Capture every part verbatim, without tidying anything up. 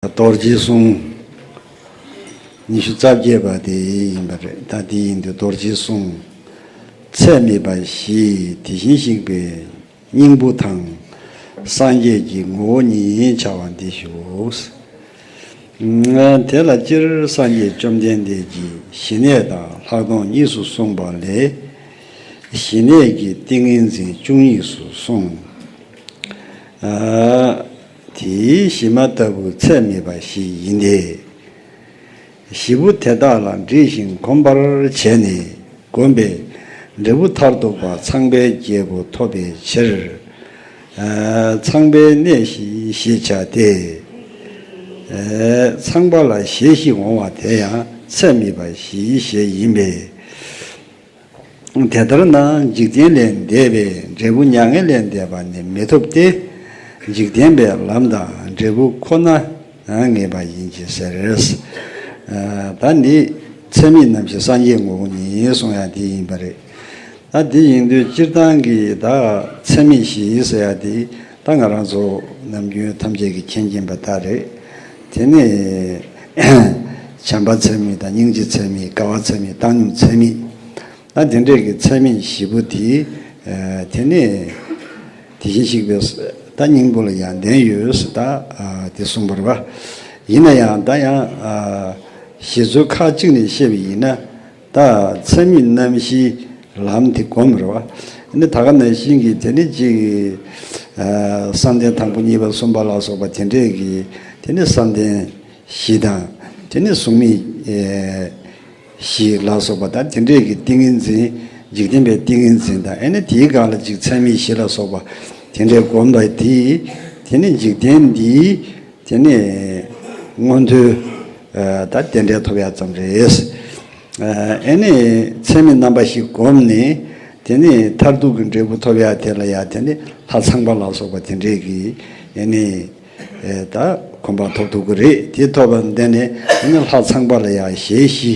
རྡོ་རྗེའི་གསུང་ཉི་ཤུ་རྩ་བརྒྱད་པ་དེ་ཡིན་པ་རེད། ད་དེ་ཡིན་དུས་རྡོ་རྗེའི་གསུང་ཚད་མེད་པ་བཞི་དེ་བཞིན་གཤེགས་པའི་སྙིང་པོ་དང་། སངས་རྒྱས་ཀྱི་ངོ་བོ་ཉིད་བྱ་བ་འདི་ཞུ། དེ་ལ་སྤྱིར་སངས་རྒྱས་བཅོམ་ལྡན་འདས་ཀྱི་ཞི་གནས་དང་ལྷག་མཐོང་གཉིས་སུ་གསུངས་པ་ལས། ཞི་གནས་ཀྱི་ཏིང་ངེ་འཛིན་བཅུ་གཉིས་སུ་གསུངས། དེའི་གཞི་མ་ལྟ་བུ་ཚད་མེད་པ་བཞི་ཡིན་ཏེ། བཞི་པོ་དེ་དག་ལ་འདྲིས་ཤིང་གོམས་པར་བྱས་ནས་བསྒོམས་པས་འབྲས་བུ་མཐར་ཐུག་པ་ཚངས་པའི་རྒྱལ་པོ་ཐོབ་པའི་ཕྱིར། ཚངས་པའི་གནས་བཞི་ཞེས་བྱ་སྟེ། ཚངས་པ་ལ་ཞེས་བཞི་འོང་བ་དེ་ཡང་ཚད་མེད་པ་བཞིའི་ཞེས་ཡིན་པས། དེ་ལྟར་ན་འཇིག་རྟེན་ལས་འདས་པའི་འབྲས་བུ་མྱ་ངན་ལས་འདས་པ་ནི་མི་ཐོབ་སྟེ། འཇིག་རྟེན་པའི་ལམ་དང་འབྲས་བུ་ཁོ་ན་ངེས་པ་ཡིན་གྱི་ཟེར། ད་ནི་ཚད་མེད་རྣམ་བཞི་སངས་རྒྱས་ངོ་བོ་ཉིད་གསུང་ཡ་དེ་ཡིན་པ་རེད། ད་དེ་ཡིན་དུས་སྤྱིར་བཏང་གི་ད་ཚད་མེད་བཞི་ཟེར་ཡ་དེ་ད་ང་རང་ཚོ་ནམ་རྒྱུན་ཐམས་ཅད་ཀྱིས་མཁྱེན་གྱིན་པ་ལྟར་རེད། དེ་ནས་བྱམས་པ་ཚད་མེད་དང་། སྙིང་རྗེ་ཚད་མེད། དགའ་བ་ཚད་མེད། བཏང་སྙོམས་ཚད་མེད། ད་དེ་འདྲས་ཀྱི་ཚད་མེད་བཞི་པོ་དེ། དེ་ནས་དེ་བཞིན་གཤེགས་པའི་ད་སྙིང་པོ་ལ་ཡང་ལྡན་ཡོད་ཟེར། ད་དེ་གསུངས་པ་རེད་པ། ཡིན་ན་ཡང་ད་ཡང་ཞེས་ཚུལ་ཁ་ཅིག་ནས་བཤད་པ་ཡིན་ན། ད་ཚད་མེད་རྣམ་བཞིའི་ལམ་དེ་སྒོམ་རེད་པ། ནི་ད་ག་ནང་བཞིན་གྱི་དེ་ནི་གཅིག་གི་བསམ་གཏན་དང་པོ་གཉིས་པ་གསུམ་པ་ལ་སོགས་པ་དེ་འདྲས་ཀྱི་དེ་ནི་བསམ་གཏན་བཞི་དང་། དེ་ནི་གཟུགས་མེད་བཞི་ལ་སོགས་པ་དང་། དེ་འདྲས་ཀྱི་ཏིང་ངེ་འཛིན། འཇིག་རྟེན་པའི་ཏིང་ངེ་འཛིན་དང་། ཨེ་ནི་དེའི་སྒང་ལ་གཅིག་ཚད་མེད་བཞི་ལ་སོགས་པ་དེ་འདྲས་སྒོམ་པ་དེ། དེ་ནི་འཇིག་རྟེན་འདིའི་དེ་ནི་མངོན་མཐོའི་ད་རྟེན་འབྲེལ་ཐོབ་ཡ་ཙམ་རེད། ཨེ་ནི་ཚད་མེད་རྣམ་པ་བཞི་བསྒོམས་ནས། དེ་ནི་མཐར་ཐུག་གི་འབྲས་བུ་ཐོབ་ཡ་དེ་ལ་ཡ་དེ་ནི་ལྷ་ཚངས་པ་ལ་སོགས་པ་དེ་འདྲས་ཀྱི་ཨེ་ནི་ད་གོ་འཕང་ཐོབ་ཐུབ་ཀྱི་རེད། དེ་ཐོབ་པ་འདི་ནི་ཨེ་ནི་ལྷ་ཚངས་པ་ལ་ཡ་ཞེས་བཞི།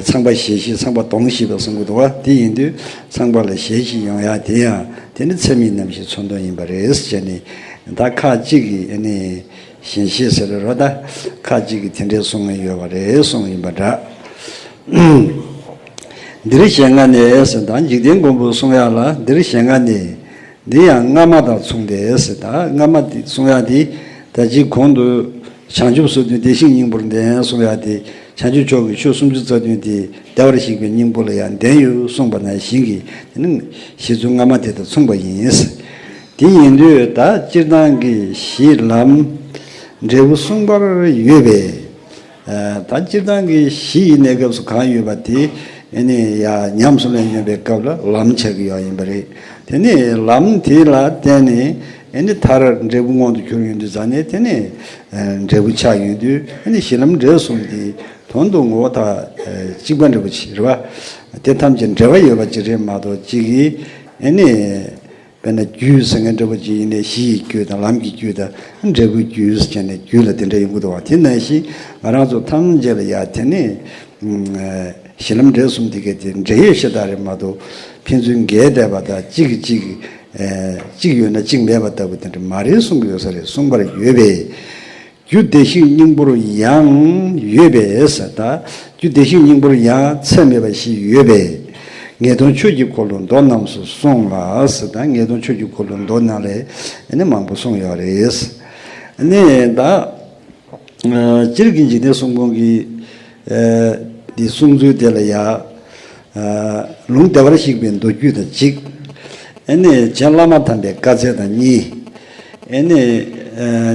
ཚངས་པ་ཞེས་བཞི། ཚངས་པ་དོན་བཞི་པ་གསུང་གི་འདུག་པ། དེ་ཡིན་དུས་ཚངས་པ་ལ་ཞེས་བཞི་ཡོང་ཡ་དེ་ཡང་དེ་ནི་ཚད་མེད་རྣམ་བཞིའི་མཚོན་དོན་ཡིན་པ་རེད་ཟེར་ནས། ད་ཁ་ཅིག་གིས་ཨེ་ནི་ཞེས་བཞི་ཟེར་རེད་པ། ད་ཁ་ཅིག་གིས་དེ་འདྲའི་གསུང་ངེས་ཡོད་པ་རེད་གསུངས་ཡིན་པ་འདྲ། འདིར་ཞེ་ལྔ་ནས་ཟེར། ད་འཇིག་རྟེན་མགོན་པོ་གསུང་ཡ་ལ་འདིར་ཞེ་ལྔ་ནས། འདི་ཡང་སྔ་མ་དང་མཚུངས་ཏེ་ཟེར། ད་སྔ་མ་དེ་གསུང་ཡ་དེ་ད་ཅིག་གོང་དུ་བྱང་ཆུབ་སོ་བདུན་བདེ་གཤེགས་སྙིང་པོར་ལྡན་གསུང་ཡ་དེ། བྱང་ཆུབ་མཆོག་གི་ཆོས་སུམ་ཅུ་རྩ་བདུན་དེ་བདེ་བར་གཤེགས་པའི་སྙིང་པོ་ལ་ཡང་ལྡན་ཡོད་གསུངས་པ་ནང་བཞིན་གྱི་དེ་ནི་བཞེད་ཚུལ་སྔ་མ་དེ་དང་མཚུངས་པ་ཡིན། དེ་ཡིན་དུས་ད་སྤྱིར་བཏང་གི་གཞི་ལམ་འབྲས་བུ་གསུངས་པར་ཡོད་པས། ད་སྤྱིར་བཏང་གི་གཞི་ཡི་གནས་སྐབས་སུ་གང་ཡོད་པ་དེ་ཨེ་ནི་ཡ་ཉམས་སུ་ལེན་ཡོང་བའི་སྐབས་ལ་ལམ་ཆགས་ཀྱི་ཡོད་ཡིན་པ་རེད། དེ་ནས་ལམ་དེ་ལ་བརྟེན་ནས་ཨེ་ནི་མཐར་འབྲས་བུ་མངོན་དུ་གྱུར་ཡོང་དུས་ཙང་ནས། དེ་ནས་འབྲས་བུ་ཆགས་ཡོང་དུས་ཨེ་ནི་གཞི་ལམ་འབྲས་གསུམ་དེ་དོན་དུ་ངོ་བོ་ད་གཅིག་པ་འདྲ་པོ་ཅིག་རེད་པ། དེ་ཐམས་ཅད་འབྲེལ་བ་ཡོད་པ་ཅིག་རེད་མ་གཏོགས། གཅིག་གིས་ཨེ་ནི། དཔེར་ན་རྒྱུད་ཟེར་མཁན་འདྲ་པོ་ཅིག་ཡིན་ནའི་གཞི་ཡི་རྒྱུད་དང་། ལམ་གྱི་རྒྱུད་དང་། འབྲས་བུའི་རྒྱུད་ཟེར་ནས་རྒྱུད་ལ་དེ་འདྲ་ཡོང་གི་འདུག་པ། དེ་ནང་བཞིན་ང་རང་ཚོ་ཐམས་ཅད་ལ་ཡ་དེ་ནི་གཞི་ལམ་འབྲས་གསུམ་དེ་གའི་དེ་འབྲེལ་ཡོད་ཤ་སྟག་རེད་མ་གཏོགས། ཕན་ཚུན་འགལ་བསྡད་པ་དང་། གཅིག་གིས་གཅིག་གཅིག་ཡོད་ན་གཅིག་མེད་པ་ལྟ་བུ་དེ་འདྲ་མ་རེད་གསུང་གི་ཡོད་ས་རེད། གསུངས་པར་ཡོད་པས། རྒྱུ་བདེ་གཤེགས་སྙིང་པོར་ཡང་ཡོད་པས་ཟེར། ད་རྒྱུ་བདེ་གཤེགས་སྙིང་པོར་ཡང་ཚད་མེད་པ་བཞི་ཡོད་པས། ངེས་དོན་ཆོས་ཀྱི་འཁོར་ལོ་མདོ་རྣམས་སུ་གསུངས་ལ་ཟེར། ད་ངེས་དོན་ཆོས་ཀྱི་འཁོར་ལོ་མདོ་ནང་ལས་ཨ་ནི་མང་པོ་གསུངས་ཡོད་རེད། ཨ་ནི་ད་སྤྱིར་གྱི་འཇིག་རྟེན་གསུམ་མགོན་གྱི་འདི་གསུང་ཚུལ་དེ་ལ་ཡ། ལུང་བདེ་བར་གཤེགས་པའི་མདོ་རྒྱུད་དང་གཅིག་ཨེ་ནས་རྗེ་བླ་མ་དམ་པའི་བཀའ་སྩལ་དང་གཉིས། ཨེ་ནས་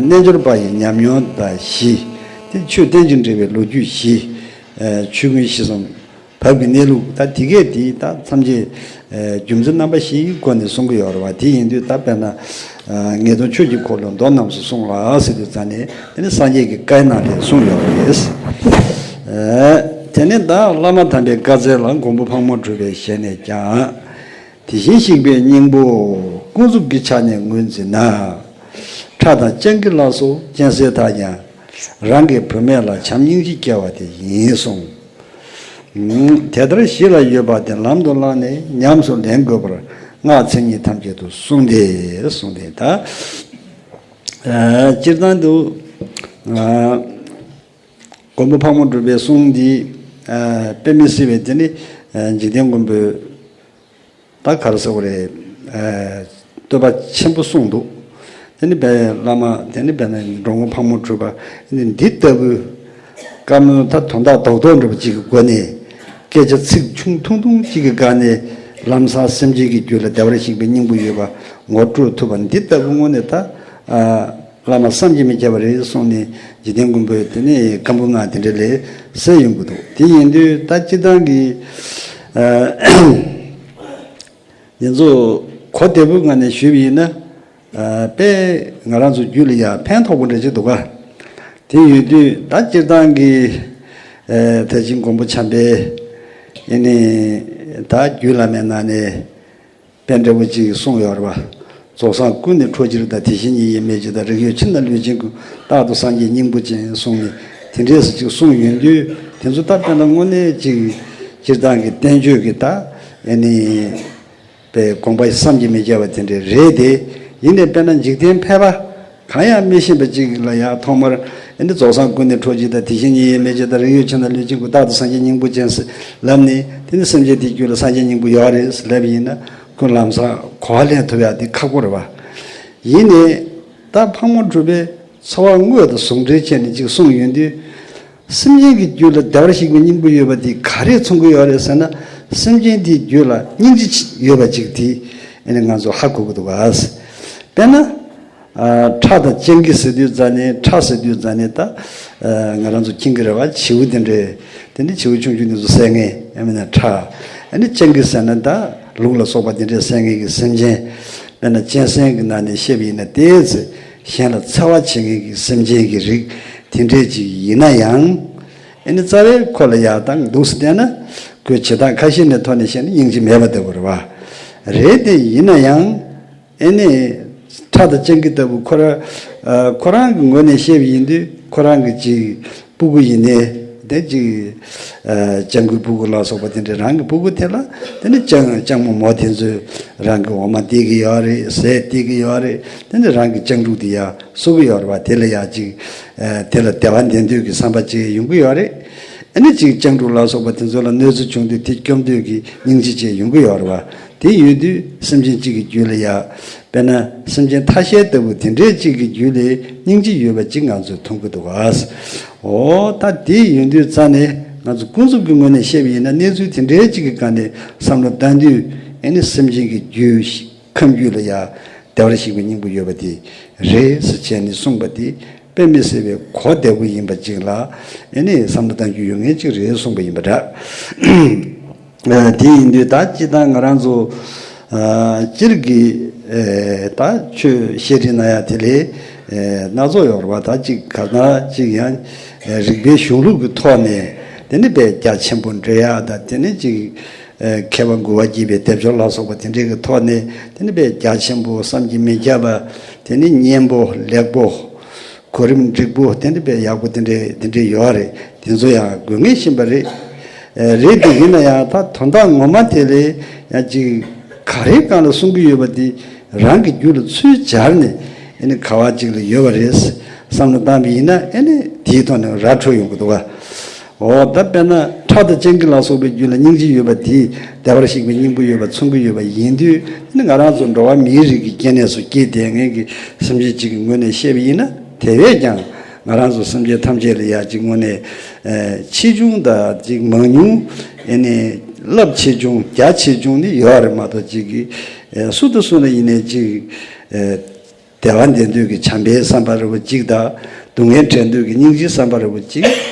རྣལ་འབྱོར་པ་ཡི་ཉམས་མྱོང་དང་བཞི། དེ་ཆོས་རྟེན་ཅིང་འབྲེལ་བའི་ལོ་རྒྱུས་བཞི། ཆོས་མངོན་ཤེས་གསུམ་བབ་ཀྱི་གནས་ལུགས། ད་དེ་གས་དེ་ད་ཐམས་ཅད་རྒྱུ་མཚན་རྣམ་པ་བཞིའི་སྒོ་ནས་གསུང་གི་ཡོད་རེད་བ། དེ་ཡིན་དུས་ད་དཔེར་ན། ངེས་དོན་ཆོས་ཀྱི་འཁོར་ལོ་མདོ་རྣམས་སུ་གསུངས་ལ་ཟེར་དུས་ཙང་ནས། དེ་ནི་སངས་རྒྱས་ཀྱི་བཀའི་ནང་ལས་གསུངས་ཡོད་པ་རེད། དེ་ནི་ད་བླ་མ་དམ་པའི་བཀའ་སྩལ་ལ། མགོན་པོ་ཕག་མོ་གྲུ་པའི་ཞལ་ནས་ཀྱང་། དེ་བཞིན་གཤེགས་པའི་སྙིང་པོ་ཀུན་རྫོབ་ཀྱི་ཆ་ནས་ངོས་འཛིན་ན། ཁྲ་དང་སྤྱང་ཀི་ལ་སོགས་སྤྱན་གསལ་དག་ཀྱང་། རང་གི་བུད་མེད་ལ་བྱམས་སྙིང་རྗེ་སྐྱེ་བ་དེ་ཡིན་གསུངས། དེ་ལྟར་གཞི་ལ་ཡོད་པ་དེ་ལམ་དུ་བླངས་ནས་ཉམས་སུ་ལེན་དགོས་པར་སྔགས་མཚན་ཉིད་ཐམས་ཅད་དུ་གསུངས་ཏེ། གསུངས་ཏེ་ད། སྤྱིར་བཏང་དུ་ མགོན་པོ་ཕག་མོ་གྲུ་པའི་གསུང་འདི་དཔེ་མི་སྲིད་པའི་དེ་ནི་འཇིག་རྟེན་མགོན་པོའི་ད་ག་རེ་ཟེར་དགོས་རེད། བསྟོད་པ་ཆེན་པོ་གསུངས་འདུག་དེ་ནི་བའི་བླ་མ་དེ་ནི་བའི་ནི་འགྲོ་མགོན་ཕག་མོ་གྲུ་པ་ནི་འདི་ལྟ་བུའི་བཀའ་མོལ་ད་དོན་དག་རྡོག་རྡོག་འདྲ་པོ་ཅིག་གི་སྒོ་ནས་སྐད་ཆ་ཚིག་ཆུང་ཐུང་ཐུང་ཅིག་གི་སྒང་ནས་ལམ་སང་སེམས་ཅན་གྱི་རྒྱུད་ལ་བདེ་བར་གཤེགས་པའི་སྙིང་པོ་ཡོད་པ་ངོ་སྤྲོད་ཐུབ་པ་འདི་ལྟ་བུ་དངོས་གནས་ད། བླ་མ་བསམ་གྱིས་མི་ཁྱབ་པ་རེད་གསུངས་ནས་འཇིག་རྟེན་མགོན་པོས་དེ་ནས་སྐམ་པོ་ང་དེ་འདྲ་ལས་གསལ་ཡོང་གི་འདུག་དེ་ཡིན་དུས་ད་སྤྱིར་བཏང་གི་འདི་ཚོ་གོ་བདེ་པོའི་ངང་ནས་ཞུས་པ་ཡིན་ན་དཔེ་ང་རང་ཚོ་རྒྱུད་ལ་ཡང་ཕན་ཐོགས་པོ་འདྲ་ཅིག་འདུག་ག་དེ་ཡོད་དུས་ད་སྤྱིར་བཏང་གི་ད་ཅིག་མགོན་པོ་བྱམས་པའི་ཡིན་ནི་ད་རྒྱུད་བླ་མའི་ནང་ནས། དཔེ་འདྲ་བོ་ཅིག་གསུངས་ཡོད་རེད་བ། རྫོགས་སངས་ཀུན་ནས་འཕྲོ་ཕྱིར་དང་། དེ་བཞིན་ཉིད་ཡིན་མེད་ཅེས་དང་། རིགས་ཡོད་ཕྱིར་ན་ལུས་ཅན་ཀུན། རྟག་ཏུ་སངས་རྒྱས་སྙིང་པོ་ཅན་གསུངས་ནས་དེ་འདྲས་སུ་ཅིག་གསུངས་ཡོང་དུས་དེ་ཚོ་ད་དཔེར་ན་དངོས་གནས་ཅིག་སྤྱིར་བཏང་གི་བསྟན་བཅོས་ཀྱི་ད་ཨེ་ནི་པའི་དགོངས་པ་བསམ་གྱིས་མི་ཁྱབ་པ་དེ་འདྲས་རེད་དེ། ཡིན་ནའི་དཔེར་ན་འཇིག་རྟེན་ཕལ་པ། གང་ཡང་མི་ཤེས་པ་ཅིག་ལ་ཡང་ཐོག་མར་ཨེ་ནི་རྫོགས་སངས་ཀུན་ནས་འཕྲོ་ཕྱིར་དང་། དེ་བཞིན་ཉིད་ཡིན་མེད་ཅེས་དང་། རིགས་ཡོད་ཕྱིར་ན་ལུས་ཅན་ཀུན། རྟག་ཏུ་སངས་རྒྱས་སྙིང་པོ་ཅན་ཟེར་ལབ་ནས་དེ་ནི་སེམས་ཅན་དེའི་རྒྱུད་ལ་སངས་རྒྱས་སྙིང་པོ་ཡོད་རེད་ཟེར་ལབ་ཡིན་ན་ཁོ་ལམ་སང་གོ་བ་ལེན་ཐུབ་ཡག་དེ་ཁག་པོ་རེད་བ། ཡིན་ནའི་ད་ཕག་མོ་གྲུ་པས་འཚོ་བ་དངོས་དང་ཟུང་འབྲེལ་བྱས་ནས་ཅིག་གསུངས་ཡོང་དུས། སེམས་ཅན་གྱི་རྒྱུད་ལ་བདེ་བར་གཤེགས་པའི་སྙིང་པོ་ཡོད་པ་དེ་ག་རེ་མཚོན་གྱི་ཡོད་རེད་ཟེར་ན། སེམས་ཅན་དེའི་རྒྱུད་ལ་སྙིང་རྗེ་ཡོད་པ་ཅིག་དེ་ཨེ་ནི་ང་ཚོ་ཧ་གོ་གི་འདུག་ག་དཔེར་ན། ཁྲ་དང་སྤྱང་ཀི་ཟེར་དུས་ཙ་ནས་ཁྲ་ཟེར་དུས་ཙ་ནས་ད་ང་རང་ཚོ་མཁྱེན་གྱི་རེད་བ། བྱིའུ་དེ་འདྲས་དེ་འདྲའི་བྱིའུ་ཆུང་ཆུང་དེ་ཚོ་བསད་མཁན་ཡང་མིན་ན་ཁྲ། ཨ་ནི་སྤྱང་ཀི་ཟེར་ན་ད་ལུག་ལ་སོགས་པ་དེ་འདྲས་བསད་མཁན་གྱི་སེམས་ཅན། དཔེར་ན་གཅན་གཟན་གྱི་ནང་ནས་བཤད་པ་ཡིན་ན་ཏོག་ཙམ་གཞན་ལ་འཚེ་བ་བྱེད་མཁན་གྱི་སེམས་ཅན་གྱི་རིགས་དེ་འདྲས་ཅིག་ཡིན་ན་ཡང་། ཨ་ནི་རྩ་བའི་ཁོ་ལ་ཡག་དང་འདུག་སེ་བལྟས་ན་ཁོས་བྱེད་སྟངས་ཁ་ཤས་ནས་ཐོག་ནས་བཤད་ན་སྙིང་རྗེ་མེད་པ་ལྟ་བུ་རེད་བ། རེད་དེ་ཡིན་ན་ཡང་། ཨེ་ནི། ཁྲ་དང་སྤྱང་ཀི་ལྟ་བུ་ཁོ་རང་། ཁོ་རང་གི་ངོས་ནས་བཤད་པ་ཡིན་དུས་ཁོ་རང་གི་ཅིག་སྤུ་གུ་ཡིན་ནའི་དེ་ཅིག་སྤྱང་ཀིའི་སྤུ་གུ་ལ་སོགས་པ་དེ་འདྲ་རང་གི་སྤུ་གུ་དེ་ལ་དེ་ནི་སྤྱང་སྤྱང་མོ་མོ་དེ་ཚོས་རང་གི་འོ་མ་སྟེར་གི་ཡོད་རེད། ཟས་སྟེར་གི་ཡོད་རེད། དེ་ནི་རང་གི་སྤྱང་ཕྲུག་དེ་ཡང་གསོ་གི་ཡོད་རེད་བ། དེ་ལ་ཡང་ཅིག་དེ་ལ་བདེ་བ་འདེབས་འདོད་ཀྱི་བསམ་པ་ཅིག་ཡོང་གི་ཡོད་རེད། ཨ་ནི་ཅིག་སྤྱང་ཕྲུག་ལ་སོགས་པ་དེ་ཚོ་ལ་གནོད་འཚེ་བྱུང་དུས་དེ་སྐྱོབ་འདོད་ཀྱི་སྙིང་རྗེ་ཅིག་ཡོང་གི་ཡོད་རེད་བ། དེ་ཡོད་དུས་སེམས་ཅན་གཅིག་གི་རྒྱུད་ལ་ཡ། དཔེར་ན་སེམས་ཅན་ཐ་ཤལ་ལྟ་བུ་དེ་འདྲའི་གཅིག་གི་རྒྱུད་ལ་སྙིང་རྗེ་ཡོད་པ་ཅིག་ང་ཚོས་མཐོང་གི་འདུག་ག་འོ་ད་དེ་ཡོད་དུས་རྩ་ནས་ང་ཚོ་ཀུན་རྫོབ་ཀྱི་ངོས་ནས་བཤད་པ་ཡིན་ན་གནས་ཚུལ་དེ་འདྲའི་གཅིག་གི་སྒང་ནས་བསམ་བློ་བཏང་དུས་ཨ་ནི་སེམས་ཅན་གྱི་རྒྱུད་ཁམས་རྒྱུད་ལ་ཡ་བདེ་བར་གཤེགས་པའི་སྙིང་པོ་ཡོད་པ་དེ་རེད་ཟེར་བྱས་ནས་གསུངས་པ་དེ་དཔེ་མི་སྲིད་པའི་གོ་བདེ་པོ་ཡིན་པ་ཅིག་ལ་ཨ་ནི་བསམ་བློ་བཏང་རྒྱུ་ཡོད་མཁན་ཅིག་རེད་གསུངས་པ་ཡིན་པ་འདྲ། དེ་ཡིན་དུས་ད་སྤྱིར་བཏང་ང་རང་ཚོ་སྤྱིར་གྱི་ད་ཆོས་བཤད་ཁྲིད་གནང་ཡ་དེ་ལས་སྣ་ཚོགས་ཡོད་རེད་བ། ད་ཅིག་ག་ན་ཅིག་ཡང་རིག་པའི་གཞུང་ལུགས་ཀྱི་ཐོག་ནས་དེ་ནི་དཔེ་རྒྱ་ཆེན་པོ་འགྲེལ་ཡ་དང་དེ་ནི་ཅིག་མཁས་པ་མགུ་བ་བརྒྱད་པའི་སྡེབ་སྦྱོར་ལ་སོགས་པ་དེ་འདྲའི་གི་ཐོག་ནས་དེ་ནི་དཔེ་རྒྱ་ཆེན་པོ་བསམ་གྱིས་མི་ཁྱབ་པ་དེ་ནི་སྙན་པོ་ལེགས་པོ། གོ་རིམ་འགྲིག་པོ་དེ་འདྲ་དཔེ་ཡག་པོ་དེ་འདྲ་དེ་འདྲ་ཡོད་རེད། དེ་ཚོ་ཡང་དགོས་ངེས་ཤིན་པ་རེད། རེད་དེ་ཡིན་ན་ཡང་ད་དོན་དག་ངོ་མ་དེ་ལས་ཡང་ཅིག་ག་རེ་སྒང་ལ་གསུང་གི་ཡོད་པ་དེ་རང་གི་རྒྱུད་ལ་ཚུར་སྦྱར་ནས་ཨེ་ནི་ག་བ་ཅིག་ལ་ཡོད་པ་རེད་བསམ་བློ་བཏང་པ་ཡིན་ན་ཨེ་ནི་དེའི་ཐོག་ནས་ར་འཕྲོད་ཡོང་གི་འདུག་ག་འོ་ད་དཔེར་ན་ཁྲ་དང་སྤྱང་ཀི་ལ་སོགས་པའི་རྒྱུད་ལ་སྙིང་རྗེ་ཡོད་པ་དེས་བདེ་བར་གཤེགས་པའི་སྙིང་པོ་ཡོད་པ་མཚོན་གྱི་ཡོད་པ་ཡིན་དུས་ཨེ་ནི་ང་རང་ཚོ་འགྲོ་བ་མིའི་རིགས་ཀྱི་སྐྱེ་གནས་སུ་སྐྱེས་བསྡད་མཁན་གྱི་སེམས་ཅན་ཅིག་གི་ངོས་ནས་བཤད་པ་ཡིན་ན། དེ་བས་ཀྱང་ང་རང་ཚོ་སེམས་ཅན་ཐམས་ཅད་ལ་ཡ་གཅིག་དངོས་གནས་ཆེ་ཆུང་དང་གཅིག་མང་ཉུང་ཨེ་ནས་རླབས་ཆེ་ཆུང་རྒྱ་ཆེ་ཆུང་ནི་ཡོད་རེད་མ་གཏོགས་གཅིག་གིས་སུ་དང་སུ་ལ་ཡིན་ནའི་གཅིག་བདེ་བ་འདོད་འདོད་ཀྱི་བྱམས་པའི་བསམ་པ་རེ་བོ་གཅིག་དང་སྡུག་བསྔལ་བྲལ་འདོད་ཀྱི་སྙིང་རྗེའི་བསམ་པ་རེ་བོ་གཅིག་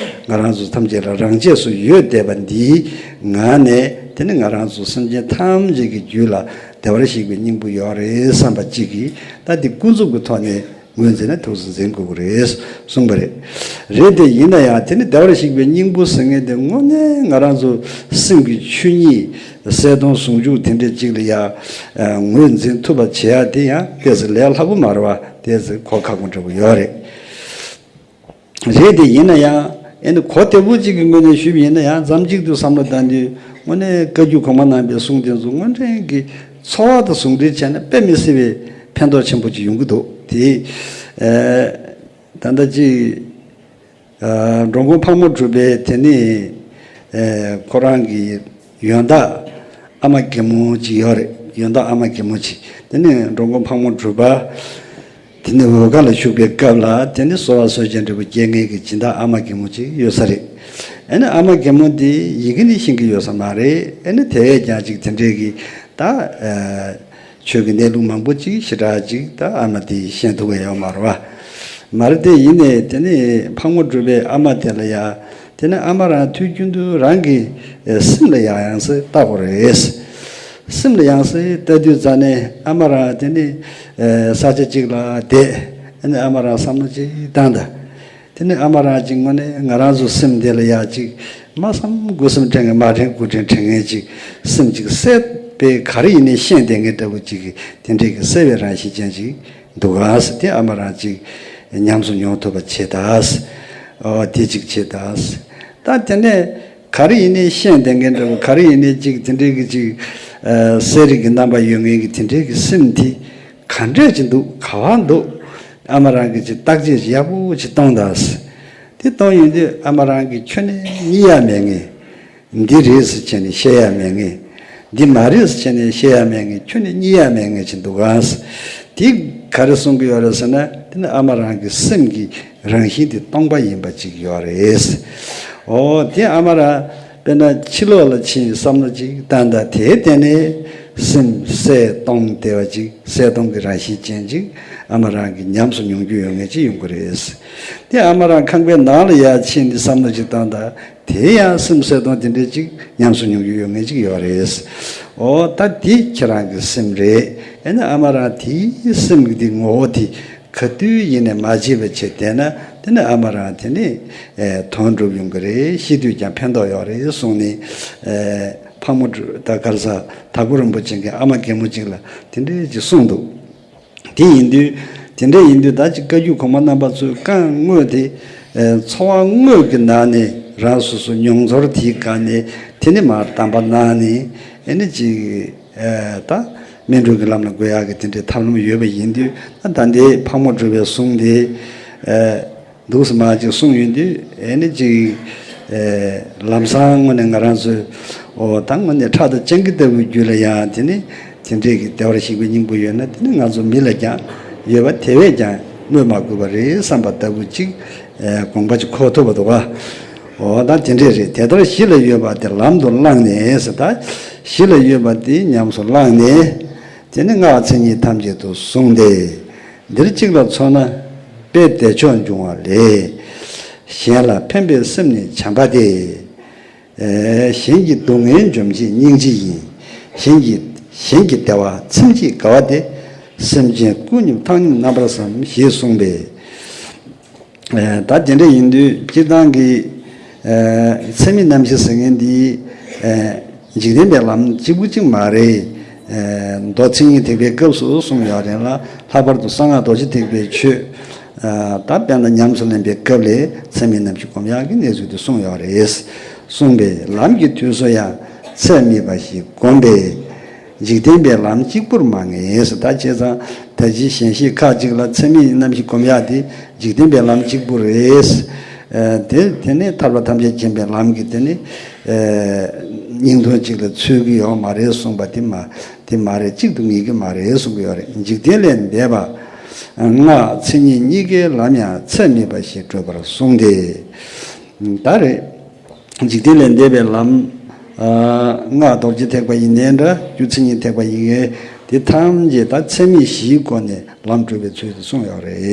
ང་རང་ཚོ་ཐམས་ཅད་ལ་རང་ཆས་སུ་ཡོད་བསྡད་པ་འདིའི་ངང་ནས་དེ་ནི་ང་རང་ཚོ་སེམས་ཅན་ཐམས་ཅད་ཀྱི་རྒྱུད་ལ་བདེ་བར་གཤེགས་པའི་སྙིང་པོ་ཡོད་རེད་བསམ་པ་གཅིག་གིས་ད་འདི་ཀུན་རྫོབ་ཀྱི་ཐོག་ནས། ངོས་འཛིན་ན་ཐུགས་སུ་འཛིན་དགོས་ཀྱི་རེད་གསུངས་པ་རེད། རེད་དེ་ཡིན་ན་ཡང་དེ་ནི་བདེ་བར་གཤེགས་པའི་སྙིང་པོ་ཟེར་མཁན་དེ་དངོས་གནས་ང་རང་ཚོ་སེམས་ཀྱི་ཆོས་ཉིད་གསལ་སྟོང་ཟུང་འཇུག་དེ་འདྲ་ཅིག་ལ་ཡང་ངོས་འཛིན་ཐུབ་པ་བྱེད་ཡ་དེ་ཡང་ཏོག་ཙམ་ལས་སླ་པོ་མ་རེད་བ། ཏོག་ཙམ་གོ་ཁག་པོ་འདྲ་པོ་ཡོད་རེད། རེད་དེ་ཡིན་ན་ཡང་ཨེ་ནི་གོ་བདེ་པོ་ཅིག་གི་ངོས་ནས་ཞུས་པ་ཡིན་ན་ཡང་མཚམས་གཅིག་ཏུ་བསམ་བློ་བཏང་དུས་དངོས་གནས་བཀའ་བརྒྱུད་གོང་མ་རྣམ་པའི་གསུང་དེ་ཚོ་དངོས་འབྲེལ་གྱི་འཚོ་བ་དང་ཟུང་འབྲེལ་བྱས་ན་དཔེ་མི་སྲིད་པའི་ཕན་ཐོགས་ཆེན་པོ་ཅིག་ཡོང་གི་འདུག་དེ། ད་ལྟ་ཅིག་ ཨ། འགྲོ་མགོན་ཕག་མོ་གྲུ་པའི་དེ་ནི་ཨེ་ཁོ་རང་གི་ཡོན་བདག་ཨ་མ་རྒན་མོ་ཅིག་ཡོད་རེད། ཡོན་བདག་ཨ་མ་རྒན་མོ་ཅིག་དེ་ནི་འགྲོ་མགོན་ཕག་མོ་གྲུ་པ་དེ་ནི་འོལ་ཁ་ལ་བཞུགས་པའི་སྐབས་ལ་དེ་ནི་གསོལ་བ་གསོལ་ཇ་འབྲས་བུ་སྐྱེལ་མཁན་གྱི་སྦྱིན་བདག་ཨ་མ་རྒན་མོ་ཅིག་ཡོད་ས་རེད། ཨ་ནི་ཨ་མ་རྒན་མོ་དེ་ཡི་གེ་ནི་ཤེས་ཀྱི་ཡོད་ས་མ་རེད། ཨ་ནི་དེ་བས་ཀྱང་ཅིག་དེ་འདྲའི་གི་ད་ཨ། ཆོས་ཀྱི་གནས་ལུགས་མང་པོ་ཅིག་ཞེ་དྲག་ཅིག་ད་ཨ་མ་དེས་ཤེས་ཐུབ་ཀྱི་ཡོད་མ་རེད་བ། མ་རེད་དེ། ཡིན་ནའི་དེ་ནི་ཕག་མོ་གྲུ་པའི་ཨ་མ་དེ་ལ་ཡ། དེ་ནི་ཨ་མ་རང་དུས་རྒྱུན་དུ་རང་གི་ཨེ་སེམས་ལ་ཡང་ཡང་སེ་ལྟ་དགོས་རེད། སེམས་ལ་ཡང་སེ་ལྟ་དུས་ཙ་ནས་ཨ་མ་རང་དེ་ནི་ཨེ་ས་ཆ་གཅིག་ལ་བསྡད། ཨ་ནི་ཨ་མ་རང་བསམ་བློ་ཅིག་བཏང་དང་། དེ་ནི་ཨ་མ་རང་གཅིག་དངོས་གནས་ང་རང་ཚོ་སེམས་དེ་ལ་ཡ་གཅིག་མ་བསམ་དགུ་བསམ་དྲན་མཁན། མ་དྲན་དགུ་དྲན་དྲན་མཁན་གཅིག་སེམས་གཅིག་གསལ་པའི་ག་རེ་ཡིན་ནའི་ཤེས་བསྡད་མཁན་འདྲ་བོ་གཅིག་གི་དེ་འདྲའི་གི་གསལ་བའི་རང་བཞིན་ཅན་གཅིག་འདུག་ག་ཟེར། དེ་ཨ་མ་རང་གཅིག་ཉམས་སུ་མྱོང་ཐུབ་པ་བྱེད་དང་། ཨོ་དེ་གཅིག་བྱེད་དང་། ད་དེ་ནས་ག་རེ་ཡིན་ནའི་ཤེས་བསྡད་མཁན་འདྲ་བོ། ག་རེ་ཡིན་ནའི་གཅིག་དེ་འདྲའི་གི་གཅིག་ཨ་གསལ་རིག་གི་རྣམ་པ་ཡོད་མཁན་གྱི་དེ་འདྲའི་གི་སེམས་དེ་ག་འདྲས་ཅིག་འདུག་ག་བ་འདུག་ཨ་མ་རང་གིས་ཅིག་བརྟག་དཔྱད་ཅིག་ཡག་པོ་ཅིག་གཏོང་དང་། དེ་གཏོང་ཡོང་དུས་ཨ་མ་རང་གིས་ཁྱོན་ནས་རྙེད་ཡ་མེད་ངེས། འདི་རེད་ཟེར་བྱས་ནས་བཤད་ཡ་མེད་ངེས། འདི་མ་རེད་ཟེར་བྱས་ནས་བཤད་ཡ་མེད་ངེས། ཁྱོན་ནས་རྙེད་ཡ་མེད་ངེས་ཅིག་འདུག་ག་དེ་ག་རེ་གསུང་གི་ཡོད་རེད་ཟེར་ན། དེ་ནི་ཨ་མ་རང་གི་སེམས་ཀྱི་རང་བཞིན་དེ་སྟོང་པ་ཡིན་པ་ཅིག་ཡོད་རེད། ཨོ་དེ་ཨ་མ་རང་དཔེར་ན་ཕྱི་ལོགས་ལ་ཕྱིན་བསམ་བློ་ཅིག་བཏང་དང་། དེའི་སྟེང་ནས་སེམས་གསལ་སྟོང་བདེ་བ་ཅིག་གསལ་སྟོང་གི་རང་བཞིན་ཅན་ཅིག་ཨ་མ་རང་གིས་ཉམས་སུ་མྱོང་རྒྱུ་ཡོད་མཁན་ཅིག་ཡོང་གི་རེད། དེ་ཨ་མ་རང་ཁང་པའི་ནང་ལ་ཡར་ཕྱིན་ཏེ་བསམ་བློ་ཅིག་བཏང་དང་། དེ་ཡང་སེམས་གསལ་སྟོང་དེ་འདྲས་ཅིག་ཉམས་སུ་མྱོང་རྒྱུ་ཡོད་མཁན་ཅིག་ཡོད་རེད། ཨོ་ད་དེ་ཁྱེད་རང་གི་སེམས་རེད། ཨེ་ན་ཨ་མ་རང་དེའི་སེམས་ཀྱི་དེ་ངོ་བོ་དེ་ག་དུས་ཡིན་ནས་མ་བརྗེད་པ་བྱས་བསྡད་ན། དེ་ནི་ཨ་མ་རང་དེ་ནི་ཨེ་དོན་འགྲུབ་ཡོང་གི་རེད། ཤི་དུས་ཀྱང་ཕན་ཐོགས་ཡོད་རེད་གསུངས་ནས། ཨེ་ཕག་མོ་གྲུ་ད་ག་རེ་ཟ། དྭགས་པོ་རིན་པོ་ཆེ་གིས་ཨ་མ་རྒན་མོ་ཅིག་ལ་དེ་འདྲས་ཅིག་གསུངས་འདུག་དེ་ཡིན་དུས། དེ་འདྲ་ཡིན་དུས་ད་ཅིག་བཀའ་བརྒྱུད་གོང་མ་རྣམ་པ་ཚོས་རྐང་དངོས་དེ། ཨེ་འཚོ་བ་དངོས་ཀྱི་ནང་ནས་རང་སོ་སོ་མྱོང་ཚོར་དེའི་སྒང་ནས་དེ་ནི་མར་གདམས་པ་གནང་ནས། ཨེ་ནི་ཅིག་ཨེ་ད་སྨིན་གྲོལ་གྱི་ལམ་ལ་འགོད་ཡག་གི་དེ་འདྲའི་ཐབས་ལམ་ཡོད་པ་ཡིན་དུས། ད་ད་ལྟའི་ཕག་མོ་གྲུ་པའི་གསུང་དེ་ཨེ་འདུག་སེ་མར་ཅིག་གསུངས་ཡོང་དུས། ཨེ་ནི་ཅིག་ཨེ་ལམ་སང་དངོས་གནས་ང་རང་ཚོས། ཨོ་ད་དངོས་གནས་ཁྲག་དང་སྤྱང་ཀི་ལྟ་བུའི་རྒྱུད་ལ་ཡང་དེ་ནི་དེ་འདྲས་ཀྱི་བདེ་བར་གཤེགས་པའི་སྙིང་པོ་ཡོད་ན། དེ་ནི་ང་ཚོ་མི་ལ་ཀྱང་ཡོད་པ་དེ་བས་ཀྱང་བསྔོས་མ་དགོས་པ་རེད་བསམ་པ་ལྟ་བུ་ཅིག་ཨེ་དགོངས་པ་ཅིག་འཁོར་ཐུབ་པ་འདུག་ག་ཨོ་ད་དེ་འདྲས་རེད། དེ་ལྟར་གཞི་ལ་ཡོད་པ་དེ་ལམ་དུ་བླངས་ནས་ཟེར། ད་གཞི་ལ་ཡོད་པ་དེ་ཉམས་སུ་བླངས་ནས། དེ་ནི་སྔགས་མཚན་ཉིད་ཐམས་ཅད་དུ་བཟུང་སྟེ། འདིར་གཅིག་ལ་མཚོན་ན་དཔེ་བདེ་མཆོག་འབྱུང་བ་ལས། གཞན་ལ་ཕན་པའི་སེམས་ནི་བྱམས་པ་སྟེ། ཨེ་གཞན་གྱི་སྡུག་བསྔལ་འཇོམས་བྱེད་སྙིང་རྗེ་ཡིན། གཞན་གྱི་གཞན་གྱི་བདེ་བ་ཚིམ་བྱེད་དགའ་བ་སྟེ། སེམས་ཅན་སྐུ་སྙོམས་ཐག་སྙོམས་རྣམ་པར་བསམ་ཞེས་གསུངས་པས། ཨེ་ད་དེ་འདྲ་ཡིན་དུས་སྤྱིར་བཏང་གི་ཨེ་ཚད་མེད་རྣམ་བཞི་ཟེར་མཁན་འདི་ཨེ་འཇིག་རྟེན་པའི་ལམ་གཅིག་པུ་གཅིག་མ་རེད། ཨེ་མདོ་མཚན་ཉིད་ཐེག་པའི་སྐབས་སུ་གསུངས་ཡོད་རེད་ལ། ལྷག་པར་དུ་གསང་སྔགས་རྡོ་རྗེ་ཐེག་པའི་ཆོས་ཨ་ད་དཔེར་ན་ཉམས་སུ་ལེན་པའི་སྐབས་ལ་ཚད་མེད་རྣམ་བཞི་སྒོམ་ཡག་གི་གནས་ཚུལ་དེ་གསུངས་ཡོད་རེད། གསུངས་པས་ལམ་གྱི་དུས་སུ་ཡང་ཚད་མེད་པ་ཞིག་བསྒོམས་པས། འཇིག་རྟེན་པའི་ལམ་གཅིག་པུར་མ་ངེས་སོ། ད་བྱས་ཙང་ད་ཅི་གཞན་ཤེས་ཁ་ཅིག་ལ་ཚད་མེད་རྣམ་བཞི་སྒོམ་ཡག་དེ་འཇིག་རྟེན་པའི་ལམ་གཅིག་པུ་རེད། ཨ་དེ་དེ་ནི་ཐར་པ་ཐམས་ཅད་མཁྱེན་པའི་ལམ་གྱི་དེ་ནི་ཨ་སྙིང་དོན་གཅིག་ལ་འཚོལ་གྱི་ཡོད་མ་རེད་གསུངས་པ་དེ་མ་དེ་མ་རེད། གཅིག་ཏུ་ངེས་ཀྱི་མ་རེད་གསུང་གི་ཡོད་རེད། འཇིག་རྟེན་ལས་འདས་པ་སྔགས་མཚན་ཉིད་གཉིས་ཀའི་ལམ་ཡང་ཚད་མེད་པ་ཞིག་བགྲོད་པར་གསུངས་ཏེ། ད་རེད། འཇིག་རྟེན་ལས་འདས་པའི་ལམ། ཨ་སྔགས་རྡོ་རྗེ་ཐེག་པ་ཡིན་ནའི་འདྲ། རྒྱུ་མཚན་ཉིད་ཐེག་པ་ཡིན་ནའི་དེ་ཐམས་ཅད་ད་ཚད་མེད་བཞིའི་སྒོ་ནས་ལམ་བགྲོད་པའི་ཚུལ་དུ་གསུངས་ཡོད་རེད།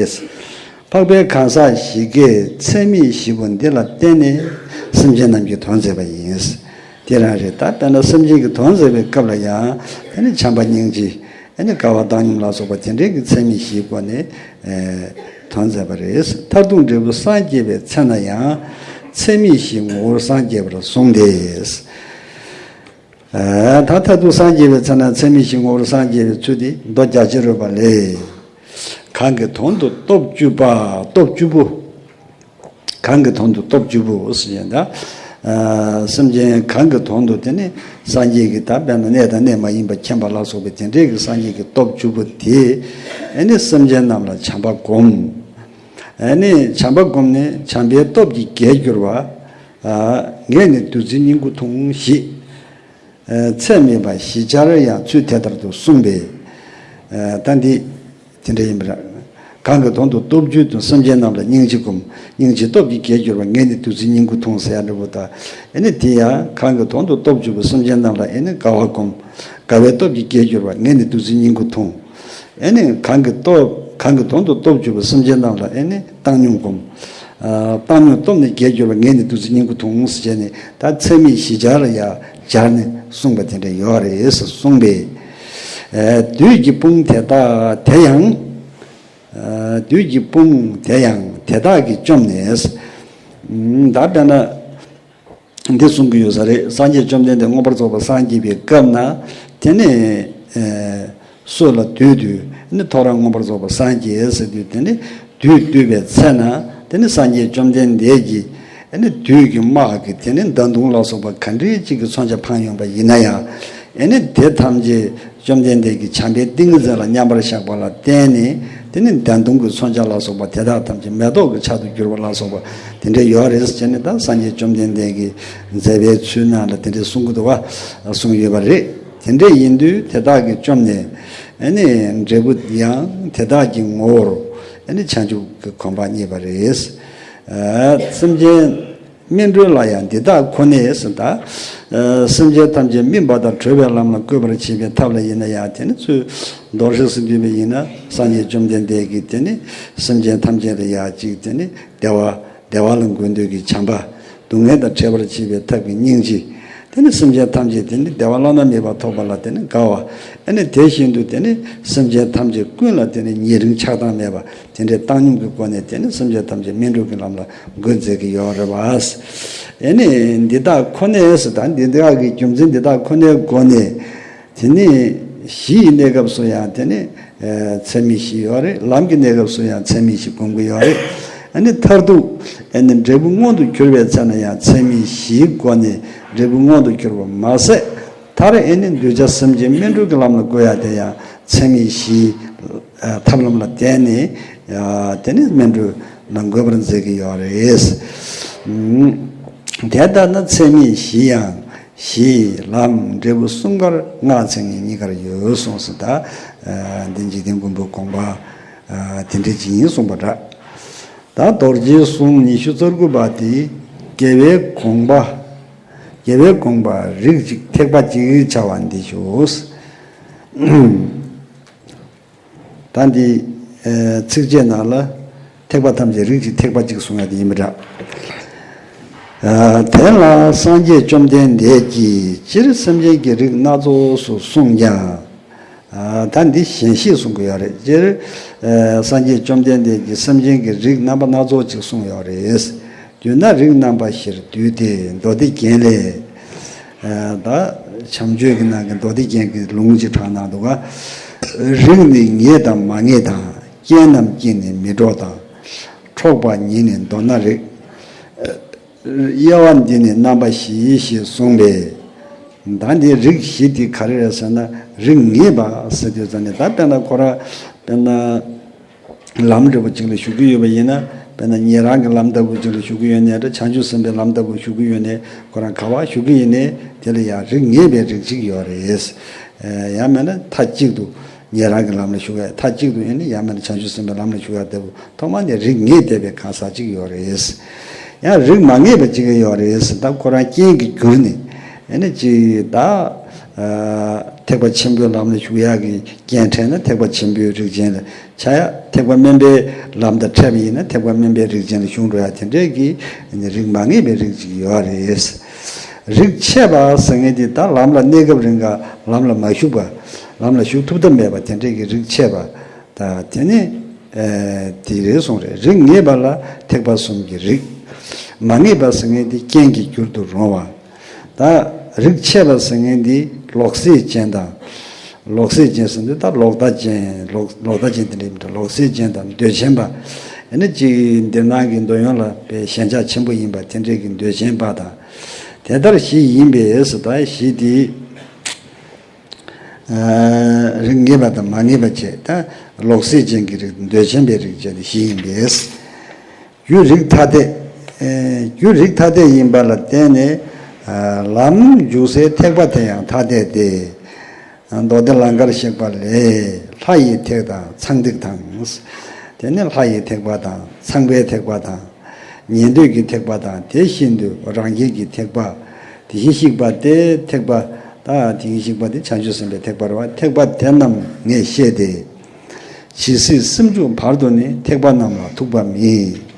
འཕགས་པའི་གང་ཟག་བཞི་ཀས་ཚད་མེད་བཞི་པོ་འདི་ལ་བརྟེན་ནས་སེམས་ཅན་རྣམས་ཀྱི་དོན་མཛད་པ་ཡིན། དེ་རང་རེད། ད་དཔེར་ན་སེམས་ཅན་གྱི་དོན་མཛད་པའི་སྐབས་ལ་ཡང་དེ་ནི་བྱམས་པ་སྙིང་རྗེ། ཨ་ནི་དགའ་བ་བཏང་སྙོམས་ལ་སོགས་པ་དེ་འདྲའི་གི་ཚད་མེད་བཞིའི་སྒོ་ནས་ཨེ་དོན་མཛད་པ་རེད། མཐར་ཐུག་འབྲས་བུ་སངས་རྒྱས་པའི་ཚེ་ན་ཡང་ཚད་མེད་བཞིའི་ངོ་བོར་སངས་རྒྱས་པར་གསུངས་ཏེ། ཨེ་ད་མཐར་ཐུག་སངས་རྒྱས་པའི་ཚེ་ན་ཚད་མེད་བཞིའི་ངོ་བོར་སངས་རྒྱས་པའི་ཚུལ་དེ་མདོ་རྒྱ་ཆེར་རོལ་པ་ལས། གང་གི་དོན་དུ་སྟོབས་བཅུ་པ། སྟོབས་བཅུ་པོ། གང་གི་དོན་དུ་སྟོབས་བཅུ་པོ་ཟེར་ཡང་ད། ཨ་སེམས་ཅན་གང་གི་དོན་དུ་དེ་ནི་སངས་རྒྱས་ཀྱི་ད་དཔེར་ན་གནས་དང་གནས་མ་ཡིན་པ་མཁྱེན་པ་ལ་སོགས་པའི་དེ་འདྲའི་གི་སངས་རྒྱས་ཀྱི་སྟོབས་བཅུ་པོ་དེ། ཨ་ནི་སེམས་ཅན་རྣམས་ལ་བྱམས་པ་སྒོམ། ཨ་ནི་བྱམས་པ་བསྒོམས་ནས་བྱམས་པའི་སྟོབས་ཀྱིས་རྒྱལ་གྱུར་པ། ཨ། ངས་ནི་བདུད་རྩིའི་སྙིང་པོ་འཐུང་ཞེས། ཨ། ཚད་མེད་པ་བཞི་ཆར་ཡང་ཚུལ་དེ་ལྟར་དུ་གསུངས་པས། ཨ། ད་འདི་དེ་འདྲ་ཡིན་པ་རེད། གང་གིས་དོན་དུ་སྟོབས་བཅུ་དང་སེམས་ཅན་རྣམས་ལ་སྙིང་རྗེ་བསྒོམ། སྙིང་རྗེའི་སྟོབས་ཀྱིས་རྒྱལ་གྱུར་པ། ངས་ནི་བདུད་རྩིའི་སྙིང་པོ་འཐུང་ཟེར་ཡ་འདྲ་པོ་དང་། ཨ་ནི་དེ་ཡང་གང་གིས་དོན་དུ་སྟོབས་བཅུ་པའི་སེམས་ཅན་རྣམས་ལ་ཨ་ནི་དགའ་བ་བསྒོམ། དགའ་བའི་སྟོབས་ཀྱིས་རྒྱལ་གྱུར་པ། ངས་ནི་བདུད་རྩིའི་སྙིང་པོ་འཐུང་། ཨེ་ནི་གང་གིས་སྟོབས། གང་གིས་དོན་དུ་སྟོབས་བཅུ་པའི་སེམས་ཅན་རྣམས་ལ་ཨེ་ནི་བཏང་སྙོམས་བསྒོམ། ཨ། བཏང་སྙོམས་སྟོབས་ནི་རྒྱས་གྱུར་པ། ངས་ནི་བདུད་རྩི་སྙིང་པོ་འཐུང་ཟེར་ནས་ད་ཚད་མེད་བཞི་ཆར་ཡང་སྦྱར་ནས་གསུངས་པ་དེ་འདྲ་ཡོད་རེད་ཟེར་གསུངས་པས། ཨ། བདུད་ཀྱི་དཔུང་དེ་དག་དེ་ཡང་། ཨ། བདུད་ཀྱི་དཔུང་དེ་ཡང་དེ་དག་གིས་བཅོམ་ནས། ད་དཔེར་ན། འདི་གསུང་གི་ཡོད་ས་རེད། སངས་རྒྱས་བཅོམ་ལྡན་འདས་མངོན་པར་རྫོགས་པར་སངས་རྒྱས་པའི་སྐབས་ན། དེ་ནས་ཨ་སྲོད་ལ་བདུད་བཏུལ། ནི་ཐོ་རངས་མངོན་པར་རྫོགས་པར་སངས་རྒྱས་ཟེར་དུས། དེ་ནས་བདུད་བཏུལ་བའི་ཚེ་ན། དེ་ནས་སངས་རྒྱས་བཅོམ་ལྡན་འདས་ཀྱིས་ཨ་ནི་བདུད་ཀྱི་དམག་གི་དེ་ནས་མདའ་མདུང་ལ་སོགས་པ་ག་འདྲའི་ཅིག་གི་མཚོན་ཆ་འཕངས་ཡོང་པ་ཡིན་ན་ཡང་། ཨ་ནི་དེ་ཐམས་ཅད་བཅོམ་ལྡན་འདས་ཀྱི་བྱམས་པའི་ཏིང་ངེ་འཛིན་ལ་མཉམ་པར་བཞག་པ་ལ་བརྟེན་ནས། དེ་ནི་མདའ་མདུང་གི་མཚོན་ཆ་ལ་སོགས་པ་དེ་དག་ཐམས་ཅད་མེ་ཏོག་གི་ཆར་དུ་གྱུར་པ་ལ་སོགས་པ་དེ་འདྲ་ཡོད་རེད་ཟེར་ནས། ད་སངས་རྒྱས་བཅོམ་ལྡན་འདས་ཀྱི་མཛད་པའི་ཚུལ་ནང་ལ་དེ་འདྲ་གསུང་གི་འདུག་བ། གསུངས་ཡོད་པ་རེད། དེ་འདྲ་ཡིན་དུས་དེ་དག་གིས་བཅོམ་ནས་ཨ་ནི་འབྲས་བུ་ཡང་དེ་དག་གི་ངོ་བོར་ཨ་ནི་བྱང་ཆུབ་ཀྱི་གོ་འཕང་བརྙེས་པ་རེད། ཨ། སེམས་ཅན་སྨིན་གྲོལ་ལ་ཡང་འདི་དག་ཁོ་ནས་ཟེར། ད་སེམས་ཅན་ཐམས་ཅད་སྨིན་པ་དང་གྲོལ་བའི་ལམ་ལ་བཀོད་པར་བྱེད་པའི་ཐབས་ལ་ཡིན་ན་ཡང་། དེ་ནི་ཚུར་མདོར་བསྡུས་སུ་བསྡུས་པ་ཡིན་ན། སངས་རྒྱས་བཅོམ་ལྡན་འདས་ཀྱིས་དེ་ནི་སེམས་ཅན་ཐམས་ཅད་ལ་ཡང་ཅིག་དེ་ནི་བདེ་བ། བདེ་བ་ལ་འགོད་འདོད་ཀྱི་བྱམས་པ། སྡུག་བསྔལ་དང་བྲལ་བར་བྱེད་པའི་ཐབས་ཀྱི་སྙིང་རྗེ། དེ་ནི་སེམས་ཅན་ཐམས་ཅད་དེ་ནི་བདེ་བ་བླ་ན་མེད་པ་ཐོབ་པ་ལ་དེ་ནི་དགའ་བ། ཨ་ནི་དེ་བཞིན་དུ་དེ་ནི་སེམས་ཅན་ཐམས་ཅད་ཀུན་ལ་དེ་ནི་ཉེ་རིང་ཆགས་སྡང་མེད་པ། དེ་འདྲའི་བཏང་སྙོམས་ཀྱི་སྒོ་ནས་དེ་ནི་སེམས་ཅན་ཐམས་ཅད་སྨིན་གྲོལ་གྱི་ལམ་ལ་འགོད་མཛད་ཀྱི་ཡོད་རེད་བ། ཨེ་ནི་འདི་དག་ཁོ་ནས་ཟེར། ད་འདི་དག་གི་རྒྱུ་མཚན་འདི་དག་ཁོ་ནའི་སྒོ་ནས། དེ་ནི་གཞི་ཡི་གནས་སྐབས་སུ་ཡང་དེ་ནི་ཨེ་ཚད་མེད་བཞི་ཡོད་རེད། ལམ་གྱི་གནས་སྐབས་སུ་ཡང་ཚད་མེད་བཞི་སྒོམ་གྱི་ཡོད་རེད། ཨ་ནི་མཐར་ཐུག་ཨེ་ནི་འབྲས་བུ་མངོན་དུ་གྱུར་པའི་ཚེ་ན་ཡང་ཚད་མེད་བཞིའི་སྒོ་ནས་འབྲས་བུ་མངོན་དུ་གྱུར་པ་མ་ཟད། མཐར་ཨེ་ནི་གདུལ་བྱ་སེམས་ཅན་སྨིན་གྲོལ་གྱི་ལམ་ལ་བཀོད་ཡ་དེ་ཡང་ཚད་མེད་བཞིའི་ཨ་ཐབས་ལམ་ལ་བརྟེན་ནས། ཨ། དེ་ནི་སྨིན་གྲོལ་ལ་འགོད་པར་མཛད་ཀྱི་ཡོད་རེད། ཨུམ། དེ་ལྟར་ན་ཚད་མེད་བཞི་ཡང་གཞི་ལམ་འབྲས་བུ་གསུམ་ཀར་སྔགས་མཚན་ཉིད་གཉིས་ཀར་ཡོད་གསུངས་སོ། ད་ཨ་འདི་འཇིག་རྟེན་མགོན་པོའི་དགོངས་པ་ཨ་དེ་འདྲ་ཅིག་ཡིན་གསུངས་པ་འདྲ། ད་རྡོ་རྗེའི་གསུང་ཉི་ཤུ་རྩ་དགུ་པ་དེ། དགེ་བའི་དགོངས་པ། དགེ་བའི་དགོངས་པ་རིགས་གཅིག་ཐེག་པ་གཅིག་བྱ་བ་འདི་ཞུ། ད་འདི་ཨེ་ཚིགས་བཅད་ནང་ལ། ཐེག་པ་ཐམས་ཅད་རིགས་གཅིག་ཐེག་པ་གཅིག་གསུང་ཡ་དེ་ཡིན་པ་འདྲ། ཨ། དེ་ལ་སངས་རྒྱས་བཅོམ་ལྡན་འདས་ཀྱིས་སྤྱིར་སེམས་ཅན་གྱི་རིགས་སྣ་ཚོགས་སུ་གསུངས་ཀྱང་། ཨ། ད་འདི་ཞེན་ཤེས་གསུང་གི་ཡོད་རེད། སྤྱིར་ཨ་སངས་རྒྱས་བཅོམ་ལྡན་འདས་ཀྱིས་སེམས་ཅན་གྱི་རིགས་རྣམ་པ་སྣ་ཚོགས་ཅིག་གསུངས་ཡོད་རེད། བསྡུས་ན་རིགས་རྣམ་པ་བཞིར་བསྡུས་ཏེ་མདོ་སྡེ་རྒྱན་ལས། ཨ། ད་བྱམས་ཆོས་ཀྱི་ནང་གི་མདོ་སྡེ་རྒྱན་གྱི་ལུང་ཅིག་དྲངས་གནང་འདུག་ག་རིགས་ནི་ངེས་དང་མ་ངེས་དང་། རྐྱེན་རྣམས་ཀྱིས་ནི་མི་འགྲོགས་དང་། འཕྲོག་པ་ཉིད་ནི་མདོར་ན་རིགས། དབྱེ་བ་འདི་ནི་རྣམ་པ་བཞི་ཞེས་གསུངས་པས། ད་འདི་རིགས་བཞི་འདི་ག་རེ་རེད་ཟེར་ན། རིགས་ངེས་པ་ཟེར་དུས་ཙམ་ནས། ད་དཔེར་ན་ཁོ་རང་དཔེར་ན་ལམ་འདྲ་པོ་ཅིག་ལ་ཞུགས་ཀྱི་ཡོད་པ་ཡིན་ན། དཔེར་ན་ཉན་རང་གི་ལམ་ལྟ་བུ་ཅིག་ལ་ཞུགས་ཀྱི་ཡོད་ནའི་འདྲ། བྱང་ཆུབ་སེམས་དཔའི་ལམ་ལྟ་བུ་ཞུགས་ཀྱི་ཡོད་ནའི། ཁོ་རང་ག་པར་ཞུགས་ཀྱི་ཡིན་ནའི་དེ་ལ་ཡང་རིགས་ངེས་པའི་རིགས་གཅིག་ཡོད་རེད། ཡང་མིན་ན་མཐའ་གཅིག་ཏུ་ཉན་རང་གི་ལམ་ལ་ཞུགས་ཡ། མཐའ་གཅིག་ཏུ་ཡིན་ན་ཡང་མིན་ན་བྱང་ཆུབ་སེམས་དཔའི་ལམ་ལ་ཞུགས་ཡ་ལྟ་བུ། ཐོག་མ་ནས་རིགས་ངེས་བསྡད་པའི་གང་ཟག་ཅིག་ཡོད་རེད། ཡང་རིགས་མ་ངེས་པ་ཅིག་ཡོད་རེད། ད་ཁོ་རང་རྐྱེན་གྱིས་གྱུར་ནས་ཨ་ནི་ཅིག་ད་ཨ་ཐེག་པ་ཆེན་པོའི་ལམ་ལ་ཞུགས་ཡག་གི་རྐྱེན་འཕྲད་ན་ཐེག་པ་ཆེན་པོའི་རིགས་ཅན་ལ་ཆགས་ཡ། ཐེག་པ་དམན་པའི་ལམ་དང་འཕྲད་པ་ཡིན་ན་ཐེག་པ་དམན་པའི་རིགས་ཅན་ལ་ཞུགས་འགྲོ་ཡ། དེ་འདྲས་ཀྱི་རིགས་མ་ངེས་པའི་རིགས་ཅིག་ཡོད་རེད། རིགས་ཆད་པ་ཟེར་མཁན་དེ་ད་ལམ་ལ་གནས་སྐབས་རིང་ག་ལམ་ལ་མ་ཞུགས་པ། ལམ་ལ་ཞུགས་ཐུབ་ཐབས་མེད་པ། དེ་འདྲས་ཀྱི་རིགས་ཆད་པ། ད་དེ་ནི་ཨེ་དེ་རེད་གསུངས་རེད། རིགས་ངེས་པ་ལ་ཐེག་པ་གསུམ་གྱི་རིགས། མ་ངེས་པ་ཟེར་མཁན་དེ་རྐྱེན་གྱིས་འགྱུར་དུ་རུང་བ། ད་རིགས་ཆད་པ་ཟེར་མཁན་དེ་ལོག་སྲེད་ཅན་དང་། ལོག་སྲེད་ཅན་ཟེར་དུས་ད་ལོག་ལྟ་ཅན། ལོག་ལོག་ལྟ་ཅན་དེ་འདྲ་མི་འདྲ། ལོག་སྲེད་ཅན་དང་། འདོད་ཆེན་པ། ཨ་ནི་ཅིག་འདིར་སྣང་གི་འདོད་ཡོན་ལ་དཔེ་ཞེན་ཆགས་ཆེན་པོ་ཡིན་པ། དེ་འདྲས་ཀྱི་འདོད་ཆེན་པ་དང་། དེ་ལྟར་བཞི་ཡིན་པས་སུ། ད་བཞི་དེ། ཨ་རིགས་ངེས་པ་དང་མ་ངེས་པ་བྱས། ད་ལོག་སྲེད་ཅན་གྱི་རིགས། འདོད་ཆེན་པའི་རིགས་བྱས་ཏེ་བཞི་ཡིན་པས། རྒྱུ་རིགས་ཐ་དད། ཨེ། རྒྱུ་རིགས་ཐ་དད་ཡིན་པ་ལ་བརྟེན་ནས། ཨ། ལམ་འཇུག་སའི་ཐེག་པ་དེ་ཡང་ཐ་དད་དེ། མདོ་སྡེ་ལང་ཀར་གཤེགས་པ་ལས། ལྷ་ཡི་ཐེག་དང་ཚངས་ཐིག་དང་། དེ་ནས་ལྷ་ཡི་ཐེག་པ་དང་ཚངས་པའི་ཐེག་པ་དང་། ཉན་ཐོས་ཀྱི་ཐེག་པ་དང་། དེ་བཞིན་དུ་རང་རྒྱལ་གྱི་ཐེག་པ། དེ་བཞིན་གཤེགས་པ་སྟེ་ཐེག་པ། ད་དེ་བཞིན་གཤེགས་པ་དེ་བྱང་ཆུབ་སེམས་དཔའི་ཐེག་པ་རེད་བ། ཐེག་པ་དེ་རྣམས་ངས་བཤད་དེ། ཇི་སྲིད་སེམས་བྱུང་བར་དུ་ནི། ཐེག་པ་རྣམས་ལ་ཐུག་པ་མེད།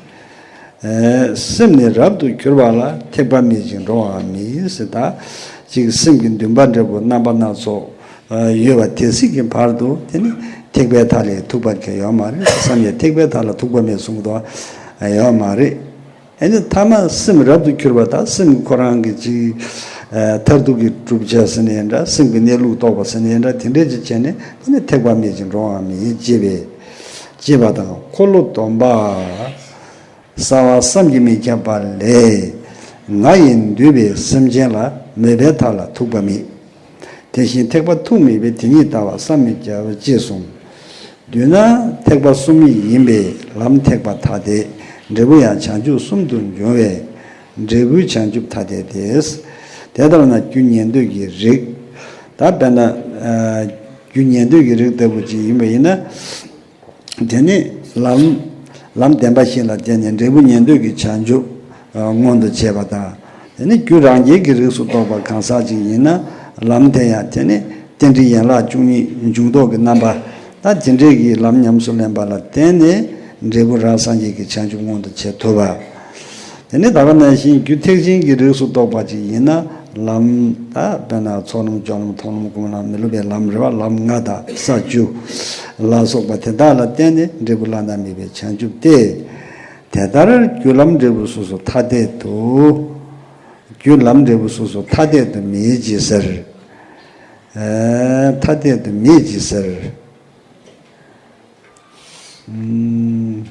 ཨེ། སེམས་ནི་རབ་ཏུ་གྱུར་པ་ལ། ཐེག་པ་མེད་ཅིང་འགྲོ་བའང་མེད་ཟེར། ད་ཅིག་སེམས་ཀྱི་འདུན་པ་འདྲ་པོ་རྣམ་པ་སྣ་ཚོགས་ཡོད་པ་དེ་སྲིད་ཀྱི་བར་དུ་དེ་ནི་ཐེག་པའི་མཐའ་ལས་ཐུག་པ་གང་ཡོད་མ་རེད་བསམ་ཡས། ཐེག་པའི་མཐའ་ལ་ཐུག་པ་མེད་གསུངས་འདུག་ཡོད་མ་རེད། ཨེ་ནི་ཐ་མ་སེམས་རབ་ཏུ་གྱུར་པ་དང་། སེམས་ཁོ་རང་གི་ཅིག་ཨ། མཐར་ཐུག་གི་གྲུབ་ཆ་ཟེར་ནའི་འདྲ། སེམས་ཀྱི་གནས་ལུགས་རྟོགས་པ་ཟེར་ནའི་འདྲ། དེ་འདྲ་ཅིག་བྱས་ནས་དེ་ནི་ཐེག་པ་མེད་ཅིང་འགྲོ་བའང་མེད་ཅེས་པའི། ཅེས་པ་དང་། འཁོར་ལོ་སྡོམ་པ། གསལ་བ་བསམ་གྱིས་མི་ཁྱབ་པ་ལས། ང་ཡིས་འདུས་པའི་སེམས་ཅན་ལ། མོས་པའི་མཐའ་ལ་ཐུག་པ་མེད། དེ་བཞིན་ཐེག་པ་ཐུག་མེད་པའི། དེ་ཉིད་ལྟ་བ་བསམ་མི་ཁྱབ། ཅེས་གསུངས། བསྡུས་ན་ཐེག་པ་གསུམ་ཡིན་པས་ལམ་ཐེག་པ་ཐ་དད། འབྲས་བུ་ཡང་བྱང་ཆུབ་གསུམ་དུ་འབྱུང་བས། འབྲས་བུའི་བྱང་ཆུབ་ཐ་དད་དེ། དེ་ལྟར་ན་རྒྱུ་ཉན་ཐོས་ཀྱི་རིགས། ད་དཔེར་ན། ཨ། རྒྱུ་ཉན་ཐོས་ཀྱི་རིགས་ལྟ་བུ་ཅིག་ཡིན་པ་ཡིན་ན། དེ་ནི་ལམ། ལམ་བདེན་པ་བཞི་ལ་བརྟེན་ནས་འབྲས་བུ་ཉན་ཐོས་ཀྱི་བྱང་ཆུབ། ཨ། མངོན་དུ་བྱས་པ་དང་། དེ་ནི་རྒྱུ་རང་རྒྱལ་གྱི་རིགས་སུ་གཏོགས་པ་གང་ཟག་ཅིག་ཡིན་ན། ལམ་དེ་ཡང་དེ་ནི་རྟེན་འབྲེལ་ཡན་ལག་བཅུ་གཉིས་འབྱུང་ལྡོག་གི་རྣམ་པ། ད་དེ་འདྲའི་གི་ལམ་ཉམས་སུ་ལེན་པ་ལ་བརྟེན་ནས་འབྲས་བུ་རང་སངས་རྒྱས་ཀྱི་བྱང་ཆུབ་མངོན་དུ་བྱེད་ཐུབ་པ། དེ་ནི་ད་ག་ནང་བཞིན་རྒྱུ་ཐེག་ཆེན་གྱི་རིགས་སུ་གཏོགས་པ་ཅིག་ཡིན་ན། ལམ། ད་དཔེར་ན་ཚོགས་ལམ་སྦྱོར་ལམ་མཐོང་ལམ་སྒོམ་ལམ་མི་སློབ་པའི་ལམ་རེད་བ། ལམ་ལྔ་དང་ས་བཅུ་ལ་སོགས་པ་དེ་དག་ལ་བརྟེན་ནས་འབྲས་བུ་བླ་ན་མེད་པའི་བྱང་ཆུབ་སྟེ། དེ་ལྟར་རྒྱུ་ལམ་འབྲས་བུ་སོ་སོ་ཐ་དད་དུ། རྒྱུ་ལམ་འབྲས་བུ་སོ་སོ་ཐ་དད་དུ་མེད་ཅེས་ཟེར། ཨ། ཐ་དད་དུ་མེད་ཅེས་ཟེར། ཨུམ།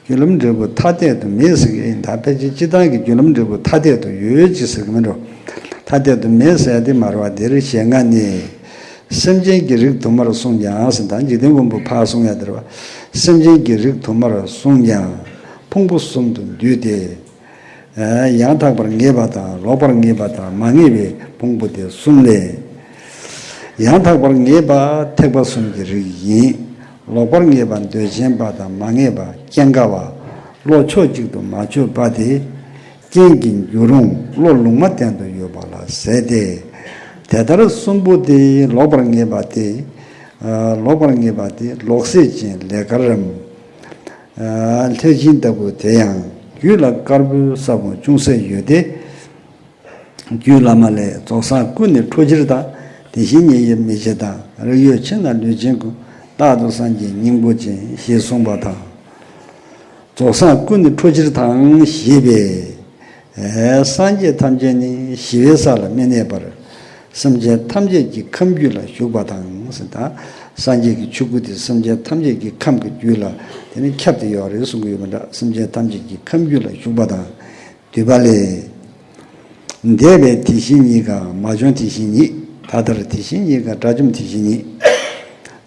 རྒྱུ་ལམ་འབྲས་བུ་ཐ་དད་དུ་མེད་ཟེར་གྱི་ཡིན། ད་ཕལ་ཆེར་སྤྱིར་བཏང་གི་རྒྱུ་ལམ་འབྲས་བུ་ཐ་དད་དུ་ཡོད་ཅེས་ཟེར་གྱི་མིན་འགྲོ། ཐ་དད་དུ་མེད་ཟེར་ཡ་དེ་མ་རེད་བ། འདིར་ཞེ་ལྔ་ནི། སེམས་ཅན་གྱི་རིགས་དུ་མར་གསུངས་ཀྱང་ཟེར། ད་འཇིག་རྟེན་མགོན་པོ་ཕར་གསུང་ཡ་དེ་རེད་བ། སེམས་ཅན་གྱི་རིགས་དུ་མར་གསུངས་ཀྱང་ཕུང་པོ་གསུམ་དུ་འདུས་ཏེ། ཡང་དག་པར་ངེས་པ་དང་། ལོག་པར་ངེས་པ་དང་། མ་ངེས་པའི་ཕུང་པོ་སྟེ་གསུམ་ལས། ཡང་དག་པར་ངེས་པ་ཐེག་པ་གསུམ་གྱི་རིགས་ཡིན། ལོག་པར་ངེས་པ་འདོད་ཆེན་པ་དང་། མ་ངེས་པ་སྐྱེ་འགག་པ། བློ་ཕྱོགས་གཅིག་ཏུ་མ་ཆོད་པ་དེ། རྐྱེན་གྱིས་འགྱུར་རུང་བློ་ལུང་མ་བསྟན་དུ་ཡོད་པ་ལ་ཟེར་ཏེ། དེ་ལྟར་གསུམ་པོ་དེ་ལོག་པར་ངེས་པ་དེ། ལོག་པར་ངེས་པ་དེ་ལོག་སྲེད་ཅན་ལས་དགར་རམ། ལྷས་བྱིན་ལྟ་བུ་དེ་ཡང་རྒྱུད་ལ་དཀར་པོའི་ས་བོན་ཅུང་ཟད་ཡོད་དེ། རྒྱུད་བླ་མ་ལས། རྫོགས་སངས་སྐུ་ནི་འཕྲོ་ཕྱིར་དང་། དེ་བཞིན་ཉིད་དབྱེར་མེད་ཕྱིར་དང་། རིགས་ཡོད་ཕྱིར་ན་ལུས་ཅན་ཀུན། རྟག་ཏུ་སངས་རྒྱས་སྙིང་པོ་ཅན། ཞེས་གསུངས་པ་དང་། རྫོགས་སངས་སྐུ་ནི་འཕྲོ་ཕྱིར་དང་ཞེས་པས། ཨེ། སངས་རྒྱས་ཐམས་ཅད་ནི་ཞི་བའི་ས་ལ་མི་གནས་པར། སེམས་ཅན་ཐམས་ཅད་ཀྱི་ཁམས་རྒྱུད་ལ་བཞུགས་པ་དང་ཟེར། ད་སངས་རྒྱས་ཀྱི་ཆོས་སྐུ་དེ་སེམས་ཅན་ཐམས་ཅད་ཀྱི་ཁམས་ཀྱི་རྒྱུད་ལ་དེ་ནི་ཁྱབ་སྟེ་ཡོད་རེད་གསུང་གི་ཡོད་པ་འདྲ། སེམས་ཅན་ཐམས་ཅད་ཀྱི་ཁམས་རྒྱུད་ལ་བཞུགས་པ་དང་། འདུས་པ་ལས། འདས་པའི་དེ་བཞིན་ཉིད་གང་། མ་བྱུང་དེ་བཞིན་ཉིད། ད་ལྟར་དེ་བཞིན་ཉིད་གང་། དགྲ་བཅོམ་དེ་བཞིན་ཉིད།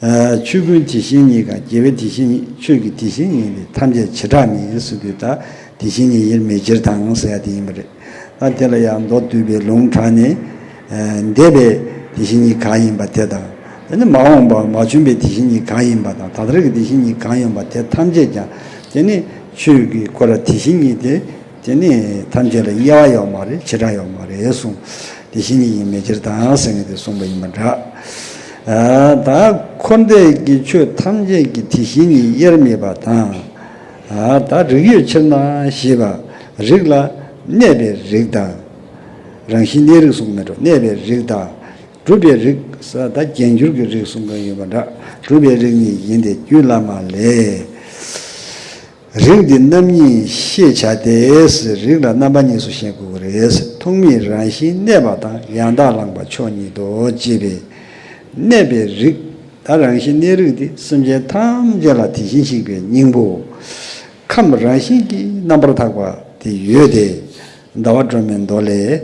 ཆོས་ཀུན་དེ་བཞིན་ཉིད་གང་། རྒྱལ་བའི་དེ་བཞིན་ཉིད། ཆོས་ཀྱི་དེ་བཞིན་ཉིད་ནི། ཐམས་ཅད་བྱེ་བྲག་མིན་ཟེར་དུས། ད་དེ་བཞིན་ཉིད་དབྱེར་མེད་ཕྱིར་དང་ཟེར་ཡ་དེ་ཡིན་པ་རེད། ད་དེ་ལ་ཡང་མདོ་སྡུད་པའི་ལུང་དྲངས་ནས། འདས་པའི་དེ་བཞིན་ཉིད་གང་ཡིན་པ་དེ་དང་། དེ་ནི་མ་འོངས་པ་མ་བྱུང་བའི་དེ་བཞིན་ཉིད་གང་ཡིན་པ་དང་། ད་ལྟར་གྱི་དེ་བཞིན་ཉིད་གང་ཡིན་པ་དེ་ཐམས་ཅད་ཀྱང་དེ་ནི་ཆོས་ཀྱི་ཁོ་ར་དེ་བཞིན་ཉིད་དེ། དེ་ནི་ཐམས་ཅད་ལ་དབྱེ་བ་ཡོད་མ་རེད། བྱེ་བྲག་ཡོད་མ་རེད་གསུངས། དེ་བཞིན་ཉིད་དབྱེར་མེད་ཕྱིར་དང་ཟེར་མཁན་དེ་གསུངས་པ་ཡིན་པ་འདྲ། ཨ། ད་འཁོར་འདས་ཀྱི་ཆོས་ཐམས་ཅད་ཀྱི་དེ་བཞིན་ཉིད་དབྱེར་མེད་པ་དང་། ཨ། ད་རིགས་ཡོད་ཕྱིར་ན་ཞེས་པ། རིགས་ལ་གནས་པའི་རིགས་དང་། རང་བཞིན་གནས་རིགས་གསུངས་མེད་འགྲོ། གནས་པའི་རིགས་དང་། གྲུབ་པའི་རིགས་ཟེར། ད་རྒྱས་འགྱུར་གྱི་རིགས་གསུང་གི་ཡོད་པ་འདྲ། གྲུབ་པའི་རིགས་ནི་ཡིན་ཏེ། རྒྱུད་བླ་མ་ལས། རིགས་འདི་རྣམ་གཉིས་ཤེས་བྱ་སྟེ། རིགས་ལ་རྣམ་པ་གཉིས་སུ་ཤེས་དགོས་ཀྱི་རེད། ཐོག་མའི་རང་བཞིན་གནས་པ་དང་། ཡང་དག་བླངས་པ་ཕྱོགས་ཉིད་དོ། ཅེས་པས། གནས་པའི་རིགས། ད་རང་བཞིན་གནས་རིགས་འདི་སེམས་ཅན་ཐམས་ཅད་ལ་དེ་བཞིན་གཤེགས་པའི་སྙིང་པོ། ཁམས་རང་བཞིན་གྱིས་རྣམ་པར་དག་པ་དེ་ཡོད་དེ། ཟླ་བ་སྒྲོན་མེའི་མདོ་ལས།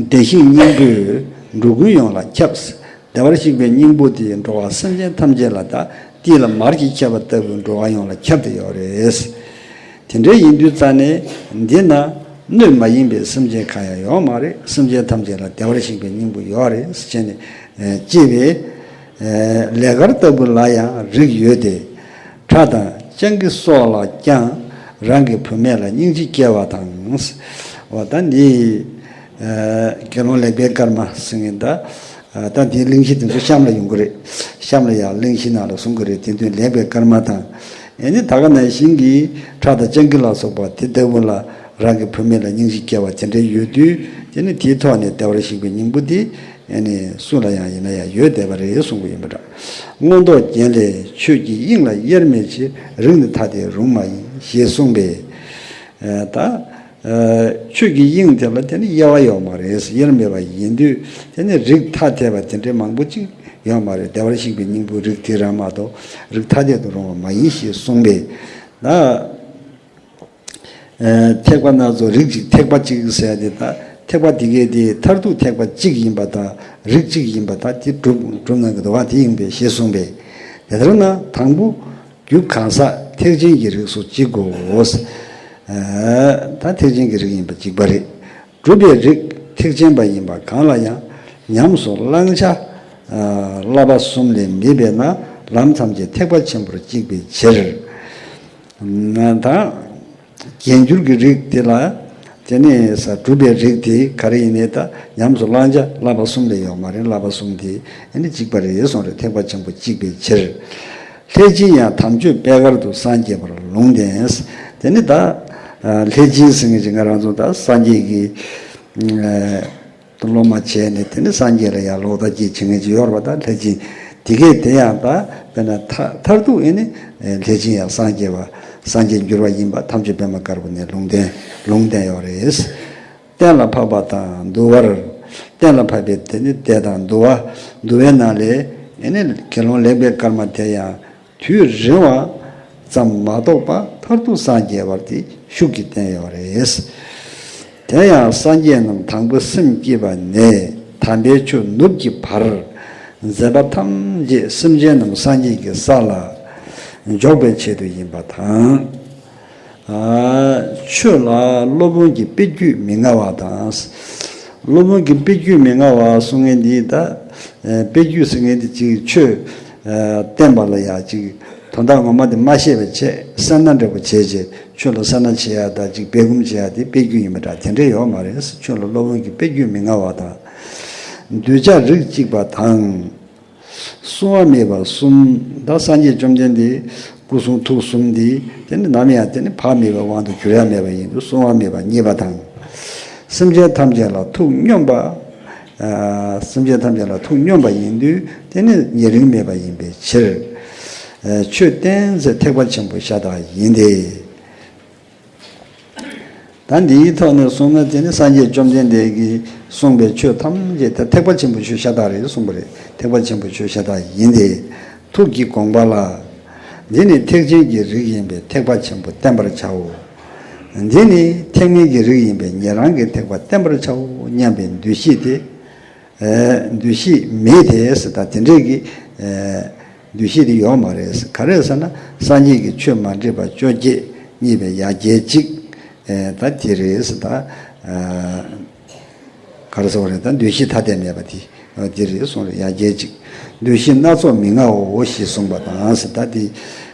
བདེ་གཤེགས་སྙིང་པོས་འགྲོ་ཀུན་ཡོངས་ལ་ཁྱབ། བདེ་བར་གཤེགས་པའི་སྙིང་པོ་དེས་འགྲོ་བ་སེམས་ཅན་ཐམས་ཅད་ལ་ད་ ཏིལ་ལ་མར་གྱིས་ཁྱབ་པ་ལྟ་བུའི་འགྲོ་བ་ཡོངས་ལ་ཁྱབ་སྟེ་ཡོད་རེད། དེ་འདྲའི་ཡིན་དུས་རྩ་ནས་འདི་ན་སྣོད་མ་ཡིན་པའི་སེམས་ཅན་གང་ཡང་ཡོད་མ་རེད། སེམས་ཅན་ཐམས་ཅད་ལ་བདེ་བར་གཤེགས་པའི་སྙིང་པོ་ཡོད་རེད་ཟེར་ནས་ཅེས་པའི་ལས་སྐལ་ལྟ་བུ་ལ་ཡང་རིགས་ཡོད་དེ། ཁྲ་དང་སྤྱང་ཀི་སོགས་ལ་ཀྱང་རང་གི་བུད་མེད་ལ་སྙིང་རྗེ་སྐྱེ་བ་དང་། འོ་ད་འདི་དགེ་སློང་ལེགས་པའི་སྐར་མ་ཟེར་མཁན་ད། ད་དེའི་གླེང་གཞི་དེ་ཚོ་གཤམ་ལ་ཡོང་གི་རེད། གཤམ་ལ་ཡང་གླེང་གཞི་ནང་ལ་གསུང་གི་རེད། དེ་དུས་ལེགས་པའི་སྐར་མ་དང་། ཨེ་ནི་ད་ག་ནང་བཞིན་གྱི་ཁྲ་དང་སྤྱང་ཀི་ལ་སོགས་པ་དེ་ལྟ་བུ་ལ་རང་གི་བུད་མེད་ལ་སྙིང་རྗེ་སྐྱེ་བ་དེ་འདྲ་ཡོད་དུས། དེ་ནི་དེའི་ཐོག་ནས་བདེ་བར་གཤེགས་པའི་སྙིང་པོ་དེ་ཨེ་ནི་སུ་ལ་ཡང་ཡིན་ན་ཡང་ཡོད་བསྡད་པ་རེད་གསུང་གི་ཡིན་པ་འདྲ། མངོན་རྟོགས་རྒྱན་ལས། ཆོས་ཀྱི་དབྱིངས་ལ་དབྱེར་མེད་ཕྱིར། རིགས་ནི་ཐ་དད་རུང་མ་ཡིན་ཞེས་གསུངས་པས། ད། ཆོས་ཀྱི་དབྱིངས་དེ་ལ་དེ་ནི་དབྱེ་བ་ཡོད་མ་རེད། དབྱེར་མེད་པ་ཡིན་དུས་དེ་ནི་རིགས་ཐ་དད་པ་དེ་འདྲའི་མང་པོ་ཅིག་ཡོད་མ་རེད། བདེ་བར་གཤེགས་པའི་སྙིང་པོའི་རིགས་དེ་རང་མ་གཏོགས་རིགས་ཐ་དད་དུ་རུང་བ་མ་ཡིན་ཞེས་གསུངས་པས། ད། ཐེག་པ་སྣ་ཚོགས་རིགས་གཅིག་ཐེག་པ་གཅིག་ཟེར་ཏེ། ད་ཐེག་པ་དེ་གའི་དེ་མཐར་ཐུག་ཐེག་པ་གཅིག་ཡིན་པ་དང་རིགས་གཅིག་ཡིན་པ་ད་དེ་གྲུབ་གྲུབ་གནང་གི་འདུག་བ། དེ་ཡིན་པས་ཞེས་གསུངས་པས། དེ་ལྟར་ན་དང་པོ། རྒྱུ་གང་ཟག་ཐེག་ཆེན་གྱི་རིགས་སུ་གཅིག་གོ། ད་ཐེག་ཆེན་གྱི་རིགས་ཡིན་པ་གཅིག་པ་རེད། སྒྲུབ་པའི་རིགས་ཐེག་ཆེན་པ་ཡིན་པ་གང་ལ་ཡང་ཉམས་སུ་བླང་བྱ་བསླབ་པ་གསུམ་ལས་མེད་པས་ན་ལམ་ཐམས་ཅད་ཐེག་པ་ཆེན་པོར་གཅིག་པའི་ཕྱིར། ད་རྒྱས་འགྱུར་གྱི་རིགས་དེ་ལ། དེ་ནས་ས་སྒྲུབ་པའི་རིགས་དེ་ག་རེ་ཡིན་ནའི་ད་ཉམས་སུ་བླང་བྱ་བསླབ་པ་གསུམ་ལས་ཡོད་མ་རེད། བསླབ་པ་གསུམ་དེ་ཨ་ནི་གཅིག་པ་རེད་གསུངས་རེད། ཐེག་པ་ཆེན་པོ་གཅིག་པའི་ཕྱིར། ལྷས་བྱིན་ཡང་དམ་ཆོས་པད་དཀར་དུ་སངས་རྒྱས་པར་ལུང་བསྟན། དེ་ནི་ད་ལྷས་བྱིན་ཟེར་མཁན་ཅིག་ང་རང་ཚོ་ད་སངས་རྒྱས་ཀྱི་སློབ་མ་བྱས་ནས་དེ་ནི་སངས་རྒྱས་ལ་ཡང་ལོག་ལྟ་སྐྱེས་བྱེད་མཁན་ཅིག་ཡོད་རེད་པ། ད་ལྷས་བྱིན་དེ་གས་དེ་ཡང་ད་དཔེར་ན་མཐར་ཐུག་ཨེ་ནི་ལྷས་བྱིན་ཡང་སངས་རྒྱས་པ། སངས་རྒྱས་འགྱུར་བ་ཡིན་པ་དམ་ཆོས་པད་མ་དཀར་པོ་ནས་ལུང་བསྟན་ལུང་བསྟན་ཡོད་རེད། གཏན་ལ་ཕབ་པ་དང་འདུལ་བར། གཏན་ལ་ཕབ་པའི་དེ་ནི་དེ་དང་འདུལ་བ། འདུལ་བའི་ནང་ལས་ཨེ་ནི་དགེ་སློང་ལེགས་པའི་སྐར་མ་དེ་ཡང་དུས་རིང་བ་ཙམ་མ་གཏོགས་པ་མཐར་ཐུག་སངས་རྒྱས་པར་དེ་ཤུགས་ཀྱིས་བསྟན་ཡོད་རེད། དེ་ཡང་སངས་རྒྱས་རྣམས་དང་པོ་སེམས་བསྐྱེད་པ་ནས་དམ་པའི་ཆོས་ནུབ་ཀྱི་བར་མཛད་པ་ཐམས་ཅད་སེམས་ཅན་རྣམས་སངས་རྒྱས་ཀྱི་ས་ལ་འཇོག་པའི་ཆེད་དུ་ཡིན་པ་དང་། ཆོས་ལ་སློབ་དཔོན་གྱི་དཔེ་རྒྱུད་མི་མངའ་བ་དང་། སློབ་དཔོན་གྱི་དཔེ་རྒྱུད་མི་མངའ་བ་གསུང་མཁན་འདི་ད། དཔེ་རྒྱུད་ཟེར་མཁན་འདི་ཅིག་ཆོས་བསྟན་པ་ལ་ཡང་ཅིག་དོན་དག་ངོ་མ་དེ་མ་ཤེས་པ་བྱས། སེར་སྣ་འདྲ་པོ་བྱས་བྱས་ཆོས་ལ་སེར་སྣ་བྱེད་ཡ་དང་ཅིག་སྦས་སྐུང་བྱེད་ཡ་དེ་དཔེ་རྒྱུད་ཡིན་པ་འདྲ་དེ་འདྲ་ཡོད་མ་རེད། ཆོས་ལ་སློབ་དཔོན་གྱི་དཔེ་རྒྱུད་མི་མངའ་བ་དང་། གདུལ་བྱ་རིགས་གཅིག་པ་དང་། བསྲུང་བ་མེད་པ་གསུམ། ད་སངས་རྒྱས་བཅོམ་ལྡན་འདས་སྐུ་གསུང་ཐུགས་གསུམ་འདི་དེ་ནི་ནམ་ཡང་དེ་ནི་བག་མེད་པའི་དབང་དུ་གྱུར་ཡ་མེད་པ་ཡིན་དུས་བསྲུང་བ་མེད་པ་གཉིས་པ་དང་། སེམས་ཅན་ཐམས་ཅད་ལ་ཐུགས་སྙོམས་པ། སེམས་ཅན་ཐམས་ཅད་ལ་ཐུགས་སྙོམས་པ་ཡིན་དུས་དེ་ནི་ཉེ་རིང་མེད་པ་ཡིན་པའི་ཕྱིར། ཆོས་བསྟན་ཚེ་ཐེག་པ་ཆེན་པོ་ཤ་སྟག་ཡིན་ཏེ། ད་འདིའི་ཐོག་ནས་གསུངས་ན་དེ་ནི་སངས་རྒྱས་བཅོམ་ལྡན་འདས་ཀྱིས་གསུངས་པའི་ཆོས་ཐམས་ཅད་ད་ཐེག་པ་ཆེན་པོའི་ཆོས་ཤ་སྟག་རེད་གསུངས་པ་རེད། ཐེག་པ་ཆེན་པོའི་ཆོས་ཤ་སྟག་ཡིན་ཏེ། ཐུགས་ཀྱི་དགོངས་པ་ལ། འདི་ནི་ཐེག་ཆེན་གྱི་རིགས་ཡིན་པས་ཐེག་པ་ཆེན་པོ་བསྟན་པར་བྱའོ། འདི་ནི་ཐེག་དམན་གྱི་རིགས་ཡིན་པས་ཉན་རང་གི་ཐེག་པ་བསྟན་པར་བྱའོ་སྙམ་པའི་འདུ་ཤེས་དེ། འདུ་ཤེས་མེད་དེ་ཟེར། ད་དེ་འདྲས་ཀྱི་འདུ་ཤེས་དེ་ཡོད་མ་རེད། ག་རེ་ཟེར་ན་སངས་རྒྱས་ཀྱི་ཆོས་མ་འདྲེས་པ་བཅོ་བརྒྱད་རྙེད་པའི་ཡ་གྱལ་གཅིག་ད་དེ་རེད་ཟེར། ད་ག་རེ་ཟེར་བ་རེད། ད་འདུ་ཤེས་ཐ་དད་མེད་པ་དེ་དེ་རེད་གསུངས་རེད། ཡ་གྱལ་གཅིག་འདུ་ཤེས་སྣ་ཚོགས་མི་མངའ་འོ་ཞེས་གསུངས་པ་དང་ཟེར། ད་དེ་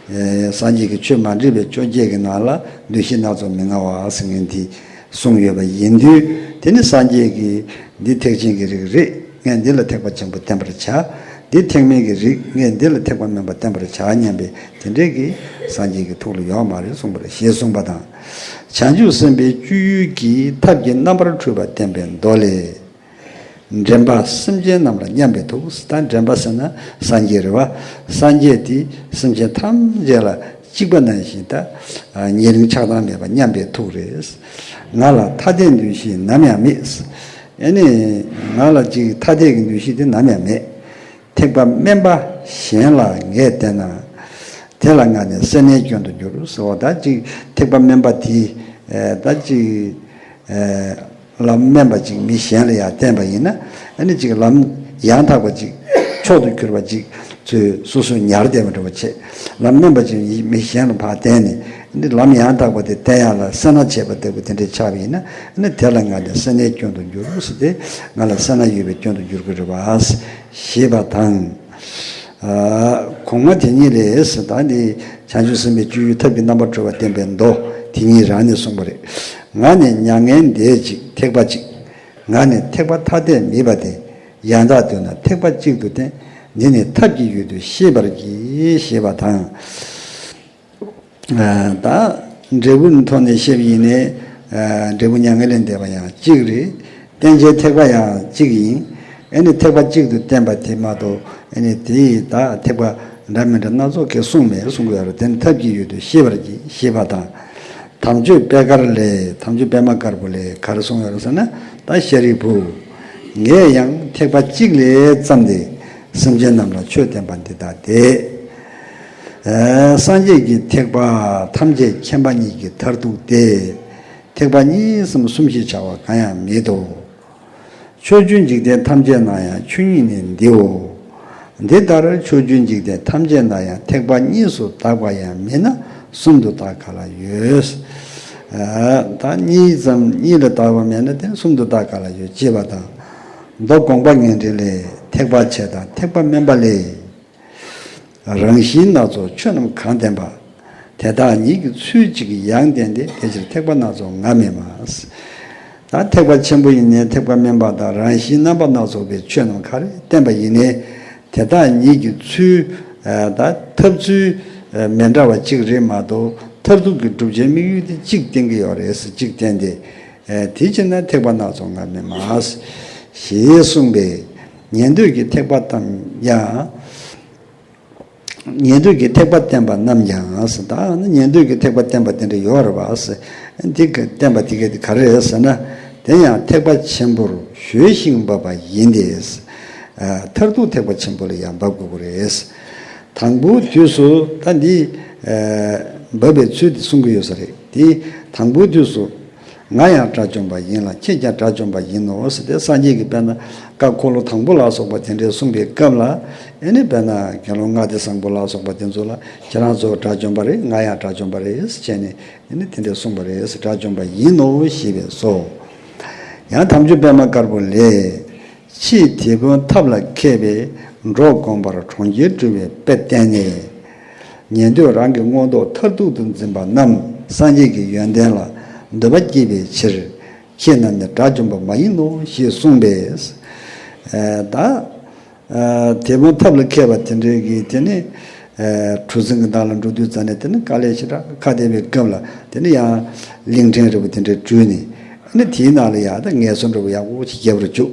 སངས་རྒྱས་ཀྱི་ཆོས་མ་འདྲེས་པའི་བཅོ་བརྒྱད་ཀྱི་ནང་ལ་འདུ་ཤེས་སྣ་ཚོགས་མི་མངའ་བ་ཟེར་མཁན་དེ། གསུངས་ཡོད་པ་ཡིན་དུས་དེ་ནི་སངས་རྒྱས་ཀྱིས་འདི་ཐེག་ཆེན་གྱི་རིགས་རེད། ངས་འདི་ལ་ཐེག་པ་ཆེན་པོ་བསྟན་པར་བྱ། འདི་ཐེག་དམན་གྱི་རིགས། ངས་འདི་ལ་ཐེག་པ་དམན་པ་བསྟན་པར་བྱ་སྙམ་པའི་དེ་འདྲས་ཀྱི་སངས་རྒྱས་ཀྱི་ཐུགས་ལ་ཡོད་མ་རེད་གསུངས་པ་རེད་ཞེས་གསུངས་པ་དང་། བྱང་ཆུབ་སེམས་དཔའི་སྤྱོད་ཡུལ་གྱི་ཐབས་ཀྱི་རྣམ་པར་འཕྲུལ་པ་བསྟན་པའི་མདོ་ལས། འདྲེན་པ་སེམས་ཅན་རྣམས་ལ་མཉམ་པའི་ཐུགས། ད་འདྲེན་པ་ཟེར་ན་སངས་རྒྱས་རེད་བ། སངས་རྒྱས་དེ་སེམས་ཅན་ཐམས་ཅད་ལ་གཅིག་པ་ནང་བཞིན་ད་ཉེ་རིང་ཆགས་སྡང་མེད་པ་མཉམ་པའི་ཐུགས་རེད། ང་ལ་ཐ་དད་འདུ་ཤེས་ནམ་ཡང་མེད། ཨེ་ནི་ང་ལ་ཅིག་ཐ་དད་ཀྱི་འདུ་ཤེས་དེ་ནམ་ཡང་མེད། ཐེག་པ་དམན་པ་གཞན་ལ་ངས་བསྟན་ན། དེ་ལ་ང་ནི་སེར་སྣའི་སྐྱོན་དུ་འགྱུར་ཟེར་བ། ད་ཅིག་ཐེག་པ་དམན་པ་དེ་ད་ཅིག་ལམ་དམན་པ་ཅིག་མི་གཞན་ལ་ཡང་བསྟན་པ་ཡིན་ན། ཨ་ནི་ཅིག་ལམ་ཡང་དག་པ་ཅིག་ མཆོག་ཏུ་གྱུར་པ་ཅིག་ཚུར་སོ་སོས་ཉར་བསྡད་པ་འདྲ་བོ་བྱས། ལམ་དམན་པ་ཅིག་མི་གཞན་ལ་ཕར་བསྟན་ནས་ནི་ལམ་ཡང་དག་པ་དེ་བསྟན་ཡག་ལ་སེར་སྣ་བྱས་པ་ལྟ་བུ་དེ་འདྲས་ཆགས་པ་ཡིན་ན་ནི་དེ་ལ་ང་ནི་སེར་སྣའི་སྐྱོན་དུ་འགྱུར་ཟེར་ཏེ། ང་ལ་སེར་སྣ་ཡོད་པའི་སྐྱོན་དུ་འགྱུར་གྱི་རེད་པ་ཞེས་པ་དང་། ཨ། གོང་མ་དེ་ཉིད་ལས་ཟེར། ད་འདི་བྱང་ཆུབ་སེམས་དཔའི་སྤྱོད་ཡུལ་ཐབས་ཀྱི་རྣམ་པར་གྲོལ་བ་བསྟན་པའི་མདོ་དེ་ཉིད་རང་ནས་གསུངས་པ་རེད། ང་ནི་མྱ་ངན་འདས་ཅིག་ཐེག་པ་གཅིག་ང་ནི་ཐེག་པ་ཐ་དད་མེད་པ་དེ། ཡང་དག་འདོད་ན་ཐེག་པ་གཅིག་ཏུ་བསྟན། འདི་ནི་ཐབས་ཀྱི་ཡུལ་དུ་ཤེས་པར་གྱིས་ཞེས་པ་དང་། ད་འབྲས་བུའི་ཐོག་ནས་བཤད་པ་ཡིན་ནའི། འབྲས་བུ་མྱ་ངན་ལས་འདས་པ་ཡང་གཅིག་རེད། རྟེན་ཅན་ཐེག་པ་ཡང་གཅིག་ཡིན། ཨེ་ནི་ཐེག་པ་གཅིག་ཏུ་བསྟན་པ་དེ་མ་གཏོགས་ཨེ་ནི་དེ་ཡི་ད་ཐེག་པ་འདྲ་མི་འདྲ་སྣ་ཚོགས་ཀྱིས་གསུངས་མེད་གསུང་གི་ཡོད་རེད། དེ་ནི་ཐབས་ཀྱི་ཡུལ་དུ་ཤེས་པར་གྱིས་ཞེས་པ་དང་། དམ་ཆོས་པད་དཀར་ལས། དམ་ཆོས་པད་མ་དཀར་པོ་ལས་ག་རེ་གསུངས་ཡོད་རེད་ཟེར་ན། ད་ཤཱ་རིའི་བུ། ངས་ཡང་ཐེག་པ་གཅིག་ལས་བརྩམས་ཏེ་སེམས་ཅན་རྣམས་ལ་ཆོས་བསྟན་པ་འདི་ལྟ་སྟེ། སངས་རྒྱས་ཀྱི་ཐེག་པ་ཐམས་ཅད་མཁྱེན་པ་ཉིད་ཀྱི་མཐར་ཐུག་སྟེ། ཐེག་པ་གཉིས་སམ་གསུམ་ཞེས་བྱ་བ་གང་ཡང་མེད་དོ། ཕྱོགས་བཅུའི་འཇིག་རྟེན་ཐམས་ཅད་ན་ཡང་ཆོས་ཉིད་ནི་འདིའོ། འདི་ལྟར་ཕྱོགས་བཅུའི་འཇིག་རྟེན་ཐམས་ཅད་ན་ཡང་ཐེག་པ་གཉིས་སུ་དག་པ་ཡང་མིན་ན་གསུམ་དུ་དག་ག་ལ་ཡོད། ད་གཉིས་ཙམ་གཉིས་ལ་དག་པ་མེད་ན་དེ་གསུམ་དུ་དག་ག་ལ་ཡོད་ཅེས་པ་དང་། མདོ་དགོངས་པ་ངེས་འགྲེལ་ལས། ཐེག་པ་ཆེ་དང་ཐེག་པ་དམན་པ་ལས། རང་བཞིན་སྣ་ཚོགས་ཆོས་རྣམས་གང་བསྟན་པ། དེ་དག་ཉིད་ཀྱི་ཚུལ་གཅིག་ཡང་བསྟན་ཏེ། དེ་ཕྱིར་ཐེག་པ་སྣ་ཚོགས་ངར་མི་སྨྲ། ད་ཐེག་པ་ཆེན་པོ་ཡིན་ནའི་ཐེག་པ་དམན་པ་དང་རང་བཞིན་རྣམ་པ་སྣ་ཚོགས་པའི་ཆོས་རྣམས་ག་རེ་བསྟན་པ་ཡིན་ནའི། དེ་དག་ཉིད་ཀྱི་ཚུལ། ད་ཐབས་ཚུལ་མི་འདྲ་བ་གཅིག་རེད་མ་གཏོགས་མཐར་ཐུག་གི་སྒྲུབ་བྱའི་དམིགས་ཡུལ་དེ་གཅིག་བསྟན་གྱི་ཡོད་རེད་ཟེར། གཅིག་བསྟན་ཏེ། དེ་ཕྱིར་ན་ཐེག་པ་སྣ་ཚོགས་ངར་མི་སྨྲ། ཞེས་གསུངས་པས། ཉན་ཐོས་ཀྱི་ཐེག་པ་དམ་ཡང་། ཉན་ཐོས་ཀྱི་ཐེག་པ་བསྟན་པ་རྣམས་ཀྱང་ཟེར། ད་ནི་ཉན་ཐོས་ཀྱི་ཐེག་པ་བསྟན་པ་དེ་འདྲ་ཡོད་རེད་པ་ཟེར། འདི་གི་བསྟན་པ་དེ་ག་དེ་ག་རེ་རེད་ཟེར་ན། དེ་ཡང་ཐེག་པ་ཆེན་པོར་གཞོལ་ཞིང་འབབ་པ་ཡིན་ཏེ། མཐར་ཐུག་ཐེག་པ་ཆེན་པོ་ལ་ཡང་འབབ་དགོས་ཀྱི་རེད། དང་པོའི་དུས་སུ་ད་འདི་འབབ་པའི་ཚུལ་དེ་གསུང་གི་ཡོད་ས་རེད། དེ་དང་པོའི་དུས་སུ། ང་ཡང་དགྲ་བཅོམ་པ་ཡིན་ལ། ཁྱེད་ཀྱང་དགྲ་བཅོམ་པ་ཡིན་ནོ་ཟེར་ཏེ། སངས་རྒྱས་ཀྱིས་དཔེར་ན་བཀའ་འཁོར་ལོ་དང་པོ་ལ་སོགས་པ་དེ་འདྲའི་གསུངས་པའི་སྐབས་ལ། ཨེ་ནི་དཔེར་ན་དགེ་སློང་ལྔ་སྡེ་བཟང་པོ་ལ་སོགས་པ་དེ་ཚོ་ལ། ཁྱེད་རང་ཚོ་དགྲ་བཅོམ་པ་རེད། ང་ཡང་དགྲ་བཅོམ་པ་རེད་ཟེར་བྱས་ནས་ཨེ་ནི་དེ་འདྲའི་གསུངས་པ་རེད་ཟེར། དགྲ་བཅོམ་པ་ཡིན་ནོ་ཞེས་པས་སོ། ཡང་དམ་ཆོས་པད་མ་དཀར་པོ་ལས། ཕྱིས་དེད་དཔོན་ཐབས་ལ་མཁས་པས་འགྲོ་དགོངས་པར་གྲོང་ཁྱེར་སྤྲུལ་པའི་དཔེ་བསྟན་ནས། ཉན་ཐོས་རང་གི་མངོན་རྟོགས་མཐར་ཐུག་ཏུ་འཛིན་པ་རྣམས་སངས་རྒྱས་ཀྱི་ཡོན་ཏན་ལ་འདོད་པ་སྐྱེས་པའི་ཕྱིར། ཁྱེད་རྣམས་ནི་དགྲ་བཅོམ་པ་མ་ཡིན་ནོ་ཞེས་གསུངས་པས། ད་དེད་དཔོན་ཐབས་ལ་མཁས་པ་དེ་འདྲའི་གིས་དེ་ནི་གྲུ་གཟིངས་ཀྱི་མདའ་ལ་འགྲོ་དུས་ཙ་ནས་དེ་ནི་དཀའ་ལས་ཞེ་དྲག་ཁག་བསྡད་པའི་སྐབས་ལ། དེ་ནི་ཡང་གླིང་ཕྲན་རིལ་པོ་དེ་འདྲའི་བྲུས་ནས། ཨ་ནི་དེའི་ནང་ལ་ཡང་ད་ངལ་གསོ་འདྲ་བོ་ཡག་པོ་ཞིག་རྒྱབ་རུ་བཅུག་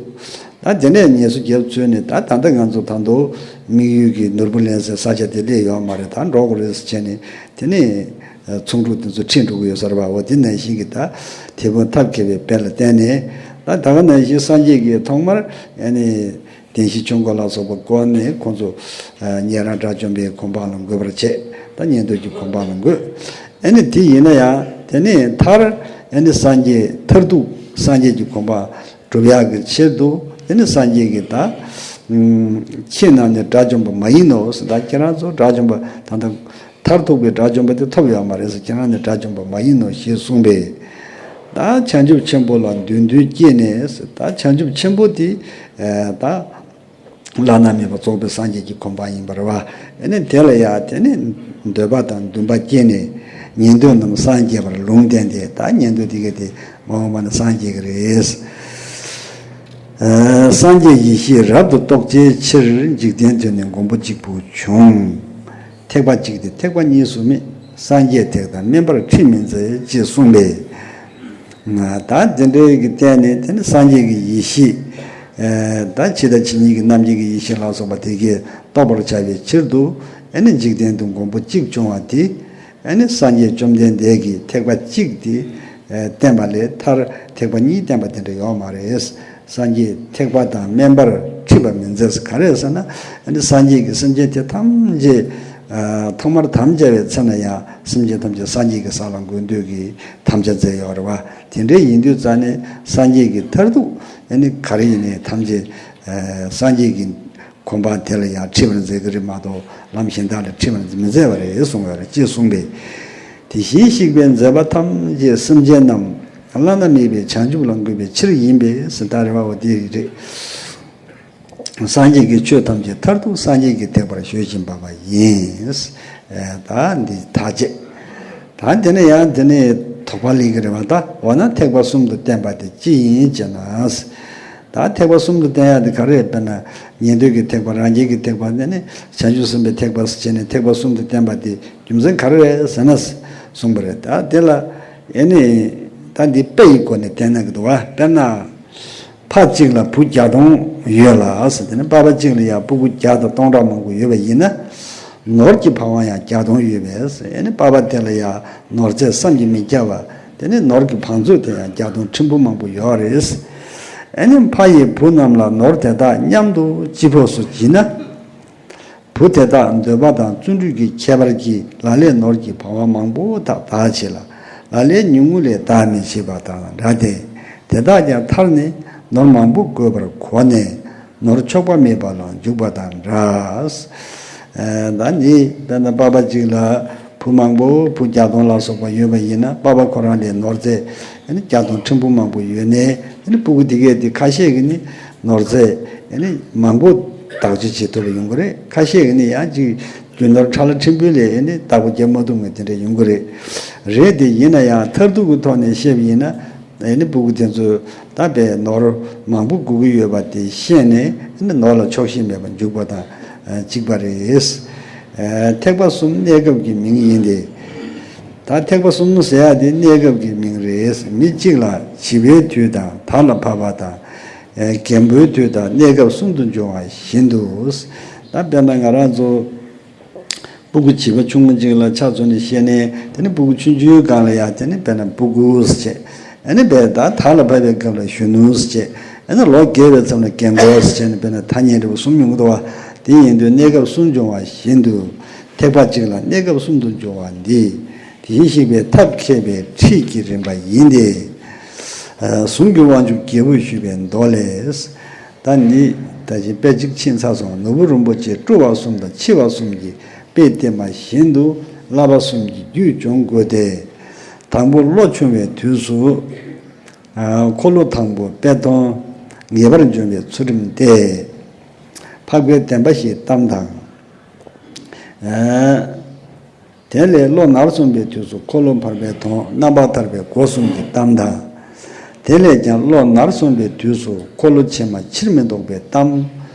ད་དེ་ནས་ངལ་གསོ་རྒྱབ་ཚུལ་ནི། ད་ད་ལྟ་ང་ཚོ་ད་དུང་དམིགས་ཡུལ་གྱི་ནོར་བུ་ལེན་སའི་ས་ཆ་དེ་སླེབས་ཡོད་མ་རེད། ད་འགྲོ་དགོས་རེད་ཟེར་བྱས་ནས། དེ་ནས་ཚོང་ཕྲུག་དེ་ཚོ་ཁྲིད་འགྲོ་གི་ཡོད་ས་རེད་པ། འོ་དེ་ནང་བཞིན་གྱི་ད་དེད་དཔོན་ཐབས་མཁས་པའི་དཔེ་ལ་བརྟེན་ནས། ད་ད་ག་ནང་བཞིན་སངས་རྒྱས་ཀྱིས་ཐོག་མར་ཨ་ནི་བདེན་བཞིའི་ཆོས་འཁོར་ལ་སོགས་པ་བསྐོར་ནས། ཁོང་ཚོ་ཉན་རང་དགྲ་བཅོམ་པའི་གོ་འཕང་ལ་འགོད་པར་བྱེད། ད་ཉན་ཐོས་ཀྱི་གོ་འཕང་ལ་འགོད། ཨ་ནི་དེ་ཡིན་ན་ཡང་དེ་ནས་མཐར་ཨ་ནི་སངས་རྒྱས་མཐར་ཐུག་སངས་རྒྱས་ཀྱི་གོ་འཕང་སྒྲུབ་ཡག་གི་ཕྱིར་དུ། དེ་ནི་སངས་རྒྱས་ཀྱིས་ད་ཁྱེད་རྣམས་ནི་དགྲ་བཅོམ་པ་མ་ཡིན་ནོ་ཟེར། ད་ཁྱེད་རང་ཚོ་དགྲ་བཅོམ་པ་ད་ལྟ་མཐར་ཐུག་པའི་དགྲ་བཅོམ་པ་དེ་ཐོབ་ཡོད་མ་རེད་ཟེར། ཁྱེད་རང་ནི་དགྲ་བཅོམ་པ་མ་ཡིན་ནོ་ཞེས་གསུངས་པས། ད་བྱང་ཆུབ་ཆེན་པོ་ལ་འདོད་འདུན་སྐྱེས་ནས་ཟེར། ད་བྱང་ཆུབ་ཆེན་པོ་དེ་ད་བླ་ན་མེད་པ་རྫོགས་པའི་སངས་རྒྱས་ཀྱི་གོ་འཕང་ཡིན་པ་རེད་པ། ཨ་ནི་དེ་ལ་ཡང་དེ་ནི་འདོད་པ་དང་འདུན་པ་སྐྱེས་ནས། ཉན་ཐོས་རྣམས་སངས་རྒྱས་པར་ལུང་བསྟན་ཏེ། ད་ཉན་ཐོས་དེ་ག་དེ་མ་འོངས་པ་ན་སངས་རྒྱས་ཀྱི་རེད། ཨ། སངས་རྒྱས་ཡེ་ཤེས་རབ་ཏུ་རྟོགས་བྱའི་ཕྱིར། འཇིག་རྟེན་དུ་ནི་མགོན་པོ་གཅིག་པུ་བྱུང་། ཐེག་པ་གཅིག་སྟེ་ཐེག་པ་གཉིས་སུ་མེད། སངས་རྒྱས་ཐེག་དང་དམན་པར་ཁྲིད་མི་མཛད། ཅེས་གསུངས་པས། ད་དེ་འདྲའི་གི་སྟེང་ནས་དེ་ནི་སངས་རྒྱས་ཀྱི་ཡེ་ཤེས། ཨ། ད་ཕྱི་དང་ཕྱི་ཉིད་ཀྱི་རྣམ་འབྱེད་ཀྱི་ཡེ་ཤེས་ལ་སོགས་པ་དེ་གས་རྟོགས་པར་བྱ་བའི་ཕྱིར་དུ། ཨ་ནི་འཇིག་རྟེན་དུ་མགོན་པོ་གཅིག་བྱུང་བ་དེ། ཨ་ནི་སངས་རྒྱས་བཅོམ་ལྡན་འདས་ཀྱིས་ཐེག་པ་གཅིག་དེ་བསྟན་པ་ལས་མཐར་ཐེག་པ་གཉིས་བསྟན་པ་དེ་འདྲ་ཡོད་མ་རེད། སངས་རྒྱས་ཐེག་པ་དང་དམན་པར་ཁྲིད་པ་མི་མཛད་ཟེར། ག་རེ་ཟེར་ན། ཨ་ནི་སངས་རྒྱས་ཀྱིས་སེམས་ཅན་དེ་ཐམས་ཅད། ཨ། ཐོག་མར་དམ་བཅའ་བའི་ཚེ་ན་ཡང་སེམས་ཅན་ཐམས་ཅད་སངས་རྒྱས་ཀྱི་ས་ལ་འགོད་འདོད་ཀྱི་དམ་བཅའ་མཛད་ཡོད་རེད་པ། དེ་འདྲ་ཡིན་དུས་ཙ་ནས་སངས་རྒྱས་ཀྱི་མཐར་ཐུག་ཨ་ནི་ག་རེ་ཡིན་ནའི་ཐམས་ཅད། ཨ། སངས་རྒྱས་ཀྱི་ གོམ་པ་དེ་ལ་ཡང་ཁྲིད་པར་མཛད་ཀྱི་རེད་མ་གཏོགས་ལམ་གཞན་དག་ལ་ཁྲིད་པར་མི་མཛད་པ་རེད་གསུངས་པ་རེད། ཅེས་གསུངས་པས། དེ་བཞིན་གཤེགས་པས་མཛད་པ་ཐམས་ཅད་སེམས་ཅན་རྣམས་བླ་ན་མེད་པའི་བྱང་ཆུབ་ལ་འགོད་པའི་ཕྱིར་ཡིན་པས་ཟེར། ད་རེ་བ་བ་དེ་རེད། སངས་རྒྱས་ཀྱི་ཆོས་ཐམས་ཅད་མཐར་ཐུག་སངས་རྒྱས་ཀྱི་ཐེག་པར་གཞོལ་བཞིན་པ་བ་ཡིན། ད་འདི་ཐག་བཅད། ད་དེ་ནས་ཡང་དེ་ནས་དོགས་པ་སླེབས་ཀྱི་རེད་བ། ད་འོ་ན་ཐེག་པ་གསུམ་དུ་བསྟན་པ་དེ་ཅི་ཡིན་ཅེ་ན། ད་ཐེག་པ་གསུམ་དུ་བསྟན་ཡ་དེ་ག་རེ་རེད། དཔེར་ན་ཉན་ཐོས་ཀྱི་ཐེག་པ། རང་རྒྱལ་གྱི་ཐེག་པ། དེ་ནས་བྱང་ཆུབ་སེམས་དཔའི་ཐེག་པ་ཟེར་བྱས་ནས་ཐེག་པ་གསུམ་དུ་བསྟན་པ་དེ་རྒྱུ་མཚན་ག་རེ་རེད་ཟེར་ན་གསུངས་པ་རེད། ད་དེ་ལ་ཨེ་ནི་ད་འདི་དཔེ་ཡི་སྒོ་ནས་བསྟན་གནང་གི་འདུག་བ། དཔེར་ན། ཕ་གཅིག་ལ་བུ་བརྒྱ་སྟོང་ཡོད་ལ་ཟེར། དེ་ནི་པ་ཕ་གཅིག་ལ་ཡང་སྤུ་གུ་བརྒྱ་དང་སྟོང་ཕྲག་མང་པོ་ཡོད་པ་ཡིན་ན། ནོར་གྱི་འབབ་དབང་ཡང་བརྒྱ་སྟོང་ཡོད་པས་ཟེར། ཨེ་ནི་པ་ཕ་དེ་ལ་ཡང་ནོར་རྫས་བསམ་གྱིས་མི་ཁྱབ་པ། དེ་ནི་ནོར་གྱི་བང་མཛོད་དེ་ཡང་བརྒྱ་སྟོང་ཕྲན་བུ་མང་པོ་ཡོད་རེད། ཨེ་ནི་ཕ་ཡི་བུ་རྣམས་ལ་ནོར་དེ་དག་མཉམ་དུ་སྤྱི་ཕོགས་སུ་བགྱིས་ན། བུ་དེ་དག་འདོད་པ་དང་བརྩོན་འགྲུས་ཀྱི་ཁྱད་པར་གྱིས་ལ་ལས་ནོར་གྱི་འབབ་དབང་མང་པོ་དག་བདག་བྱེད་ལ། ལ་ལས་ཉུང་ངུ་ལས་བདག་མི་བྱེད་པ་དང་འདྲ་སྟེ། དེ་དག་ཀྱང་མཐར་ནི་ནོར་མང་པོ་བགོས་པར་གོ་ནས་ནོར་ཆོག་པ་མེད་པ་ལ་འཇུག་པ་དང་འདྲ། ཨ་ད་ནི་དཔེར་ན་པ་ཕ་གཅིག་ལ་བུ་མང་པོ་བུ་བརྒྱ་སྟོང་ལ་སོགས་པ་ཡོད་པ་ཡིན་ན། པ་ཕ་ཁོ་རང་ལས་ནོར་རྫས་ཨ་ནི་བརྒྱ་སྟོང་ཕྲན་བུ་མང་པོ་ཡོད་ནའི་ཨ་ནི་སྤུ་གུ་དེ་གས་དེ་ཁ་ཤས་ཀྱིས་ནི་ནོར་རྫས་ཨ་ནི་མང་པོ་བདག་སྤྱོད་བྱེད་ཐུབ་པ་ཡོང་གི་རེད། ཁ་ཤས་ཀྱིས་ནི་ཡང་ཅིག་རྒྱུ་ནོར་ཁྲ་ལ་ཕྲན་བུ་ལས་ཨ་ནི་བདག་པོ་རྒྱབ་མ་ཐུབ་མཁན་དེ་འདྲ་ཡོང་གི་རེད། རེད་དེ་ཡིན་ན་ཡང་མཐར་ཐུག་གི་ཐོག་ནས་བཤད་པ་ཡིན་ན། ཨེ་ནི་སྤུ་གུ་དེ་ཚོས་ད་དཔེ་ནོར་མང་པོ་དགོས་ཀྱི་ཡོད་པ་དེ་ཤེས་ནས་ཨེ་ནི་ནོར་ལ་ཆོག་ཤེས་མེད་པར་འཇུག་པ་དང་གཅིག་པ་རེད། ཨེ་ཐེག་པ་གསུམ་གནས་སྐབས་ཀྱི་མིང་ཡིན་ཏེ། ད་ཐེག་པ་གསུམ་ཟེར་ཡ་དེ་གནས་སྐབས་ཀྱི་མིང་རེད། མི་གཅིག་ལ་བྱིས་པའི་དུས་དང་དར་ལ་བབ་པ་དང་། ཨེ་རྒན་པོའི་དུས་དང་གནས་སྐབས་གསུམ་དུ་འབྱུང་བ་བཞིན་དུ། ད་དཔེར་ན་ང་རང་ཚོ། སྤུ་གུ་བྱིས་པ་ཆུང་ངུ་ཅིག་ལ་ཆ་མཚོན་ནས་བཤད་ནས། དེ་ནི་སྤུ་གུ་ཆུང་ཆུང་སྒང་ལ་ཡ་དེ་ནི་དཔེར་ན་སྤུ་གུ་ཟེར་བྱས། ཨ་ནི་དཔེ་ད་དར་ལ་བབ་པའི་སྐབས་ལ་གཞོན་ནུ་ཟེར་བྱས། ཨ་ནི་ལོ་རྒས་པའི་མཚམས་ལ་རྒན་གོག་ཟེར་བྱས་ནས་དཔེར་ན་ཐ་སྙད་འདྲ་བོ་གསུམ་ཡོང་གི་འདུག་བ། དེ་ཡིན་དུས་གནས་སྐབས་གསུམ་འབྱུང་བ་བཞིན་དུ། ཐེག་པ་གཅིག་ལ་གནས་སྐབས་གསུམ་དུ་འབྱུང་བ་འདི། དེ་བཞིན་གཤེགས་པའི་ཐབས་མཁས་པའི་ཁྲིད་ཀྱི་རིམ་པ་ཡིན་ཏེ། ཨ་གཟུངས་ཀྱི་དབང་ཕྱུག་རྒྱལ་པོས་ཞུས་པའི་མདོ་ལས། ད་ནི་ད་ཅི་དཔེ་གཅིག་ཕྱིན་ཚར་སོང་། ནོར་བུ་རིན་པོ་ཆེ་བཀྲུ་བ་གསུམ་དང་འཕྱི་བ་གསུམ་གྱི་དཔེ་བསྟན་པ་བཞིན་དུ་བསླབ་པ་གསུམ་གྱི་རྒྱུད་སྦྱོང་དགོས་ཏེ། དང་པོ་བློ་ཆུང་བའི་དུས་སུ། ཨ་འཁོར་ལོ་དང་པོ་དཔེ་མཐོང་། ངེས་པར་འབྱོངས་པའི་ཚུལ་ཁྲིམས་ཏེ། འཕགས་པའི་བདེན་པ་བཞི་གཏམ་དང་། ཨ་དེ་ལས་བློ་ནར་སོན་པའི་དུས་སུ་འཁོར་ལོ་འཕགས་པའི་དོན་རྣམ་པར་ཐར་པའི་སྒོ་གསུམ་གྱི་གཏམ་དང་། དེ་ལས་ཀྱང་བློ་ནར་སོན་པའི་དུས་སུ་འཁོར་ལོ་ཕྱི་མ་ཕྱིར་མི་ལྡོག་པའི་གཏམ་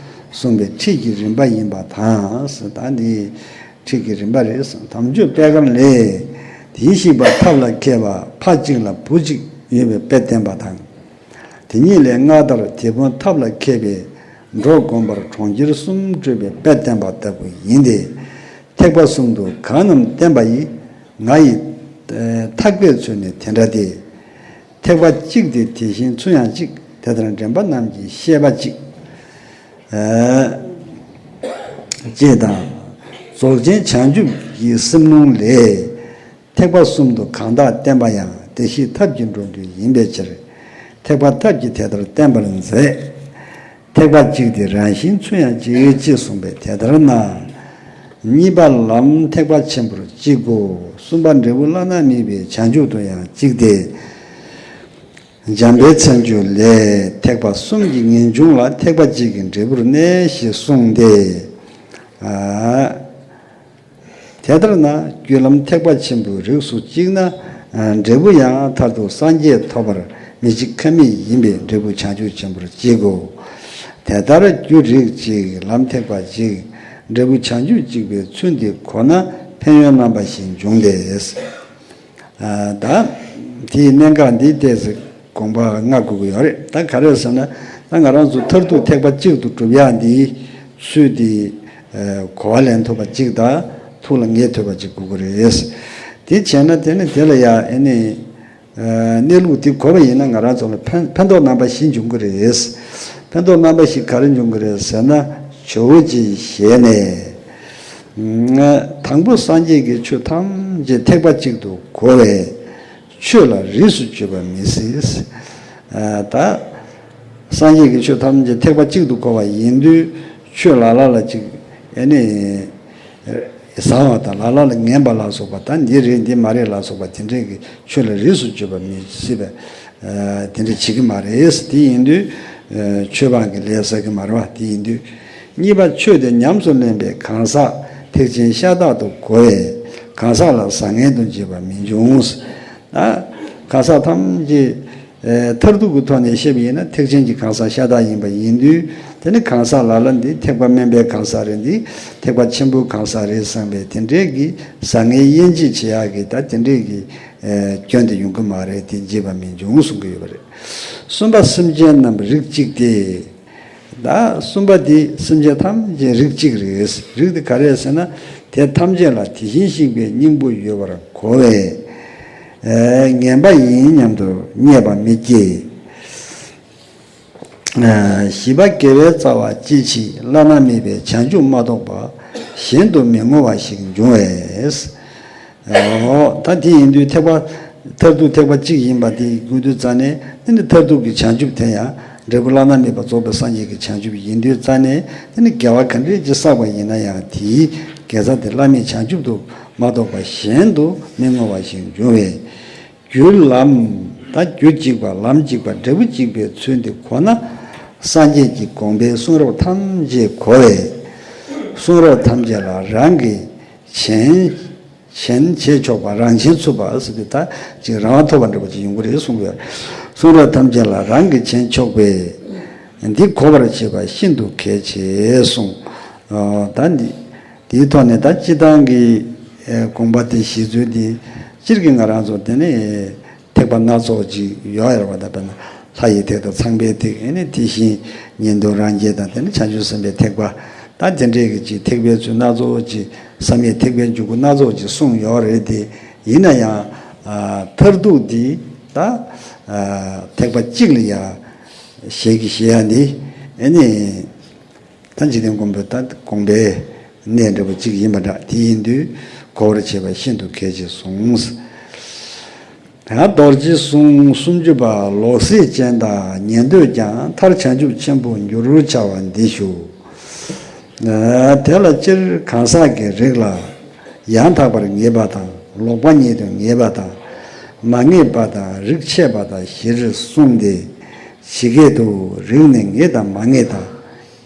གསུངས་པའི་ཁྲིད་ཀྱི་རིམ་པ་ཡིན་པ་དང་། ད་འདི་ཁྲིད་ཀྱི་རིམ་པ་རེད། དམ་ཆོས་པད་དཀར་ལས། དེའི་གཤེགས་པ་ཐབས་ལ་མཁས་པ་ཕ་གཅིག་ལ་བུ་གཅིག་ཡོད་པའི་དཔེ་བསྟན་པ་དང་། དེ་ཉིད་ལས་སྔར་ལྟར་དེད་དཔོན་ཐབས་ལ་མཁས་པས་འགྲོ་དགོངས་པར་གྲོང་ཁྱེར་གསུམ་བགྲོད་པའི་དཔེ་བསྟན་པ་ལྟ་བུ་ཡིན་ཏེ། ཐེག་པ་གསུམ་དུ་གང་རྣམས་བསྟན་པ་ཡི། ང་ཡི་ཐག་པས་ཚུལ་ནི་དེ་འདྲ་སྟེ། ཐེག་པ་གཅིག་སྟེ་དེ་བཞིན་ཚུལ་ཡང་གཅིག་དེ་ལྟར་འདྲེན་པ་རྣམས་ཀྱི་བཤད་པ་གཅིག་ཅེས་དང་། རྫོགས་ཆེན་བྱང་ཆུབ་ཀྱི་སེམས་ལུང་ལས། ཐེག་པ་གསུམ་དུ་གང་དག་བསྟན་པ་ཡང་། བདེ་གཤེགས་ཐབས་ཀྱིས་འགྲོ་འདུལ་ཡིན་པའི་ཕྱིར། ཐེག་པ་ཐབས་ཀྱིས་དེ་ལྟར་བསྟན་པར་མཛད། ཐེག་པ་གཅིག་སྟེ་རང་བཞིན་ཚུལ་ཡང་གཅིག་ཅེས་གསུངས་པས་དེ་ལྟར་ན། གཉིས་པ་ལམ་ཐེག་པ་ཆེན་པོར་གཅིག་གོ། གསུམ་པ་འབྲས་བུ་བླ་ན་མེད་པའི་བྱང་ཆུབ་ཏུ་ཡང་གཅིག་སྟེ། འཇམ་དཔལ་མཚན་བརྗོད་ལས་ཐེག་པ་གསུམ་གྱི་ངེས་འབྱུང་ལ་ཐེག་པ་གཅིག་གི་འབྲས་བུར་གནས་ཞེས་གསུངས་ཏེ། ཨ། དེ་ལྟར་ན་རྒྱུ་ལམ་ཐེག་པ་ཆེན་པོའི་རིགས་སུ་གཅིག་ན། འབྲས་བུ་ཡང་མཐར་ཐུག་སངས་རྒྱས་ཐོབ་པར་མི་འཇིགས་ཁ་མེད་ཡིན་པས་འབྲས་བུ་བྱང་ཆུབ་ཆེན་པོར་གཅིག་གོ། དེ་ལྟར་རྒྱུ་རིགས་གཅིག་ལམ་ཐེག་པ་གཅིག་འབྲས་བུ་བྱང་ཆུབ་གཅིག་པའི་ཚུལ་འདི་གོ་ན་ཕན་ཡོན་རྣམ་པ་བཞི་འབྱུང་སྟེ། ད་དེའི་གནད་འགག་འདི་ཏོག་ཙམ་དགོངས་པ་ལྔ་དགོས་ཀྱི་ཡོད་རེད། ད་ག་རེ་ཟེར་ན། ད་ང་རང་ཚོ་མཐར་ཐུག་ཐེག་པ་གཅིག་ཏུ་སྒྲུབ་ཡག་འདིའི་ཚུལ་འདི་གོ་བ་ལེན་ཐུབ་པ་གཅིག་དང་ཐུགས་ལ་ངེས་ཐུབ་པ་གཅིག་དགོས་ཀྱི་རེད། དེ་བྱས་ན་དེ་ནི་དེ་ལ་ཡང་ཨེ་ནི་གནས་ལུགས་འདི་གོ་བ་ཡིན་ན་ང་རང་ཚོ་ལ་ཕན་ཕན་ཐོགས་རྣམ་པ་བཞི་འབྱུང་གི་རེད། ཕན་ཐོགས་རྣམ་པ་བཞི་ག་རེ་འབྱུང་གི་རེད་ཟེར་ན། ཇོ་བོ་རྗེ་ཞལ་ནས། དང་པོ་སངས་རྒྱས་ཀྱི་ཆོས་ཐམས་ཅད་ཐེག་པ་གཅིག་ཏུ་གོ་བས། ཆོས་ལ་རིས་སུ་བཅད་པ་མི་སྲིད། ད་སངས་རྒྱས་ཀྱི་ཆོས་ཐམས་ཅད་ཐེག་པ་གཅིག་ཏུ་གོ་བ་ཡིན་དུས། ཆོས་ལ་ལ་ལ་ཅིག་ཨེ་ནི་བཟང་བ་དང་ལ་ལ་ལ་ངན་པ་ལ་སོགས་པ་དང་འདི་རེད་འདི་མ་རེད་ལ་སོགས་པ་དེ་འདྲས་ཀྱི་ཆོས་ལ་རིས་སུ་ཆད་པ་མི་སྲིད་པའི་དེ་འདྲ་བྱེད་ཀྱི་མ་རེད། དེ་ཡིན་དུས་ཆོས་སྤང་གི་ལས་བསགས་ཀྱི་མ་རེད་བ། དེ་ཡིན་དུས་གཉིས་པ་ཆོས་དེ་ཉམས་སུ་ལེན་པའི་གང་ཟག་ཐེག་ཆེན་ཤ་སྟག་ཏུ་གོ་བས་གང་ཟག་ལ་བཟང་ངན་དུ་འབྱེད་པ་མི་འབྱུང་། ད་གང་ཟག་ཐམས་ཅད་མཐར་ཐུག་གི་ཐོག་ནས་བཤད་པ་ཡིན་ན་ཐེག་ཆེན་གྱི་གང་ཟག་ཤ་སྟག་ཡིན་པ་ཡིན་དུས་དེ་ནི་གང་ཟག་ལ་ལ་འདི་ཐེག་པ་དམན་པའི་གང་ཟག་རེད། འདི་ཐེག་པ་ཆེན་པོའི་གང་ཟག་རེད་བསམ་པའི་དེ་འདྲས་ཀྱི་བཟང་ངན་དབྱེ་འབྱེད་བྱེད་ཡག་གི་ད་དེ་འདྲས་ཀྱི་སྐྱོན་དེ་ཡོང་གི་མ་རེད། དེ་འབྱེད་པ་མི་འབྱུང་གསུང་གི་ཡོད་པ་རེད། གསུམ་པ་སེམས་ཅན་རྣམས་རིགས་གཅིག་སྟེ། ད་གསུམ་པ་འདི་སེམས་ཅན་ཐམས་ཅད་རིགས་གཅིག་རེད། རིགས་འདི་ག་རེ་ཟེར་ན་དེ་ཐམས་ཅད་ལ་དེ་བཞིན་གཤེགས་པའི་སྙིང་པོ་ཡོད་པར་གོ་བས་ངན་པ་ཡིན་སྙམ་དུ་བརྙས་པ་མི་སྐྱེ། བཞི་པ་དགེ་བའི་རྩ་བ་ཅི་མཆིས་བླ་ན་མེད་པའི་བྱང་ཆུབ་མ་གཏོགས་པ་གཞན་དུ་མི་བསྔོ་བ་ཞིག་འབྱུང་བས། ཨོ། ད་དེ་ཡིན་དུས་ཐེག་པ་མཐར་ཐུག་ཐེག་པ་གཅིག་ཡིན་པ་དེ་དགོས་དུས་ཙ་ནས་དེ་ནི་མཐར་ཐུག་གི་བྱང་ཆུབ་དེ་ཡང་འབྲས་བུ་བླ་ན་མེད་པ་རྫོགས་པའི་སངས་རྒྱས་ཀྱི་བྱང་ཆུབ་ཡིན་དུས་ཙ་ནས་དེ་ནི་དགེ་བ་ག་འདྲས་ཅིག་བསགས་པ་ཡིན་ན་ཡང་དེའི་དགེ་རྩ་དེ་བླ་མེད་བྱང་ཆུབ་ཏུ་མ་གཏོགས་པ་གཞན་དུ་མི་བསྔོ་བ་ཞིག་འབྱུང་བས། རྒྱུ་ལམ། ད་རྒྱུ་གཅིག་པ་ལམ་གཅིག་པ་འབྲས་བུ་གཅིག་པའི་ཚུལ་འདི་གོ་ན། སངས་རྒྱས་ཀྱི་དགོངས་པའི་གསུང་རབ་ཐམས་ཅད་གོ་བས། གསུང་རབ་ཐམས་ཅད་ལ་རང་གི་བྱན། བྱན་བྱེད་ཆོག་པ་རང་བྱན་ཚུགས་པ་ཟེར་དུས་ད་ཅིག་རང་དབང་ཐོབ་པ་འདྲ་པོ་ཅིག་ཡོང་གི་རེད་གསུང་གི་ཡོད། གསུང་རབ་ཐམས་ཅད་ལ་རང་གི་བྱན་ཆོག་པས། འདི་གོ་བར་བྱེད་པ་ཤིན་ཏུ་གལ་ཆེ་གསུངས། ད་འདི། དེའི་ཐོག་ནས་ད་སྤྱིར་བཏང་གི་ཨེ་དགོངས་པ་དེ་གཞི་འཛུལ་དེ་སྤྱིར་གྱི་ང་རང་ཚོ་དེ་ནས་ཐེག་པ་སྣ་ཚོགས་ཅིག་ཡོད་ཡོད་པ་དང་། དཔེར་ན་ལྷ་ཡི་ཐེག་དང་ཚངས་པའི་ཐེག་ཨེ་ནས་དེ་བཞིན་ཉན་ཐོས་རང་རྒྱལ་དང་དེ་ནས་བྱང་ཆུབ་སེམས་དཔའི་ཐེག་པ་ད་དེ་འདྲའི་གི་ཅིག་ཐེག་པའི་ཚུལ་སྣ་ཚོགས་ཅིག་བསམ་ཡས་ཐེག་པའི་འཇུག་སྒོ་སྣ་ཚོགས་ཅིག་གསུངས་ཡོད་རེད་དེ། ཡིན་ན་ཡང་ཨ་མཐར་ཐུག་དེ་ད་ཨ་ཐེག་པ་གཅིག་ལ་ཡ་ཞལ་གྱིས་བཞེས་ཡ་འདི་ཨེ་ནས། ད་འཇིག་རྟེན་མགོན་པོའི་ད་དགོངས་པའི་གནས་འདྲ་པོ་གཅིག་ཡིན་པ་འདྲ། དེ་ཡིན་དུས་གོ་བར་བྱེད་པ་ཤིན་ཏུ་གལ་ཆེ་གསུངས། ཡང་རྡོ་རྗེའི་གསུང་སུམ་ཅུ་པ། ལོག་སྲེད་ཅན་དག་ཉན་ཐོས་ཀྱང་། མཐར་བྱང་ཆུབ་ཆེན་པོར་འགྱུར་བར་བྱ་བ་འདི་ཞུ། དེ་ལ་སྤྱིར་གང་ཟག་གི་རིགས་ལ་ཡང་དག་པར་ངེས་པ་དང་། ལོག་པ་ཉིད་དུ་ངེས་པ་དང་། མ་ངེས་པ་དང་། རིགས་ཆད་པ་དང་། བཞིར་གསུངས་ཏེ། ཇི་སྐད་དུ། རིགས་ནི་ངེས་དང་མ་ངེས་དང་།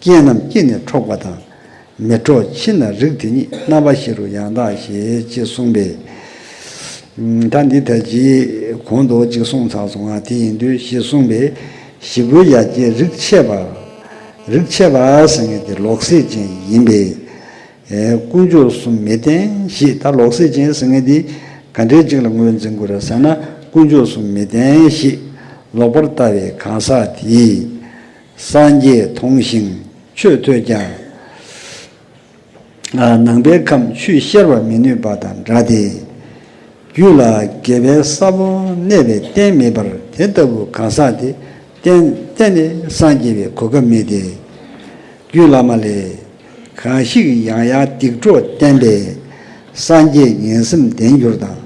རྐྱེན་རྣམས་ཀྱིས་ནི་འཕྲོག་པ་དང་། མི་འཕྲོག་ཕྱིར་ན་རིགས་དེ་ཉིད། རྣམ་པ་བཞི་རུ་ཡང་དག་ཞེས། ཅེས་གསུངས་པས། ད་འདི་ད་ཅི་གོང་དུ་ཅིག་གསུངས་ཚར་སོང་ང་། དེ་ཡིན་དུས་ཞེས་གསུངས་པས། བཞི་པོའི་ཡ་གྱལ་རིགས་ཆད་པ། རིགས་ཆད་པ་ཟེར་མཁན་དེ་ལོག་སྲེད་ཅན་ཡིན་པས། དཀོན་མཆོག་གསུམ་མི་བརྟེན་ཞེས། ད་ལོག་སྲེད་ཅན་ཟེར་མཁན་དེ་ག་འདྲའི་ཅིག་ལ་ངོས་འཛིན་དགོས་རེད་ཟེར་ན། དཀོན་མཆོག་གསུམ་མི་བརྟེན་ཞེས་ལོག་པར་ལྟ་བའི་གང་ཟག་དེས། སངས་རྒྱས་མཐོང་ཞིང་ཆོས་ཐོས་ཀྱང་། ནང་པའི་ཁམས་ཆོས་ཤར་བར་མི་ནུས་པ་དང་འདྲ་སྟེ། རྒྱུད་ལ་དགེ་བའི་ས་བོན་གནས་པའི་རྟེན་མེད་པར་དེ་ལྟ་བུ་གང་ཟག་དེ་གཏན་གཏན་ནས་སངས་རྒྱས་པའི་གོ་སྐབས་མེད་དེ། རྒྱུད་བླ་མ་ལས། གང་ཞིག་ཡང་ཡང་སྡིག་གྲོགས་བསྟེན་པས། སངས་རྒྱས་ངན་སེམས་ལྡན་གྱུར་དང་།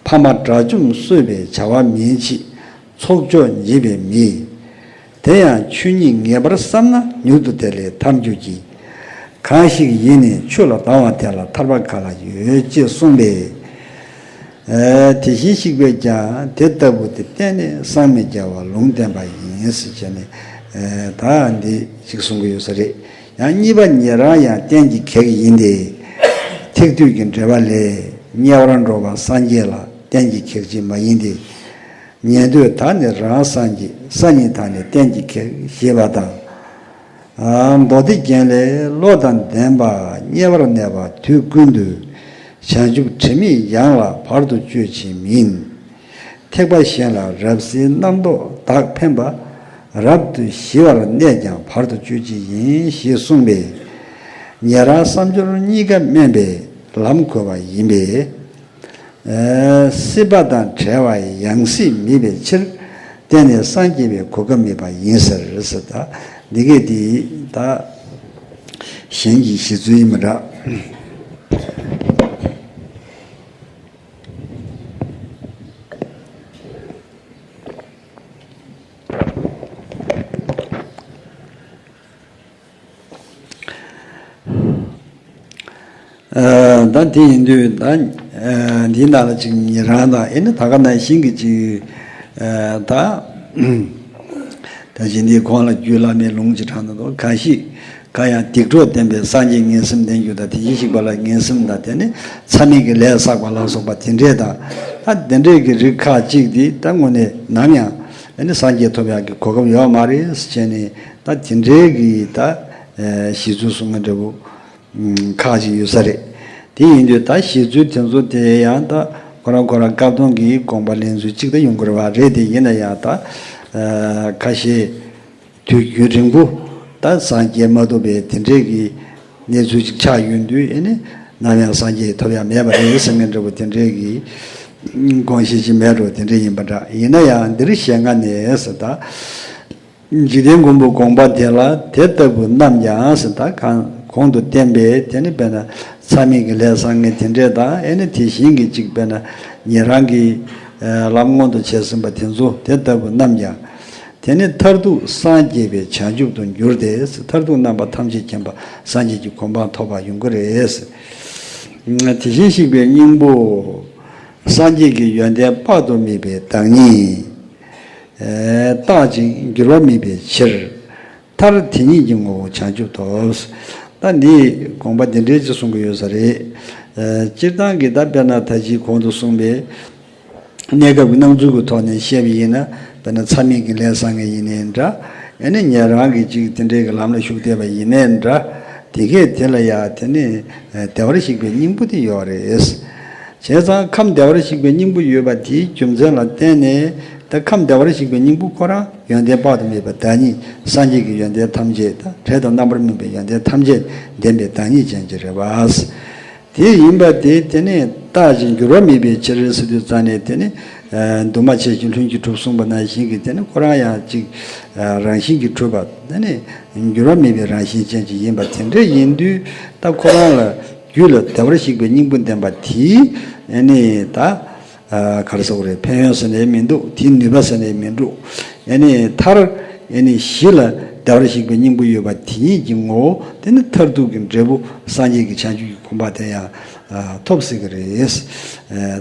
ཕ་མ་དགྲ་བཅོམ་གསོད་པའི་བྱ་བ་མིན་ཕྱིར། ཚོགས་མཆོག་འབྱེད་པའི་མི། དེ་ཡང་ཆོས་ཉིད་ངེས་པར་བསམ་ན། མྱུར་དུ་དེ་ལས་ཐར་འགྱུར་གྱི། གང་ཞིག་ཡིད་ནི་ཆོས་ལ་སྡང་བ་དེ་ལ་ཐར་པ་ག་ལ་ཡོད། ཅེས་གསུངས་པས། ཨ་དེ་བཞིན་གཤེགས་པས་ཀྱང་དེ་ལྟ་བུ་དེ་གཏན་ནས་སངས་མི་རྒྱ་བར་ལུང་བསྟན་པ་ཡིན་ཟེར་བྱས་ནས། ཨ་ད་འདི་ཞིག་གསུང་གི་ཡོད་ས་རེད། ཡང་གཉིས་པ་ཉན་རང་ཡང་གཏན་གྱི་གེགས་ཡིན་ཏེ། ཐེག་བསྡུས་ཀྱི་འགྲེལ་པ་ལས། དམྱལ་བར་འགྲོ་བ་སངས་རྒྱས་ལ་གཏན་གྱི་གེགས་ཅིག་མ་ཡིན་ཏེ། ཉན་ཐོས་དག་ནི་རང་སངས་རྒྱས། ས་ཉིད་དག་ནི་གཏན་གྱི་གེགས་ཞེས་པ་དང་། ཨ་མདོ་སྡེ་རྒྱན་ལས། བློ་དང་ལྡན་པ་དམྱལ་བར་གནས་པ་དུས་ཀུན་ཏུ། བྱང་ཆུབ་དྲི་མེད་གཡང་ལ་བར་དུ་གཅོད་བྱེད་མིན། ཐེག་པ་གཞན་ལ་རབ་གསལ་རྣམ་རྟོག་དག་འཕེན་པ། རབ་ཏུ་ཞི་བར་གནས་ཀྱང་བར་དུ་གཅོད་བྱེད་ཡིན། ཞེས་གསུངས་པས། ཉན་རང་བསམ་སྦྱོར་གཉིས་ཀ་དམན་པས་ལམ་གོལ་བ་ཡིན་པས། ཨ་སྲིད་པ་དང་བྲལ་བ་ཡང་སྲིད་མེད་པའི་ཕྱིར། གཏན་ནས་སངས་རྒྱས་པའི་གོ་སྐབས་མེད་པ་ཡིན་ཟེར་ཟེར། ད་འདི་སྐད་དེ་ད་གཞན་གྱི་གཞི་རྩོལ་ཡིན་པ་འདྲ། ད་དེ་ཡིན་དུས་ད་འདིའི་ནང་ལ་ཅིག་ཉན་རང་དང་ཨེ་ནི་ད་ག་ནང་བཞིན་གྱི་ཅིག་ད། ད་ཅི་འདི་གོང་ལ་རྒྱུད་བླ་མའི་ལུང་ཅིག་དྲངས་འདུག་གང་ཞིག་གང་ཡང་སྡིག་གྲོགས་བསྟེན་པས་སངས་རྒྱས་ངན་སེམས་ལྡན་གྱུར། ད་དེ་བཞིན་གཤེགས་པ་ལ་ངན་སེམས་དང་དེ་ནི་མཚམས་མེད་ཀྱི་ལས་བསགས་པ་ལ་སོགས་པ་དེ་འདྲས་དང་། ད་དེ་འདྲས་ཀྱི་རིགས་ཁག་ཅིག་འདི་ད་དངོས་གནས་ནམ་ཡང་ཨེ་ནི་སངས་རྒྱས་ཐོབ་ཡག་གི་གོ་སྐབས་ཡོད་མ་རེད་ཟེར་བྱས་ནས། ད་དེ་འདྲས་ཀྱི་ད་ཨེ་གཞི་རྩ་གསུང་མཁན་འདྲ་བོ་ཁག་ཅིག་ཡོད་ས་རེད། དེ་ཡིན་དུས་ད་གཞི་རྩ་དེ་ཚོ་དེ་ཡང་ད་ཁོ་རང་ཁོ་རང་སྐབས་དོན་གྱི་དགོངས་པ་ལེན་ཚུལ་གཅིག་ད་ཡོང་གི་རེད་བ། རེད་དེ་ཡིན་ན་ཡང་ད་ཨ་ཁ་ཤས་དུས་རྒྱུན་རིང་པོ་ད་སངས་རྒྱས་མ་ཐོབ་པའི་དེ་འདྲས་ཀྱི་གནས་ཚུལ་ཅིག་ཆགས་ཡོང་དུས་ཨེ་ནི་ནམ་ཡང་སངས་རྒྱས་ཐོབ་ཡ་མེད་པ་རེད་ཟེར་མཁན་འདྲ་བོ་དེ་འདྲས་ཀྱི་དགོངས་བཞེད་ཅིག་མེད་འགྲོ་དེ་འདྲས་ཡིན་པ་འདྲ། ཡིན་ན་ཡང་འདིར་ཞལ་སྔ་ནས་ཟེར་ད། འཇིག་རྟེན་མགོན་པོའི་དགོངས་པ་དེ་ལ་དེ་ལྟ་བུ་རྣམས་ཀྱང་ཟེར་ད་གང་གོང་དུ་བསྟན་པའི་དེ་ནི་དཔེར་ན་མཚམས་མེད་ཀྱི་ལས་བསགས་མཁན་དེ་འདྲས་དང་ཨེ་ནི་དེ་བཞིན་གྱི་གཅིག་དཔེར་ན་ཉན་རང་གི་ལམ་མངོན་དུ་བྱས་ཟིན་པ་དེ་ཚོ་དེ་ལྟ་བུ་རྣམས་ཀྱང་། དེ་ནི་མཐར་ཐུག་སངས་རྒྱས་པའི་བྱང་ཆུབ་ཏུ་འགྱུར་ཏེ། མཐར་ཐུག་རྣམ་པ་ཐམས་ཅད་མཁྱེན་པ་སངས་རྒྱས་ཀྱི་གོ་འཕང་ཐོབ་པ་ཡོང་གི་རེད། དེ་བཞིན་གཤེགས་པའི་སྙིང་པོ། སངས་རྒྱས་ཀྱི་ཡོན་ཏན་དཔག་ཏུ་མེད་པའི་བདག་ཉིད། རྟག་ཅིང་འགྱུར་བ་མེད་པའི་ཕྱིར། མཐར་དེ་ཉིད་ཀྱི་ངོ་བོ་བྱང་ཆུབ་ཐོབ། ད་འདི་དགོངས་པ་འདི་འདྲའི་ཅིག་གསུང་གི་ཡོད་ས་རེད། སྤྱིར་བཏང་གི་ད་དཔེར་ན་ད་ཅི་གོང་དུ་གསུངས་པའི་གནས་སྐབས་ཀྱི་སྣང་ཚུལ་གྱི་ཐོག་ནས་བཤད་པ་ཡིན་ན། དཔེར་ན་མཚམས་མེད་ཀྱི་ལས་བསགས་མཁན་ཡིན་ནའི་འདྲ། ཨེ་ནི་ཉན་རང་གི་ཅིག་དེ་འདྲའི་གི་ལམ་ལ་ཞུགས་བསྡད་པ་ཡིན་ནའི་འདྲ། དེ་གས་དེ་ལ་ཡང་དེ་ནི་བདེ་བར་གཤེགས་པའི་སྙིང་པོ་དེ་ཡོད་རེད། བྱས་ཙང་ཁམས་བདེ་བར་གཤེགས་པའི་སྙིང་པོ་ཡོད་པ་དེའི་རྒྱུ་མཚན་ལ་བརྟེན་ནས། ད་ཁམས་བདེ་བར་གཤེགས་པའི་སྙིང་པོ་ཁོ་རང་ཡོན་ཏན་དཔག་ཏུ་མེད་པའི་བདག་ཉིད། སངས་རྒྱས་ཀྱི་ཡོན་ཏན་ཐམས་ཅད་དང་། འབྲས་དང་རྣམ་པར་སྨིན་པའི་ཡོན་ཏན་ཐམས་ཅད་ལྡན་པའི་བདག་ཉིད་ཅན་ཅིག་རེད་པ། དེ་ཡིན་པ་དེ་དེ་ནི་རྟག་ཅིང་འགྱུར་བ་མེད་པའི་ཕྱིར་ཟེར་དུས་ཙ་ནས། དེ་ནི་འདུས་མ་བྱས་ཀྱི་ལྷུན་གྱིས་གྲུབ་གསུངས་པ་ནང་བཞིན་གྱི་དེ་ནི་ཁོ་རང་ཡང་ཅིག་རང་བཞིན་གྱིས་གྲུབ་པ། དེ་ནི་འགྱུར་བ་མེད་པའི་རང་བཞིན་ཅན་ཅིག་ཡིན་པ་དེ་འདྲ་ཡིན་དུས། ད་ཁོ་རང་ལ་རྒྱུད་ལ་བདེ་བར་གཤེགས་པའི་སྙིང་པོ་ལྡན་པ་དེའི་ཨེ་ནི་ད་ག་རེ་ཟེར་དགོས་རེད། ཕན་ཡོན་ཟེར་ནའི་མི་འདུག་དེའི་ནུས་པ་ཟེར་ནའི་མི་འདུག་ཨེ་ནི་མཐར་ཨེ་ནི་གཞི་ལ་བདེ་བར་གཤེགས་པའི་སྙིང་པོ་ཡོད་པ་དེ་ཉིད་ཀྱི་ངོ་བོ་དེ་ནི་མཐར་ཐུག་གི་འབྲས་བུ་སངས་རྒྱས་ཀྱི་བྱང་ཆུབ་ཀྱི་གོ་འཕང་དེ་ཡང་ཐོབ་སྲིད་ཀྱི་རེད།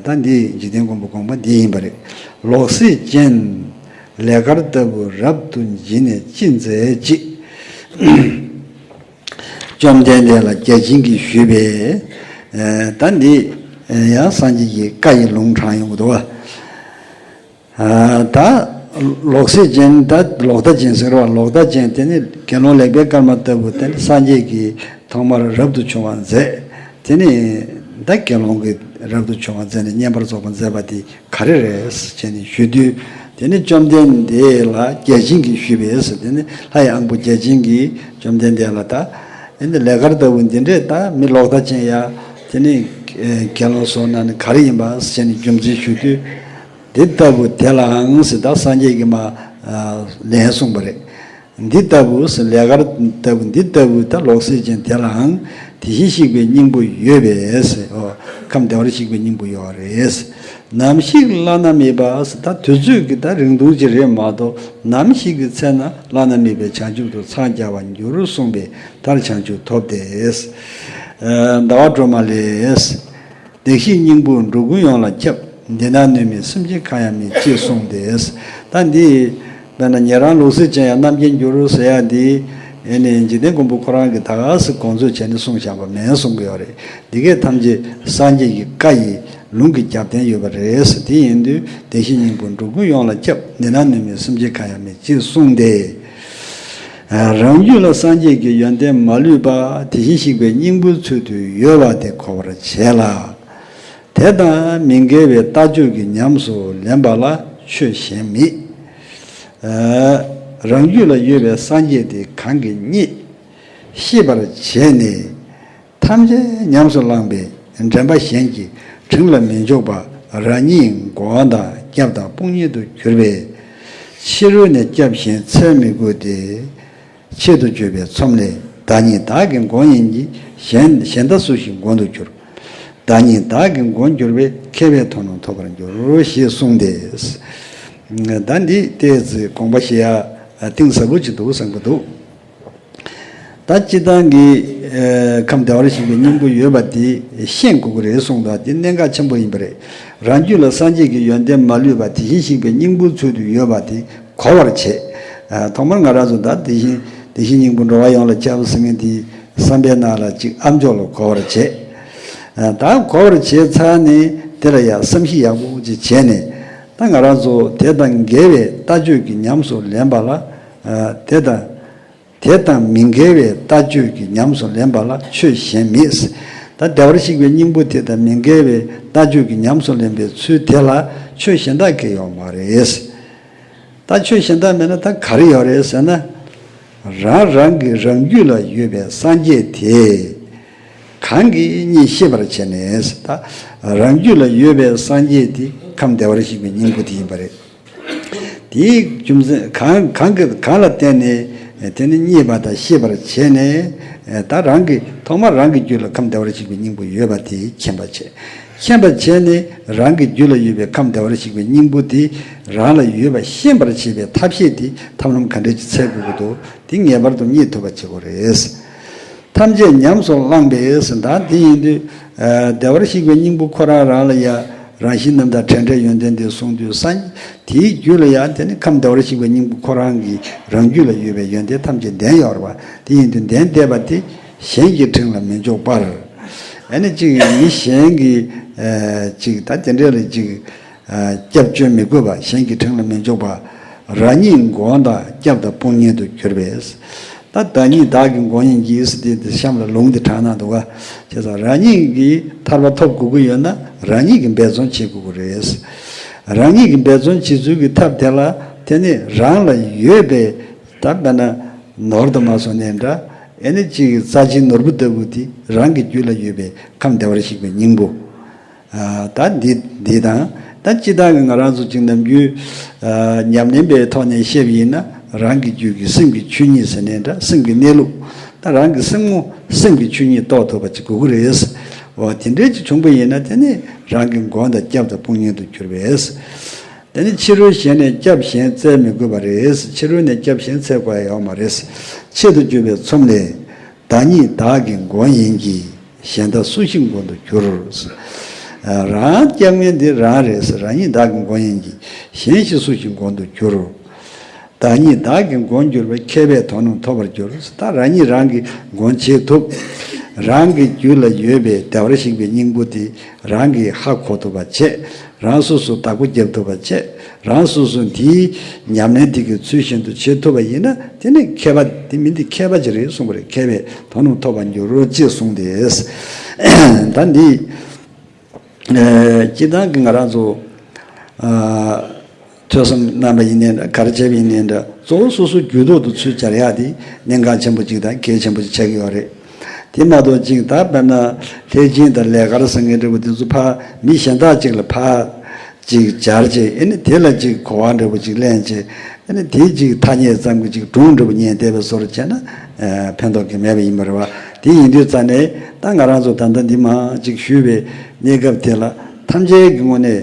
ད་འདི་འཇིག་རྟེན་མགོན་པོ་དགོངས་པ་འདི་ཡིན་པ་རེད། ལོག་སྲེད་ཅན། ལེགས་དཀར་ལྟ་བུ་རབ་ཏུ་འབྱིན་ནས་ཅི་མཛད་ཅིག་བཅོམ་ལྡན་འདས་ལ་བརྒྱ་བྱིན་གྱིས་ཞུས་པས། ད་འདི་ཡང་སངས་རྒྱས་ཀྱི་བཀའ་ཡི་ལུང་དྲངས་ཡོང་གི་འདུག་བ། ད་ལོག་སྲེད་ཅན། ད་ལོག་ལྟ་ཅན་ཟེར་བ། ལོག་ལྟ་ཅན་དེ་ནི་དགེ་སློང་ལེགས་པའི་སྐར་མ་ལྟ་བུ་དེ་ནི་སངས་རྒྱས་ཀྱིས་ཐོག་མར་རབ་ཏུ་བྱུང་བ་མཛད། དེ་ནི་ད་དགེ་སློང་གིས་རབ་ཏུ་བྱུང་བ་མཛད་ནས་བསྙེན་པར་རྫོགས་པ་མཛད་པ་དེ། ག་རེ་རེད་ཟེར་བྱས་ནས་ཞུ་དུས། དེ་ནི་བཅོམ་ལྡན་འདས་ལ་བརྒྱ་བྱིན་གྱིས་ཞུས་པས་ཟེར། དེ་ནི་ལྷ་ཡི་དབང་པོ་བརྒྱ་བྱིན་གྱིས་བཅོམ་ལྡན་འདས་ལ་ད། དེ་ནི་ལེགས་དཀར་ལྟ་བུ་འདི་འདྲས་ད་མི་ལོག་ལྟ་ཅན་ཡ། དེ་ནི་དགེ་སློང་བཟོ་ན་ནི་ག་རེ་ཡིན་པ་ཟེར་བྱས་ནས་རྒྱུ་མཚན་ཞུ་དུས། འདི་ལྟ་བུ་དེ་ལའང་ཟེར། ད་སངས་རྒྱས་ཀྱིས་མ་ལན་གསུངས་པ་རེད། འདི་ལྟ་བུ་ཟེར། ལེགས་དཀར་ལྟ་བུ། འདི་ལྟ་བུ་ད་ལོག་སྲེད་ཅན་དེ་ལའང་དེ་བཞིན་གཤེགས་པའི་སྙིང་པོ་ཡོད་པས་ཟེར། ཨོ། ཁམས་བདེ་བར་གཤེགས་པའི་སྙིང་པོ་ཡོད་རེད་ཟེར། ནམ་ཞིག་བླ་ན་མེད་པ་ཟེར། ད་དུས་ཚོད་ཀྱི་ད་རིང་ཐུང་ཅིག་རེད་མ་གཏོགས། ནམ་ཞིག་གི་ཚེ་ན་བླ་ན་མེད་པའི་བྱང་ཆུབ་ཏུ་འཚང་རྒྱ་བར་འགྱུར་གསུངས་པས། མཐར་བྱང་ཆུབ་ཐོབ་སྟེ། ཟླ་བ་སྒྲོལ་མ་ལས། བདེ་གཤེགས་སྙིང་པོས་འགྲོ་ཀུན་ཡོངས་ལ་ཁྱབ། འདི་ན་ནུབ་མིན་སེམས་ཅན་གང་ཡང་མེད། ཅེས་གསུངས་ཏེ། ད་འདི་དཔེར་ན་ཉན་རང་ལོག་སྲེད་ཅན་ཡང་རྣམ་མཁྱེན་འགྱུར་ཟེར་ཡ་འདི། ཨེ་ནི་འཇིག་རྟེན་མགོན་པོ་ཁོ་རང་གིས་ད་ག་སེ་དགོངས་ཚོད་བྱས་ནས་གསུངས་བཞག་པ་མིན་གསུང་གི་ཡོད་རེད། འདི་གས་ཐམས་ཅད་སངས་རྒྱས་ཀྱི་བཀའ་ཡི་ལུང་གི་རྒྱབ་རྟེན་ཡོད་པ་རེད་ཟེར། དེ་ཡིན་དུས་བདེ་གཤེགས་སྙིང་པོས་འགྲོ་ཀུན་ཡོངས་ལ་ཁྱབ། འདི་ན་ནུབ་མིན་སེམས་ཅན་གང་ཡང་མེད། ཅེས་གསུངས་ཏེ། རང་རྒྱུད་ལ་སངས་རྒྱས་ཀྱི་ཡོན་ཏན་མ་ལུས་པ་དེ་བཞིན་གཤེགས་པའི་སྙིང་པོའི་ཚུལ་དུ་ཡོད་པ་དེ་གོ་བར་བྱས་ལ། དེ་དང་མི་འགལ་བའི་ལྟ་སྤྱོད་ཀྱིས་ཉམས་སུ་ལེན་པ་ལ་ཆོས་གཞན་མེད། རང་རྒྱུད་ལ་ཡོད་པའི་སངས་རྒྱས་དེ་གང་གིས་རྙེད། ཤེས་པར་བྱས་ནས། ཐམས་ཅད་ཉམས་སུ་བླངས་པས་དྲན་པ་གཞན་གྱི་དྲིང་ལ་མི་འཇོག་པ། རང་ཉིད་མགོ་བོ་དང་སྐྱབས་དང་དཔུང་གཉེན་དུ་གྱུར་པས། ཕྱི་རོལ་ནས་སྐྱབས་གཞན་འཚོལ་མི་དགོས་ཏེ། ཆེད་དུ་བརྗོད་པའི་ཚོམས་ལས། བདག་ཉིད་བདག་གི་མགོན་ཡིན་གྱི། གཞན་གཞན་དག་སུ་ཞིག་མགོན་དུ་འགྱུར། བདག་ཉིད་བདག་གི་མགོན་གྱུར་པས། མཁས་པས་མཐོང་རྣམས་ཐོབ་པར་འགྱུར། ཞེས་གསུངས་ཏེ། ད་འདི་ཏོག་ཙམ་དགོངས་པ་བཞེས་ཡ་གཏིང་ཟབ་པོ་ཅིག་འདུག་བསམ་གྱི་འདུག་ད་སྤྱིར་བཏང་གི་ཨ་ཁམས་བདེ་བར་གཤེགས་པའི་སྙིང་པོ་ཡོད་པ་དེ་ཤེས་དགོས་ཀྱི་རེད་གསུངས་དང་། དེ་གནད་འགག་ཆེན་པོ་ཡིན་པ་རེད། རང་རྒྱུད་ལ་སངས་རྒྱས་ཀྱི་ཡོན་ཏན་མ་ལུས་པ་དེ་བཞིན་གཤེགས་པའི་སྙིང་པོའི་ཚུལ་དུ་ཡོད་པ་དེ་གོ་བར་བྱེད། ཨ་ཐོག་མར་ང་རང་ཚོ་ད་དེ་བཞིན་དེ་བཞིན་སྙིང་པོ་འགྲོ་བ་ཡོངས་ལ་ཁྱབ་ཟེར་མཁན་དེ་བསམ་པའི་ནང་ལ་ཅིག་ཨ་མཆོག་ལ་གོ་བར་བྱེད། ཨ་ད་གོ་བར་བྱས་ཚར་ནས་དེ་ལ་ཡང་བསམ་གཞིག་ཡག་པོ་ཅིག་བྱས་ནས། ད་ང་རང་ཚོ་དེ་དང་འགལ་བའི་ལྟ་སྤྱོད་ཀྱིས་ཉམས་སུ་ལེན་པ་ལ། ཨ་དེ་དང་དེ་དང་མི་འགལ་བའི་ལྟ་སྤྱོད་ཀྱིས་ཉམས་སུ་ལེན་པ་ལ་ཆོས་གཞན་མེད། ད་བདེ་བར་གཤེགས་པའི་སྙིང་པོ་དེ་དང་མི་འགལ་བའི་ལྟ་སྤྱོད་ཀྱིས་ཉམས་སུ་ལེན་པའི་ཚུལ་དེ་ལ་ཆོས་གཞན་དག་གི་ཡོད་མ་རེད། ད་ཆོས་གཞན་དག་མེད་ན་ད་ག་རེ་ཡོད་རེད་ཟེར་ན། རང་རང་གི་རང་རྒྱུད་ལ་ཡོད་པའི་སངས་རྒྱས་དེ་གང་གིས་རྙེད་ཤེས་པར་བྱས་ནས། ད་རང་རྒྱུད་ལ་ཡོད་པའི་སངས་རྒྱས་དེ་ཁམས་བདེ་བར་གཤེགས་པའི་སྙིང་པོ་དེ་ཡིན་པ་རེད། དེའི་རྒྱུ་མཚན་གང་གང་གི་གང་ལ་བརྟེན་ནས་དེ་ནི་རྙེད་པ་དང་ཤེས་པར་བྱས་ནས། ད་རང་གི་ཐོག་མར་རང་གི་རྒྱུད་ལ་ཁམས་བདེ་བར་གཤེགས་པའི་སྙིང་པོ་ཡོད་པ་དེ་མཁྱེན་པར་བྱེད། མཁྱེན་པར་བྱས་ནས་རང་གི་རྒྱུད་ལ་ཡོད་པའི་ཁམས་བདེ་བར་གཤེགས་པའི་སྙིང་པོ་དེ་རང་ལ་ཡོད་པ་ཤེས་པར་བྱེད་པའི་ཐབས་ཤེས་དེ་ཐབས་ལམ་ག་འདྲ་ཅིག་འཚོལ་དགོས་ཀྱི་འདུག་དེ་ངེས་པར་དུ་རྙེད་ཐུབ་པ་བྱེད་དགོས་རེད། ཐམས་ཅད་ཉམས་སུ་བླངས་པས་ཟེར། ད་དེ་ཡིན་དུས་ཨ་བདེ་བར་གཤེགས་པའི་སྙིང་པོ་ཁོ་རང་རང་ལ་ཡང་རང་བཞིན་རྣམ་དག་འབྲས་འབྲས་ཡོན་ཏན་དེ་གསུངས་དུས་ས། དེའི་རྒྱུད་ལ་ཡང་དེ་ནི་ཁམས་བདེ་བར་གཤེགས་པའི་སྙིང་པོ་ཁོ་རང་གི་རང་རྒྱུད་ལ་ཡོད་པའི་ཡོན་ཏན་ཐམས་ཅད་ལྡན་ཡོད་རེད་པ། དེ་ཡིན་དུས་ལྡན་བསྡད་པ་དེ་གཞན་གྱི་དྲིང་ལ་མི་འཇོག་པར། ཨ་ནི་ཅིག་མི་གཞན་གྱི་ཨ་ཅིག་ད་དེ་འདྲ་ལ་ཅིག་ཨ་སྐྱབས་བཅོལ་མི་དགོས་པ། གཞན་གྱི་དྲིང་ལ་མི་འཇོག་པ། རང་ཉིད་མགོན་དང་སྐྱབས་དང་དཔུང་གཉེན་དུ་གྱུར་པས། ད་བདག་ཉིད་བདག་གི་མགོན་ཡིན་གྱི་ཟེར་ཏེ་དེ་གཤམ་ལ་ལུང་དེ་དྲངས་གནང་འདུག་ག་བྱས་ཙང་རང་ཉིད་ཀྱིས་ཐར་པ་ཐོབ་དགོས་ཀྱི་ཡོད་ན་རང་ཉིད་ཀྱིས་འབད་བརྩོན་བྱེད་དགོས་ཀྱི་རེད། རང་ཉིད་ཀྱིས་འབད་བརྩོན་བྱེད་ཚུལ་གྱི་ཐབས་དེ་ལ་དེ་ནི་རང་ལ་ཡོད་པའི་ད་དཔེར་ན་ནོར་དུ་མ་སོང་ནའི་འདྲ། ཨེ་ནི་ཅིག་རྩ་ཆེའི་ནོར་བུ་ལྟ་བུ་དེ་རང་གི་རྒྱུད་ལ་ཡོད་པའི་ཁམས་བདེ་བར་གཤེགས་པའི་སྙིང་པོ། ཨ་ད་འདི་འདི་དང་། ད་སྤྱིར་བཏང་གི་ང་རང་ཚོ་ཅིག་ནམ་རྒྱུན་ཨ་ཉམས་ལེན་པའི་ཐོག་ནས་བཤད་པ་ཡིན་ན་རང་གི་རྒྱུད་ཀྱི་སེམས་ཀྱི་ཆོས་ཉིད་ཟེར་ནའི་འདྲ། སེམས་ཀྱི་གནས་ལུགས། ད་རང་གི་སེམས་ངོ་སེམས་ཀྱི་ཆོས་ཉིད་རྟོགས་ཐུབ་པ་ཅིག་དགོས་ཀྱི་རེད། འོ་དེ་འདྲའི་ཅིག་བྱུང་པ་ཡིན་ན་དེ་ནི་རང་གི་མགོན་དང་སྐྱབས་དང་དཔུང་གཉེན་དུ་གྱུར་པས། དེ་ནི་ཕྱི་རོལ་གཞན་ནས་སྐྱབས་གཞན་བཙལ་མི་དགོས་པ་རེད། ཕྱི་རོལ་ནས་སྐྱབས་གཞན་བཙལ་དགོས་ཡ་ཡོད་མ་རེད། ཆེད་དུ་གྱུར་པའི་ཚོམས་ལས། བདག་ཉིད་བདག་གི་མགོན་ཡིན་གྱི། གཞན་དག་སུ་ཞིག་མགོན་དུ་འགྱུར། རང་སྐྱབས་མཁན་དེ་རང་རེད་ཟེར། རང་ཉིད་བདག་གི་མགོན་ཡིན་གྱི། གཞན་ཞིག་སུ་ཞིག་མགོན་དུ་འགྱུར། བདག་ཉིད་བདག་གི་མགོན་གྱུར་པས། མཁས་པས་དོན་རྣམས་ཐོབ་པར་འགྱུར། ད་རང་ཉིད་རང་གི་མགོན་བྱེད་ཐུབ། རང་གི་རྒྱུད་ལ་ཡོད་པའི་བདེ་བར་གཤེགས་པའི་སྙིང་པོ་དེ་རང་གིས་ཧ་གོ་ཐུབ་པ་བྱེད། རང་སོ་སོ་བདག་པོ་རྒྱབ་ཐུབ་པ་བྱེད། རང་སོ་སོ་འདིའི་ཉམས་ལེན་འདི་གི་ཚུལ་བཞིན་དུ་བྱེད་ཐུབ་པ་ཡིན་ན་དེ་ནི་མཁས་པ། དེ་མི་འདི་མཁས་པ་ཅིག་རེད་གསུངས་པ་རེད། མཁས་པས་དོན་རྣམས་ཐོབ་པར་འགྱུར་ཅེས་གསུངས་ཏེ། ད་འདི་ཨ་སྤྱིར་བཏང་གི་ང་རང་ཚོ་ཨ་ཐོས་བསམ་གནང་བ་ཡིན་ནའི་འདྲ། ག་རེ་བྱས་པ་ཡིན་ནའི་འདྲ། གཙོ་བོ་སོ་སོ་རྒྱུད་ཐོག་ཏུ་ཚུར་སྦྱར་ཡག་དེ་གནད་འགག་ཆེན་པོ་ཅིག་དང་གལ་ཆེན་པོ་ཅིག་ཆགས་ཀྱི་ཡོད་རེད། དེ་མ་གཏོགས་ཅིག་ད་དཔེར་ན་ལྷས་སྦྱིན་དང་ལས་ཀར་ཟེར་མཁན་འདྲ་པོ་དེ་ཚོ་ཕར་མི་གཞན་དག་ཅིག་ལ་ཕར་ཅིག་སྦྱར་བྱས། ཨེ་ནི་དེ་ལ་ཅིག་གོ་བ་འདྲ་པོ་ཅིག་ལེན་བྱས། ཨེ་ནི་དེ་ཅིག་ཐ་སྙད་ཙམ་གྱི་ཅིག་སྒྲུང་འདྲ་པོ་ཉན་བསྡད་པའི་བཟོ་འདྲ་བྱས་ན་ཨ་ཕན་ཐོགས་ཀྱི་མེད་པ་ཡིན་པ་རེད་བ། དེ་ཡིན་དུས་ཙང་ནས་ད་ང་རང་ཚོ་ད་ལྟ་འདི་མ་ཅིག་ཞུས་པའི་གནས་སྐབས་དེ་ལ་ཐམས་ཅད་ཀྱི་ངོས་ནས་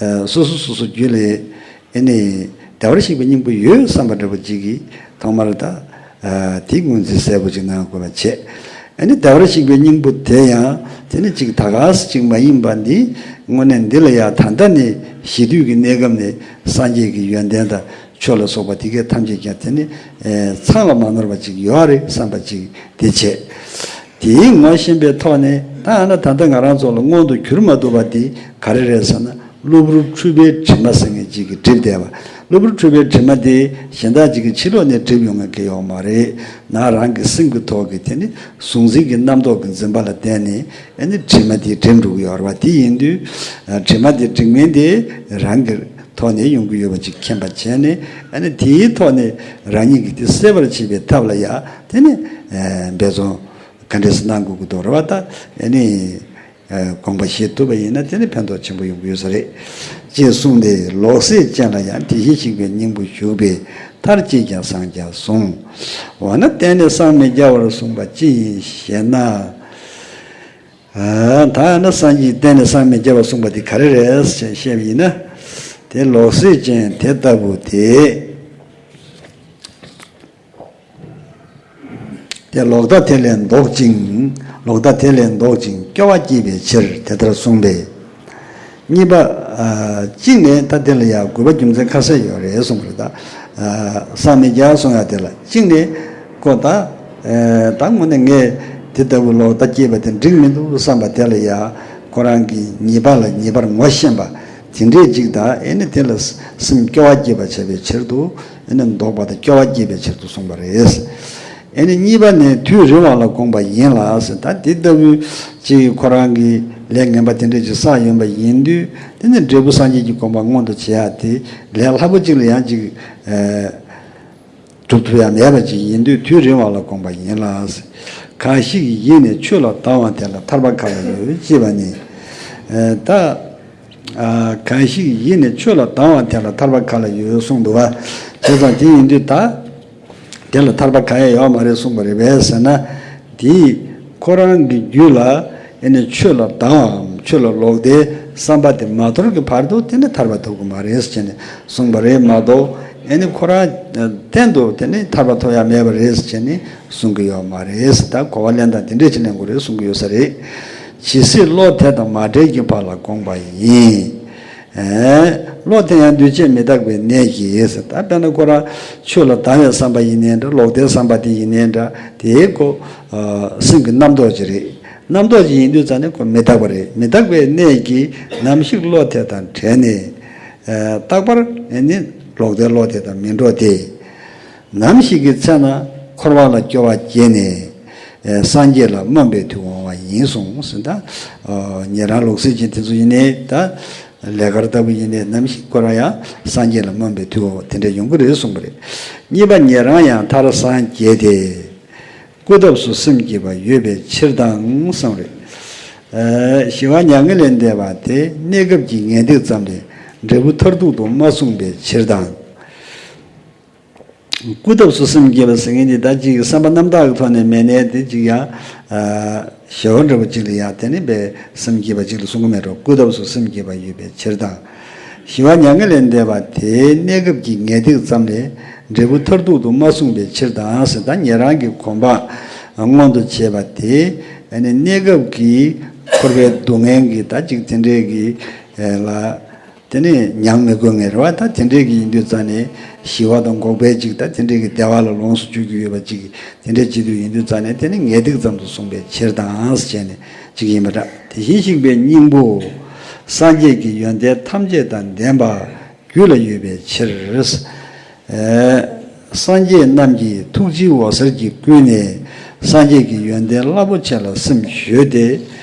ཨ་སོ་སོ་སོ་སོ་རྒྱུད་ལ་ཨེ་ནི་བདེ་བར་གཤེགས་པའི་སྙིང་པོ་ཡོད་བསམ་པ་འདྲ་པོ་ཅིག་གིས་ཐོག་མར་ད་ཨ་དེ་ངོས་འཛིན་གསལ་པོ་ཅིག་གནང་དགོས་པ་བྱས། ཨ་ནི་བདེ་བར་གཤེགས་པའི་སྙིང་པོ་དེ་ཡང་དེ་ནི་ཅིག་ད་ག་སེ་ཅིག་མ་ཡིན་པ་འདི་དངོས་གནས་འདི་ལ་ཡང་ད་ལྟ་ནས་གཞི་དུས་ཀྱི་གནས་སྐབས་ནས་སངས་རྒྱས་ཀྱི་ཡོན་ཏན་དང་ཆོས་ལ་སོགས་པ་དེ་གའི་ཐམས་ཅད་ཀྱང་དེ་ནི་ཨེ་ཚང་ལ་མ་ནོར་བ་ཅིག་ཡོད་རེད་བསམ་པ་ཅིག་དེ་བྱས། དེའི་ངོ་ཤེས་པའི་ཐོག་ནས་ད་ཨ་ན་ད་ལྟ་ང་རང་ཚོ་ལ་མངོན་དུ་གྱུར་མ་ཐུབ་པ་དེ་ག་རེ་རེད་ཟེར་ན། གློ་བུར་འཁྲུལ་པའི་དྲི་མ་ཟེར་མཁན་ཅིག་གིས་བསྒྲིབས་བསྡད་པ། གློ་བུར་འཁྲུལ་པའི་དྲི་མ་དེ་གཞན་དག་ཅིག་གིས་ཕྱི་ལོགས་ནས་བསྒྲིབས་ཡོང་མཁན་གྱི་ཡོད་མ་རེད། ནང་རང་གི་སེམས་ཀྱི་ཐོག་གི་དེ་ནི་གཟུང་འཛིན་གྱི་རྣམ་རྟོག་གི་འཛིན་པ་ལ་བརྟེན་ནས་ཨ་ནི་དྲི་མ་དེ་བསྒྲིབས་འགྲོ་གི་ཡོད་རེད་བ། དེ་ཡིན་དུས་ཨ་དྲི་མ་དེ་སྒྲིབ་མཁན་དེ་རང་གི་ཐོག་ནས་ཡོང་གི་ཡོད་པ་ཅིག་མཁྱེན་པ་བྱས་ནས། ཨ་ནི་དེའི་ཐོག་ནས་རང་ཉིད་ཀྱིས་དེ་སེལ་བར་བྱེད་པའི་ཐབས་ལ་ཡང་དེ་ནི་ཨ་འབད་བརྩོན་ག་འདྲས་སེ་གནང་དགོས་ཀྱི་འདུག་རེད་བ། ད་ཨ་ནི། ཨ་དགོངས་པ་བཞེས་ཐུབ་པ་ཡིན་ན་དེ་ནི་ཕན་ཐོགས་ཆེན་པོ་ཡོང་གི་ཡོད་ས་རེད། ཅེས་གསུངས་ཏེ། ལོག་སྲེད་ཅན་ལ་ཡང་དེ་བཞིན་གཤེགས་པའི་སྙིང་པོ་བཞུགས་པས་མཐར་གཅིག་ཀྱང་སངས་རྒྱས་གསུངས། འོ་ན་གཏན་ནས་སངས་མི་རྒྱ་བར་གསུངས་པ་ཅི་ཡིན་ཞེ་ན། ཨ་ད་ནི་སངས་རྒྱས་གཏན་ནས་སངས་མི་རྒྱ་བར་གསུངས་པ་དེ་ག་རེ་རེད་ཅེས་བཤད་པ་ཡིན་ན། དེ་ལོག་སྲེད་ཅན་དེ་ལྟ་བུ་དེ། དེ་ལོག་ལྟ་དེ་ལས་ལྡོག་ཅིང་། ལོག་ལྟ་དེ་ལས་ལྡོག་ཅིང་སྐྱོ་བ་སྐྱེད་པའི་ཕྱིར་དེ་ལྟར་གསུངས་པས། གཉིས་པ། ཨ། གཅིག་ནས་ད་དེ་ལ་ཡང་དགོས་པ་རྒྱུ་མཚན་ཁ་གསལ་ཡོད་རེད་གསུངས་པ་རེད་ད། ཨ། སངས་མི་རྒྱ་གསུང་ཡ་དེ་ལ་གཅིག་ནས་ཁོ་ད། ཨ། ད་དངོས་གནས་ངས་དེ་ལྟ་བུ་ལོག་ལྟ་སྐྱེས་པ་དེ་འགྲིག་མི་འདུག་བསམ་པ་དེ་ལ་ཡང་ཁོ་རང་གིས་ཉེས་པ་ལ་ཉེས་པར་ངོ་ཤེས་པ་དེ་འདྲས་ཅིག་དང་། ཨེ་ནི་དེ་ལ་སེམས་སྐྱོ་བ་སྐྱེད་པ་བྱ་བའི་ཕྱིར་དུ། ཨེ་ནི་ལྡོག་པ་དང་སྐྱོ་བ་སྐྱེད་པའི་ཕྱིར་དུ་གསུངས་པ་རེད། ཨེ་ནི་གཉིས་པ་ནི་དུས་རིང་བ་ལ་དགོངས་པ་ཡིན་ལ་ཟེར། ད་དེ་ལྟ་བུའི་ཅིག་ཁོ་རང་གིས་ལས་ངན་པ་དེ་འདྲ་ཅིག་བསགས་ཡོད་པ་ཡིན་དུས། དེ་ནི་འབྲས་བུ་སངས་རྒྱས་ཀྱི་གོ་འཕང་མངོན་དུ་བྱེད་ཡ་དེ་ལས་སླ་པོ་ཅིག་ལ་ཡང་ཅིག་ཨེ། སྒྲུབ་ཐུབ་ཡ་མེད་པ་ཅིག་ཡིན་དུས་དུས་རིང་བ་ལ་དགོངས་པ་ཡིན་ལ་ཟེར། གང་ཞིག་ཡིད་ནི་ཆོས་ལ་སྡང་བ་དེ་ལ་ཐར་པ་ག་ལ་ཡོད་ཅེས་པ་ནི། ཨེ། ད། ཨ། གང་ཞིག་ཡིད་ནི་ཆོས་ལ་སྡང་བ་དེ་ལ་ཐར་པ་ག་ལ་ཡོད་གསུངས་འདུག་བ། བྱས་ཙང་དེ་ཡིན་དུས་ད། དེ་ལ་ཐར་པ་གང་ཡང་ཡོད་མ་རེད་གསུངས་པ་རེད་པས་ཟེར་ན། དེས་ཁོ་རང་གི་རྒྱུད་ལ་ཨེ་ནི་ཆོས་ལ་སྡང་བའམ་ཆོས་ལ་ལོག་ལྟའི་བསམ་པ་དེ་མ་དོར་གྱི་བར་དུ་དེ་ནི་ཐར་པ་ཐོབ་ཀྱི་མ་རེད་ཟེར་ནས་གསུངས་པ་རེད་མ་གཏོགས། ཨེ་ནི་ཁོ་རང་གཏན་དུ་དེ་ནི་ཐར་པ་ཐོབ་ཡ་མེད་པ་རེད་ཟེར་ནས་གསུང་གི་ཡོད་མ་རེད། ད་གོ་བ་ལེན་སྟངས་དེ་འདྲས་ཅིག་ལེན་དགོས་རེད་གསུང་གི་ཡོད་ས་རེད། ཇི་སྲིད་བློ་དེ་དང་མ་བྲལ་གྱི་བར་ལ་དགོངས་པ་ཡིན། ཨེ། བློ་དེ་ཡང་འདུས་བྱས་མི་རྟག་པའི་གནས་ཀྱིས། ད་དཔེར་ན་ཁོ་རང་ཆོས་ལ་སྡང་བའི་བསམ་པ་ཡིན་ནའི་འདྲ། ལོག་ལྟའི་བསམ་པ་དེ་ཡིན་ནའི་འདྲ། དེའི་ཁོ། ཨ། སེམས་ཀྱི་རྣམ་རྟོག་ཅིག་རེད། རྣམ་རྟོག་ཅིག་ཡིན་དུས་ཙང་ནས་ཁོ་མི་རྟག་པ་རེད། མི་རྟག་པའི་གནས་ཀྱིས་ནམ་ཞིག་བློ་དེ་དང་བྲལ་ནས། ཨ། རྟག་པར་ནི་ལོག་ལྟའི་བློ་དེ་དང་མི་འགྲོགས་ཏེ། ནམ་ཞིག་གི་ཚེ་ན་འཁོར་བ་ལ་སྐྱོ་བ་སྐྱེས་ནས། ཨེ། སངས་རྒྱས་ལ་སྨོན་པའི་དུས་འོང་བ་ཡིན་གསུངས་ཟེར། ད། ཨ། ཉན་རང་ལུགས་སྲོལ་ཅན་དེ་ཚོ་ཡིན་ནའི་ད། ལས་ཀ་ལྟ་བུ་ཡིན་ནའི་ནམ་ཞིག་ཁོ་རང་ཡང་སངས་རྒྱས་ལ་སྨོན་པའི་དུས་འོང་བ་དེ་འདྲ་ཡོང་གི་རེད་གསུངས་པ་རེད། གཉིས་པ། ཉན་རང་ཡང་མཐར་སངས་རྒྱས་ཏེ། སྐུ་ཐབས་སུ་སེམས་བསྐྱེད་པ་ཡོད་པའི་ཕྱིར་དང་གསུངས་རེད། ཨ། ཞི་བ་མྱ་ངན་ལས་འདས་པ་དེ་གནས་སྐབས་ཀྱི་ངེས་ཏིག་ཙམ་ལས་འབྲས་བུ་མཐར་ཐུག་ཏུ་མ་གསུངས་པའི་ཕྱིར་དང་། སྐུ་ཐབས་སུ་སེམས་བསྐྱེད་པ་ཟེར་མཁན་འདི་ད་ཅིག་བསམ་པ་རྣམ་དག་གི་ཐོག་ནས་མེད་ནའི་དེ་ཅིག་ཡང་། ཨ། ཞི་བ་འདྲ་པོ་ཅིག་ལ་ཡང་དེ་ནི་པའི་སེམས་བསྐྱེད་པ་ཅིག་ལ་གསུང་གི་མེད་འགྲོ། སྐུ་ཐབས་སུ་སེམས་བསྐྱེད་པ་ཡོད་པའི་ཕྱིར་དང་། ཞི་བ་མྱ་ངན་ལས་འདས་པ་དེའི་གནས་སྐབས་ཀྱི་ངེས་ཏིག་ཙམ་ལས་འབྲས་བུ་མཐར་ཐུག་ཏུ་མ་གསུངས་པའི་ཕྱིར་དང་ཟེར། ད་ཉན་རང་གི་གོམས་པ་མངོན་དུ་བྱས་པ་དེ། ཨ་ནི་གནས་སྐབས་ཀྱི་འཁོར་བའི་སྡུག་བསྔལ་གྱི་ད་ཅིག་དེ་འདྲའི་གི་ལ། དེ་ནས་མྱང་མི་དགོས་ངེས་རེད་བ། ད་དེ་འདྲའི་གི་ཡིན་དུས་ཙང་ནས་ཞི་བ་དང་འགོག་པའི་ཅིག་ད་དེ་འདྲའི་གི་བདེ་བ་ལ་ལོངས་སུ་སྤྱོད་རྒྱུ་ཡོད་པ་ཅིག་དེ་འདྲའི་བྱེད་དུས་ཡིན་དུས་ཙང་ནས་དེ་ནི་ངེས་ཏིག་ཙམ་དུ་གསུངས་པའི་ཕྱིར་དང་ཟེར་ནས་ཅིག་ཡིན་པ་འདྲ། དེ་བཞིན་གཤེགས་པའི་སྙིང་པོ། སངས་རྒྱས་ཀྱི་ཡོན་ཏན་ཐམས་ཅད་དང་ལྡན་པ་རྒྱུད་ལ་ཡོད་པའི་ཕྱིར། ཨེ། སངས་རྒྱས་རྣམས་ཀྱི་ཐུགས་རྗེའི་འོད་ཟེར་གྱིས་བསྐུལ་ནས་སངས་རྒྱས་ཀྱི་ཡོན་ཏན་རླབས་པོ་ཆེ་ལ་སེམས་གཞོལ་ཏེ་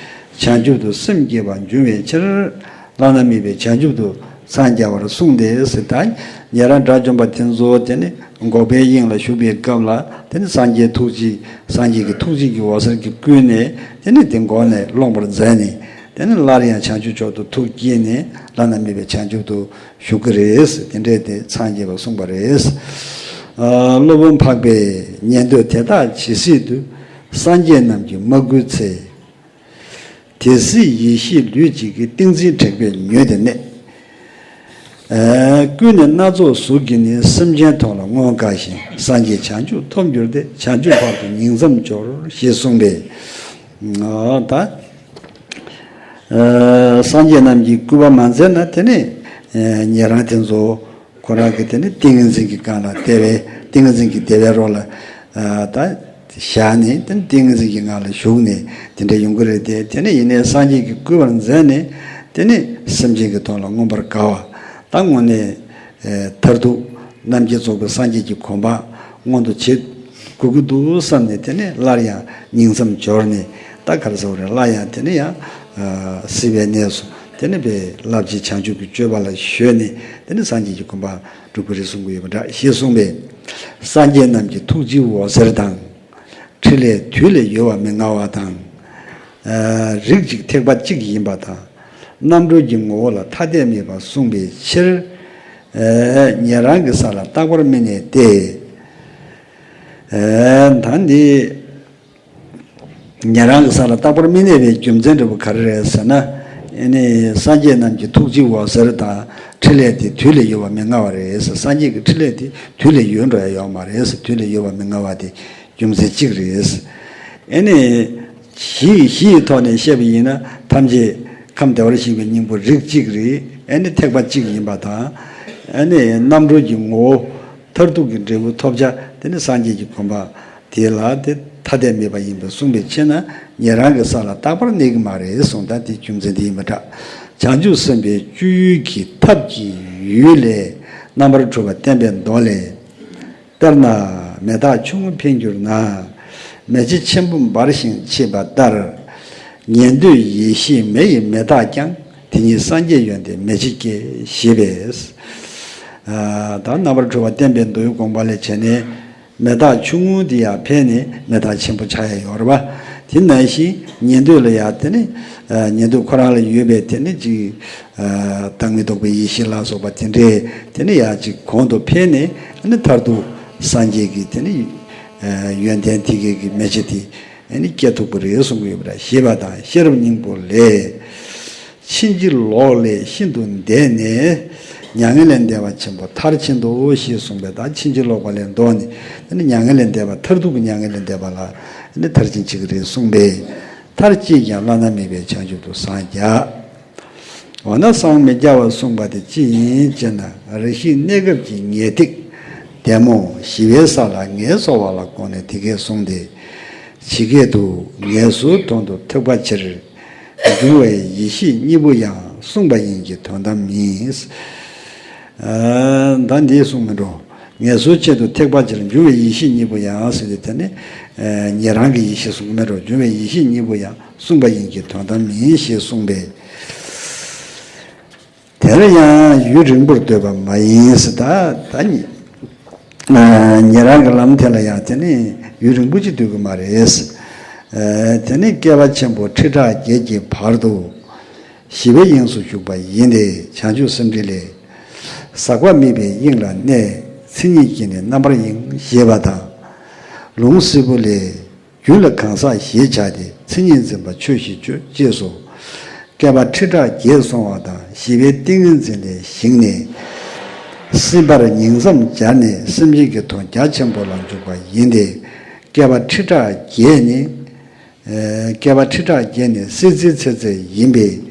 བྱང་ཆུབ་ཏུ་སེམས་བསྐྱེད་པ་འབྱུང་བའི་ཕྱིར། བླ་ན་མེད་པའི་བྱང་ཆུབ་ཏུ་འཚང་རྒྱ་བར་གསུངས་ཏེ་ཟེར། ད་ཉན་རང་དགྲ་བཅོམ་པ་དེ་ཚོ་དེ་ནི་འགོག་པའི་དབྱིངས་ལ་བཞུགས་པའི་སྐབས་ལ་དེ་ནི་སངས་རྒྱས་ཐུགས་རྗེ། སངས་རྒྱས་ཀྱི་ཐུགས་རྗེ་གི་འོད་ཟེར་གྱིས་བསྐུལ་ནས་དེ་ནི་དེ་འགོག་ནས་སློང་བར་མཛད་ནས། དེ་ནི་སླར་ཡང་བྱང་ཆུབ་མཆོག་ཏུ་ཐུགས་བསྐྱེད་ནས་བླ་ན་མེད་པའི་བྱང་ཆུབ་ཏུ་བཞུགས་ཀྱི་རེད། དེ་འདྲས་དེ་འཚང་རྒྱ་བར་གསུངས་པ་རེད། ཨ། སློབ་དཔོན་འཕགས་པའི་ཉན་ཐོས་དེ་དག་ཇི་སྲིད་དུ། སངས་རྒྱས་རྣམས་ཀྱིས་མ་བསྐུལ་ཚེ། དེ་སྲིད་ཡེ་ཤེས་ལུས་གཅིག་གི། ཏིང་འཛིན་དྲེགས་པས་མྱོས་ཏེ་གནས། ཨ། ཀུན་ནས་སྣ་ཚོགས་གཟུགས་ཀྱིས་ནི། སེམས་ཅན་དོན་ལ་མངོན་དགའ་ཞིང་། སངས་རྒྱས་བྱང་ཆུབ་ཐོབ་འགྱུར་ཏེ། བྱང་ཆུབ་བར་དུ་ཉིང་མཚམས་སྦྱོར། ཞེས་གསུངས་པས། ཨ། ད། ཨ། སངས་རྒྱས་རྣམས་ཀྱིས་བསྐུལ་བ་མ་མཛད་ན་དེ་ནི། ཨ། ཉན་རང་དེ་ཚོ་ཁོ་རང་གི་དེ་ནི་ཏིང་ངེ་འཛིན་གྱི་སྒང་ལ་བདེ་བའི་ཏིང་ངེ་འཛིན་གྱི་བདེ་བའི་རོ་ལ། ཨ། ད་བཞག་ནས་དེ་ནི་ཏིང་ངེ་འཛིན་གྱི་ངང་ལ་ཞུགས་ནས་དེ་འདྲ་ཡོང་གི་རེད་དེ། དེ་ནི་ཡིན་ནའི་སངས་རྒྱས་ཀྱིས་བསྐུལ་བར་མཛད་ནས་དེ་ནི་སེམས་ཅན་གྱི་དོན་ལ་མངོན་པར་དགའ་བ། ད་དངོས་གནས། ཨེ། མཐར་ཐུག་རྣམ་མཁྱེན་རྫོགས་པའི་སངས་རྒྱས་ཀྱི་གོ་འཕང་མངོན་དུ་བྱེད་དགོས་ཀྱི་འདུག་བསམ་ནས་དེ་ནས་སླར་ཡང་ཉིང་མཚམས་སྦྱོར་ནས། ད་ག་རེ་ཟེར་བ་རེད། སླར་ཡང་དེ་ནས་ཡང་། ཨ། སྲིད་པའི་གནས་སུ་དེ་ནས་པའི་རླབས་ཆེན་བྱང་ཆུབ་ཀྱི་སྤྱོད་པ་ལ་གཞོལ་ནས་དེ་ནས་སངས་རྒྱས་ཀྱི་གོ་འཕང་སྒྲུབ་ཀྱི་རེད་གསུང་གི་ཡོད་པ་འདྲ་ཞེས་གསུངས་པས། སངས་རྒྱས་རྣམས་ཀྱི་ཐུགས་རྗེའི་འོད་ཟེར་དང་། ཕྲིན་ལས་དུས་ལས་ཡོལ་བ་མི་མངའ་བ་དང་། ཨ། རིགས་གཅིག་ཐེག་པ་གཅིག་ཡིན་པ་དང་། རྣམ་གྲོལ་གྱི་ངོ་བོ་ལ་ཐ་དད་མེད་པར་གསུངས་པའི་ཕྱིར། ཨ། ཉན་རང་གི་ས་ལ་རྟག་པར་མི་གནས་ཏེ། ཨ། ད་འདི་ཉན་རང་གི་ས་ལ་རྟག་པར་མི་གནས་པའི་རྒྱུ་མཚན་འདྲ་པོ་ག་རེ་རེད་ཟེར་ན། ཨ་ནི་སངས་རྒྱས་རྣམས་ཀྱི་ཐུགས་རྗེའི་འོད་ཟེར་དང་ཕྲིན་ལས་དེ་དུས་ལས་ཡོལ་བ་མི་མངའ་བ་རེད་ཟེར། སངས་རྒྱས་ཀྱི་ཕྲིན་ལས་དེ་དུས་ལས་ཡོལ་འགྲོ་ཡ་ཡོད་མ་རེད་ཟེར། དུས་ལས་ཡོལ་བ་མི་མངའ་བ་དེ། རྒྱུ་མཚན་གཅིག་རེད། ཨེ་ནི། བཞི་བཞི་ཡི་ཐོག་ནས་བཤད་པ་ཡིན་ན་ཐམས་ཅད་ཁམས་བདེ་བར་གཤེགས་པའི་སྙིང་པོ་རིགས་གཅིག་རེད། ཨེ་ནི་ཐེག་པ་གཅིག་ཡིན་པ་དང་། ཨེ་ནི་རྣམ་གྲོལ་གྱི་ངོ་བོ་མཐར་ཐུག་གི་འབྲས་བུ་ཐོབ་བྱ་དེ་ནི་སངས་རྒྱས་ཀྱི་གོ་འཕང་དེ་ལ་དེ་ཐ་དད་མེད་པ་ཡིན་པས་གསུངས་པའི་ཕྱིར་ན་ཉན་རང་གི་ས་ལ་རྟག་པར་གནས་ཀྱི་མ་རེད་གསུངས། ད་དེ་རྒྱུ་མཚན་དེ་ཡིན་པ་འདྲ། བྱང་ཆུབ་སེམས་དཔའི་སྤྱོད་ཡུལ་གྱི་ཐབས་ཀྱི་ཡུལ་ལས་རྣམ་པར་གྲོལ་བ་བསྟན་པའི་མདོ་ལས། དཔེར་ན་མེ་སྟག་ཆུང་ངུ་འཕེན་གྱུར་ན། མེ་ལྕེ་ཆེན་པོ་འབར་ཞིང་མཆེད་པ་ལྟར། ཉན་ཐོས་ཡེ་ཤེས་མེ་ཡི་མེ་སྟག་ཀྱང་། དེ་ཉིད་སངས་རྒྱས་ཡོན་ཏན་མེ་ལྕེ་སྐྱེ། ཞེས་པས། ད་རྣམ་པར་གྲོལ་བ་བསྟན་པའི་མདོའི་དགོངས་པ་ལས་བྱས་ནས། མེ་སྟག་ཆུང་ངུ་འདི་ཡང་ཕན་ནས་མེ་སྟག་ཆེན་པོ་ཆགས་ཡ་ཡོད་རེད་པ། དེ་ནང་བཞིན་ཉན་ཐོས་ལ་ཡང་དེ་ནི། ཉན་ཐོས་ཁོ་རང་ལ་ཡོད་པའི་དེ་ནི་ཅིག་བདག་མེད་རྟོགས་པའི་ཡེ་ཤེས་ལ་སོགས་པ་དེ་འདྲས་དེ་ནི་ཡང་ཅིག་གོང་དུ་འཕེལ་ནས་ནི་མཐར་ཐུག་སངས་རྒྱས་ཀྱི་དེ་ནི་ཡོན་ཏན་དེ་གའི་གི་མེ་ལྕེ་དེ་ནི་སྐྱེ་ཐུབ་ཀྱི་རེད་གསུང་གི་ཡོད་པ་རེད། ཞེས་པ་དང་ཤེས་རབ་སྙིང་པོ་ལས། ཕྱིན་ཅི་ལོག་ལས་ཤིན་ཏུ་འདས་ནས། མྱ་ངན་ལས་འདས་པ་ཆེན་པོ་མཐར་ཕྱིན་ཏོ། ཞེས་གསུངས་པས། ད་ཕྱིན་ཅི་ལོག་པ་ལས་ལྡོག་ནས་དེ་ནི་མྱ་ངན་ལས་འདས་པ་མཐར་ཐུག་གི་མྱ་ངན་ལས་འདས་པ་ལ་ནི་མཐར་ཕྱིན་བྱེད་ཀྱི་རེད་གསུངས་པས། མཐར་ཅིས་ཀྱང་བླ་ན་མེད་པའི་བྱང་ཆུབ་ཏུ་སངས་རྒྱ། འོ་ན་སངས་མི་རྒྱ་བ་གསུངས་པ་དེ་ཅི་ཡིན་ཅེ་ན། རེ་ཞིག་གནས་སྐབས་ཀྱི་ངེས་ཏིག་ལྡན་མོ་ཞི་བའི་ས་ལ་ངལ་གསོ་བ་ལ་དགོངས་ནས་དེ་སྐད་གསུངས་ཏེ། ཇི་སྐད་དུ། ངལ་གསོའི་དོན་དུ་ཐེག་པ་ཆེར། འབྱུང་བའི་ཡེ་ཤེས་གཉིས་པོ་ཡང་། གསུངས་པ་ཡིན་གྱི་དོན་དམ་ཡིན། ད་འདི་གསུངས་མི་འགྲོ། ངལ་གསོའི་ཆེད་དུ་ཐེག་པ་ཆེར། འབྱུང་བའི་ཡེ་ཤེས་གཉིས་པོ་ཡང་ཟེར་ཏེ་དེ་ནི། ཉན་རང་གི་ཡེ་ཤེས་གསུངས་མི་འགྲོ། འབྱུང་བའི་ཡེ་ཤེས་གཉིས་པོ་ཡང་། གསུངས་པ་ཡིན་གྱི་དོན་དམ་ཡིན། ཞེས་གསུངས་པས། དེར་ཡང་ཡུན་རིང་པོར་སྡོད་པ་མ་ཡིན་ཟེར། ད་ད་ཉན་རང་གི་ལམ་དེ་ལ་ཡང་དེ་ནི་ཡུན་རིང་པོ་ཅིག་སྡོད་ཀྱི་མ་རེད། དེ་ནི་བསྐལ་པ་ཆེན་པོ་ཁྲི་ཕྲག་བརྒྱད་ཀྱི་བར་དུ་ཞི་བའི་དབྱིངས་སུ་བཞུགས་པ་ཡིན་ཏེ། བྱང་ཆུབ་སེམས་འགྲེལ་ལས། ཟག་པ་མེད་པའི་དབྱིངས་ལ་གནས། མཚན་ཉིད་ཀྱིས་ནི་རྣམ་པར་གཡེང་། ཞེས་པ་དང་། ལུང་སིལ་བུ་ལས། རྒྱུད་ལ་གང་ཟག་ཞེས་བྱ་སྟེ། མཚན་ཉིད་འཛིན་པ་ཆོས་ཞེས་བརྗོད། ཅེས་སོ། བསྐལ་པ་ཁྲི་ཕྲག་བརྒྱད་སོང་བ་དང་། ཞི་བའི་ཏིང་ངེ་འཛིན་ལས་ཞིང་ནས། སྲིད་པར་ཉིང་མཚམས་སྦྱར་ནས། སེམས་ཅན་གྱི་དོན་རྒྱ་ཆེན་པོ་ལ་འཇུག་པ་ཡིན་ཏེ། བསྐལ་པ་ཁྲི་ཕྲག་བརྒྱད་ནི། བསྐལ་པ་ཁྲི་ཕྲག་བརྒྱད་ནི་སྲིད་རྩེའི་ཚེ་ཚད་ཡིན་པས།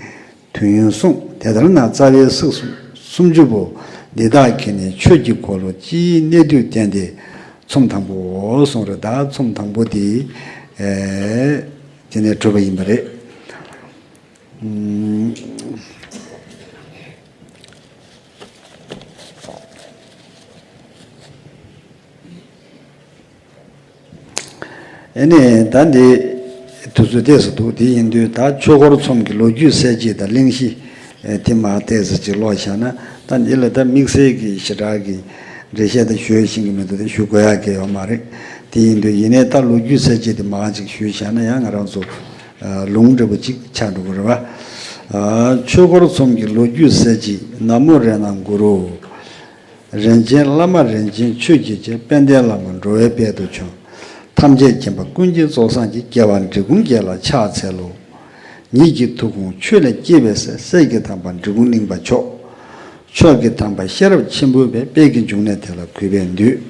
དུས་ཡུན་གསུངས། དེ་ལྟར་ན་རྩ་བའི་གཟུགས་སུམ་ཅུ་པོ་འདི་དག་གིས་ནི་ཆོས་ཀྱི་འཁོར་ལོ་སྤྱིའི་གནད་དུ་བསྟན་ཏེ། ཚོམས་དང་པོའོ་གསུངས་རེད། ད་ཚོམས་དང་པོ་དེ་དེ་ནས་གྲུབ་པ་ཡིན་པ་རེད། ཨེ་ནས་ད་འདི་དུས་ཚོད་ཏོག་ཙམ་འདུག་དེ་ཡིན་དུས་ད་ཆོས་འཁོར་ཚོམས་ཀྱི་ལོ་རྒྱུས་གསལ་བྱེད་དང་གླེང་གཞི་དེ་མར་ཏོག་ཙམ་ཅིག་ཀློག་བཞག་ན། ད་འདི་ལ་ད་དམིགས་བསལ་གྱི་ཞེ་དྲག་གི་འགྲེལ་བཤད་ད་ཞུ་ཤེས་ཀྱི་མི་འདུག་དེ་ཞུ་དགོས་ཡག་གི་ཡོད་མ་རེད། དེ་ཡིན་དུས་ཡིན་ནའི་ད་ལོ་རྒྱུས་གསལ་བྱེད་དེ་མར་ཅིག་ཞུས་བཞག་ན་ཡང་ང་རང་ཚོ་ལུང་འདྲ་པོ་ཅིག་ཆགས་འགྲོ་གི་རེད་བ། ཆོས་འཁོར་ཚོམས་ཀྱི་ལོ་རྒྱུས་གསལ་བྱེད། ན་མོ་རཏྣ་གུ་རུ། རིན་ཆེན་བླ་མ་རིན་ཆེན་ཆོས་ཀྱི་རྗེ། དཔལ་ལྡན་བླ་མ་འགྲོ་བའི་དཔལ་དུ་བྱོན། ཐམས་ཅད་མཁྱེན་པ་ཀུན་མཁྱེན་རྫོགས་སངས་རྒྱས། རྒྱལ་བ་འབྲི་གུང་རྒྱལ་ལ་ཕྱག་འཚལ་ལོ། ཉིད་ཀྱི་ཐུགས་དགོངས་ཆོས་ལས་སྐྱེས་པའི་སྲས། སྲས་ཀྱི་དམ་པ་འབྲི་གུང་གླིང་པ་མཆོག་མཆོག་གི་དམ་པ་ཤེས་རབ་ཆེན་པོ་སྦས། དཔལ་གྱི་འབྱུང་གནས་དེ་ལ་གུས་པས་འདུད།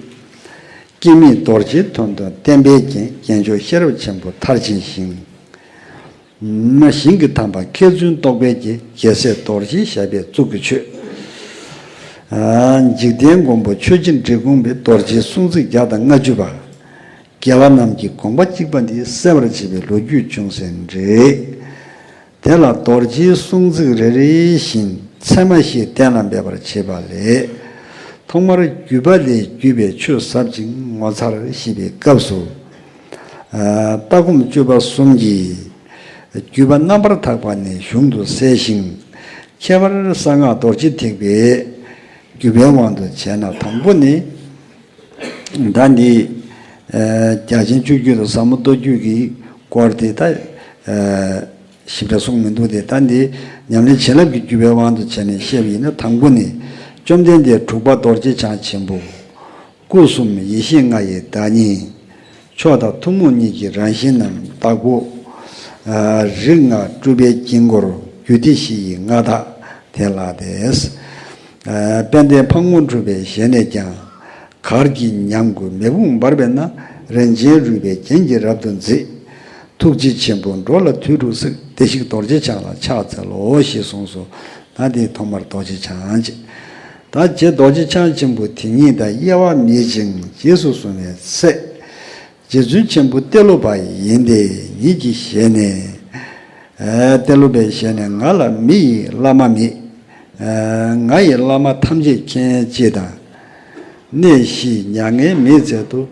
སྐྱེ་མེད་རྡོ་རྗེའི་དོན་དུ་བསྟན་པའི་རྒྱན། རྒྱན་མཆོག་ཤེས་རབ་ཆེན་པོ་མཐར་ཕྱིན་ཞིང་། ཞིང་གི་དམ་པ་མཁས་བཙུན་རྟོགས་པའི་རྒྱལ། རྒྱལ་སྲས་རྡོ་རྗེའི་ཞབས་པད་གཙུག་གི་མཆོད། འཇིག་རྟེན་མགོན་པོ་ཆོས་རྗེ་འབྲི་གུང་པའི། རྡོ་རྗེའི་གསུང་ཚིག་བརྒྱ་དང་ལྔ་བཅུ་པ། རྒྱལ་བ་རྣམས་ཀྱི་དགོངས་པ་གཅིག་པ་འདི། གསལ་བར་བྱེད་པའི་ལོ་རྒྱུས་ཅུང་ཟད་འགྲེལ། དེ་ལ་རྡོ་རྗེའི་གསུང་ཚིག་རེ་རེ་བཞིན་ཚད་མ་བཞིས་གཏན་ལ་འབེབས་པར་བྱེད་པ་ལས། ཐོག་མར་བརྒྱུད་པ་ལས་བརྒྱུད་པའི་ཆོས་ཟབ་ཅིང་ངོ་མཚར་ཞེས་པའི་སྐབས་སུ། ལྟ་སྒོམ་སྤྱོད་པ་གསུམ་གྱིས་བརྒྱུད་པ་རྣམ་པར་དག་པ་ནས་གཞུང་དུ་གསལ་ཞིང་། ཁྱད་པར་གསང་སྔགས་རྡོ་རྗེ་ཐེག་པའི་བརྒྱུད་པའི་དབང་དུ་བྱས་ན། དང་པོ་ནི། ད་འདི་རྒྱ་ཆེན་སྤྱོད་བརྒྱུད་དང་ཟབ་མོ་སྟོད་བརྒྱུད་ཀྱི་སྐོར་དེ་ད་ཞིབ་ཕྲ་གསུངས་མི་འདུག་སྟེ། ད་འདི་ཉམས་ལེན་བྱིན་རླབས་ཀྱི་བརྒྱུད་པའི་དབང་དུ་བྱས་ནས་བཤད་པ་ཡིན་ན། དང་པོ་ནི། བཅོམ་ལྡན་འདས་དྲུག་པ་རྡོ་རྗེ་འཆང་ཆེན་པོ། སྐུ་གསུམ་ཡེ་ཤེས་ལྔ་ཡི་བདག་ཉིད། མཆོག་དང་ཐུན་མོང་གཉིས་ཀྱི་རང་བཞིན་རྣམས། བདག་པོ། རིགས་ལྔ་སྤྲུལ་པའི་དཀྱིལ་འཁོར། རྒྱུད་སྡེ་བཞི་ཡི་མངའ་བདག་དེ་ལགས་ཏེ། དཔལ་ལྡན་ཕག་མོ་གྲུ་པའི་ཞལ་ནས་ཀྱང་། གར་གྱི་ཉམས་དགུས་མེ་དཔུང་འབར་བས་ན། རིན་ཆེན་རུས་པའི་རྒྱན་གྱིས་རབ་ཏུ་མཛེས། ཐུགས་རྗེ་ཆེན་པོ་འགྲོ་ལ་དུས་དྲུག་གཟིགས། བདེ་གཤེགས་རྡོ་རྗེ་འཆང་ལ་ཕྱག་འཚལ་ལོ། ཞེས་གསུངས་སོ། ད་འདི་ཐོག་མར་རྡོ་རྗེ་འཆང་ཅེས། ད་རྗེ་རྡོ་རྗེ་འཆང་ཆེན་པོ་དེ་ཉིད་དང་དབྱེ་བ་མེད་ཅིང་རྗེས་སུ་བཟུང་བའི་ཚེ། རྗེ་བཙུན་ཆེན་པོ་ཏེ་ལོ་པ་ཡིན་ཏེ། ཉིད་ཀྱི་ཞལ་ནས། ཨ། ཏེ་ལོ་པའི་ཞལ་ནས། ང་ལ་མི་ཡི་བླ་མ་མེད། ཨ། ང་ཡི་བླ་མ་ཐམས་ཅད་མཁྱེན། ཅེས་དང་། གནས་གཞི་མྱ་ངན་མེད་ཚལ་དུ།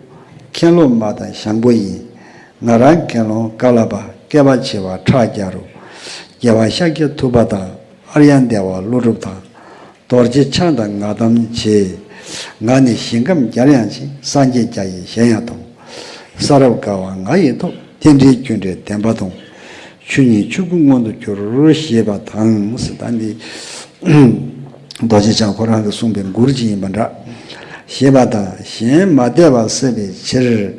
མཁན་སློབ་མ་དང་ཞང་པོ་ཡིན། ང་རང་དགེ་སློང་ཀ་ལ་པ། བསྐལ་པ་བྱེ་བ་ཕྲག་བརྒྱ་རུ། རྒྱལ་བ་ཤཱཀྱ་ཐུབ་པ་དང་། ཨཱརྱ་དེ་བ་ཀླུ་སྒྲུབ་དང་། རྡོ་རྗེ་འཆང་དང་ང་དམ་བྱེད། ང་ནི་ཞིང་ཁམས་བརྒྱར་ཡང་ཕྱིན། སངས་རྒྱས་བརྒྱ་ཡི་ཞལ་ཡང་མཐོང་། ས་རབ་དགའ་བ་ང་ཡི་ཐོབ། རྟེན་འབྲེལ་རྒྱུ་འབྲས་བདེན་པ་མཐོང་། ཆོས་ཉིད་ཆོས་སྐུ་མངོན་དུ་གྱུར། ཞེས་པ་དང་། ཟེར་ད་འདི་རྡོ་རྗེ་འཆང་ཁོ་རང་གིས་གསུངས་པའི་མགུར་ཅིག་ཡིན་པ་འདྲ། ཞེས་པ་དང་། གཞན་མ་དད་པ་སེལ་བའི་ཕྱིར།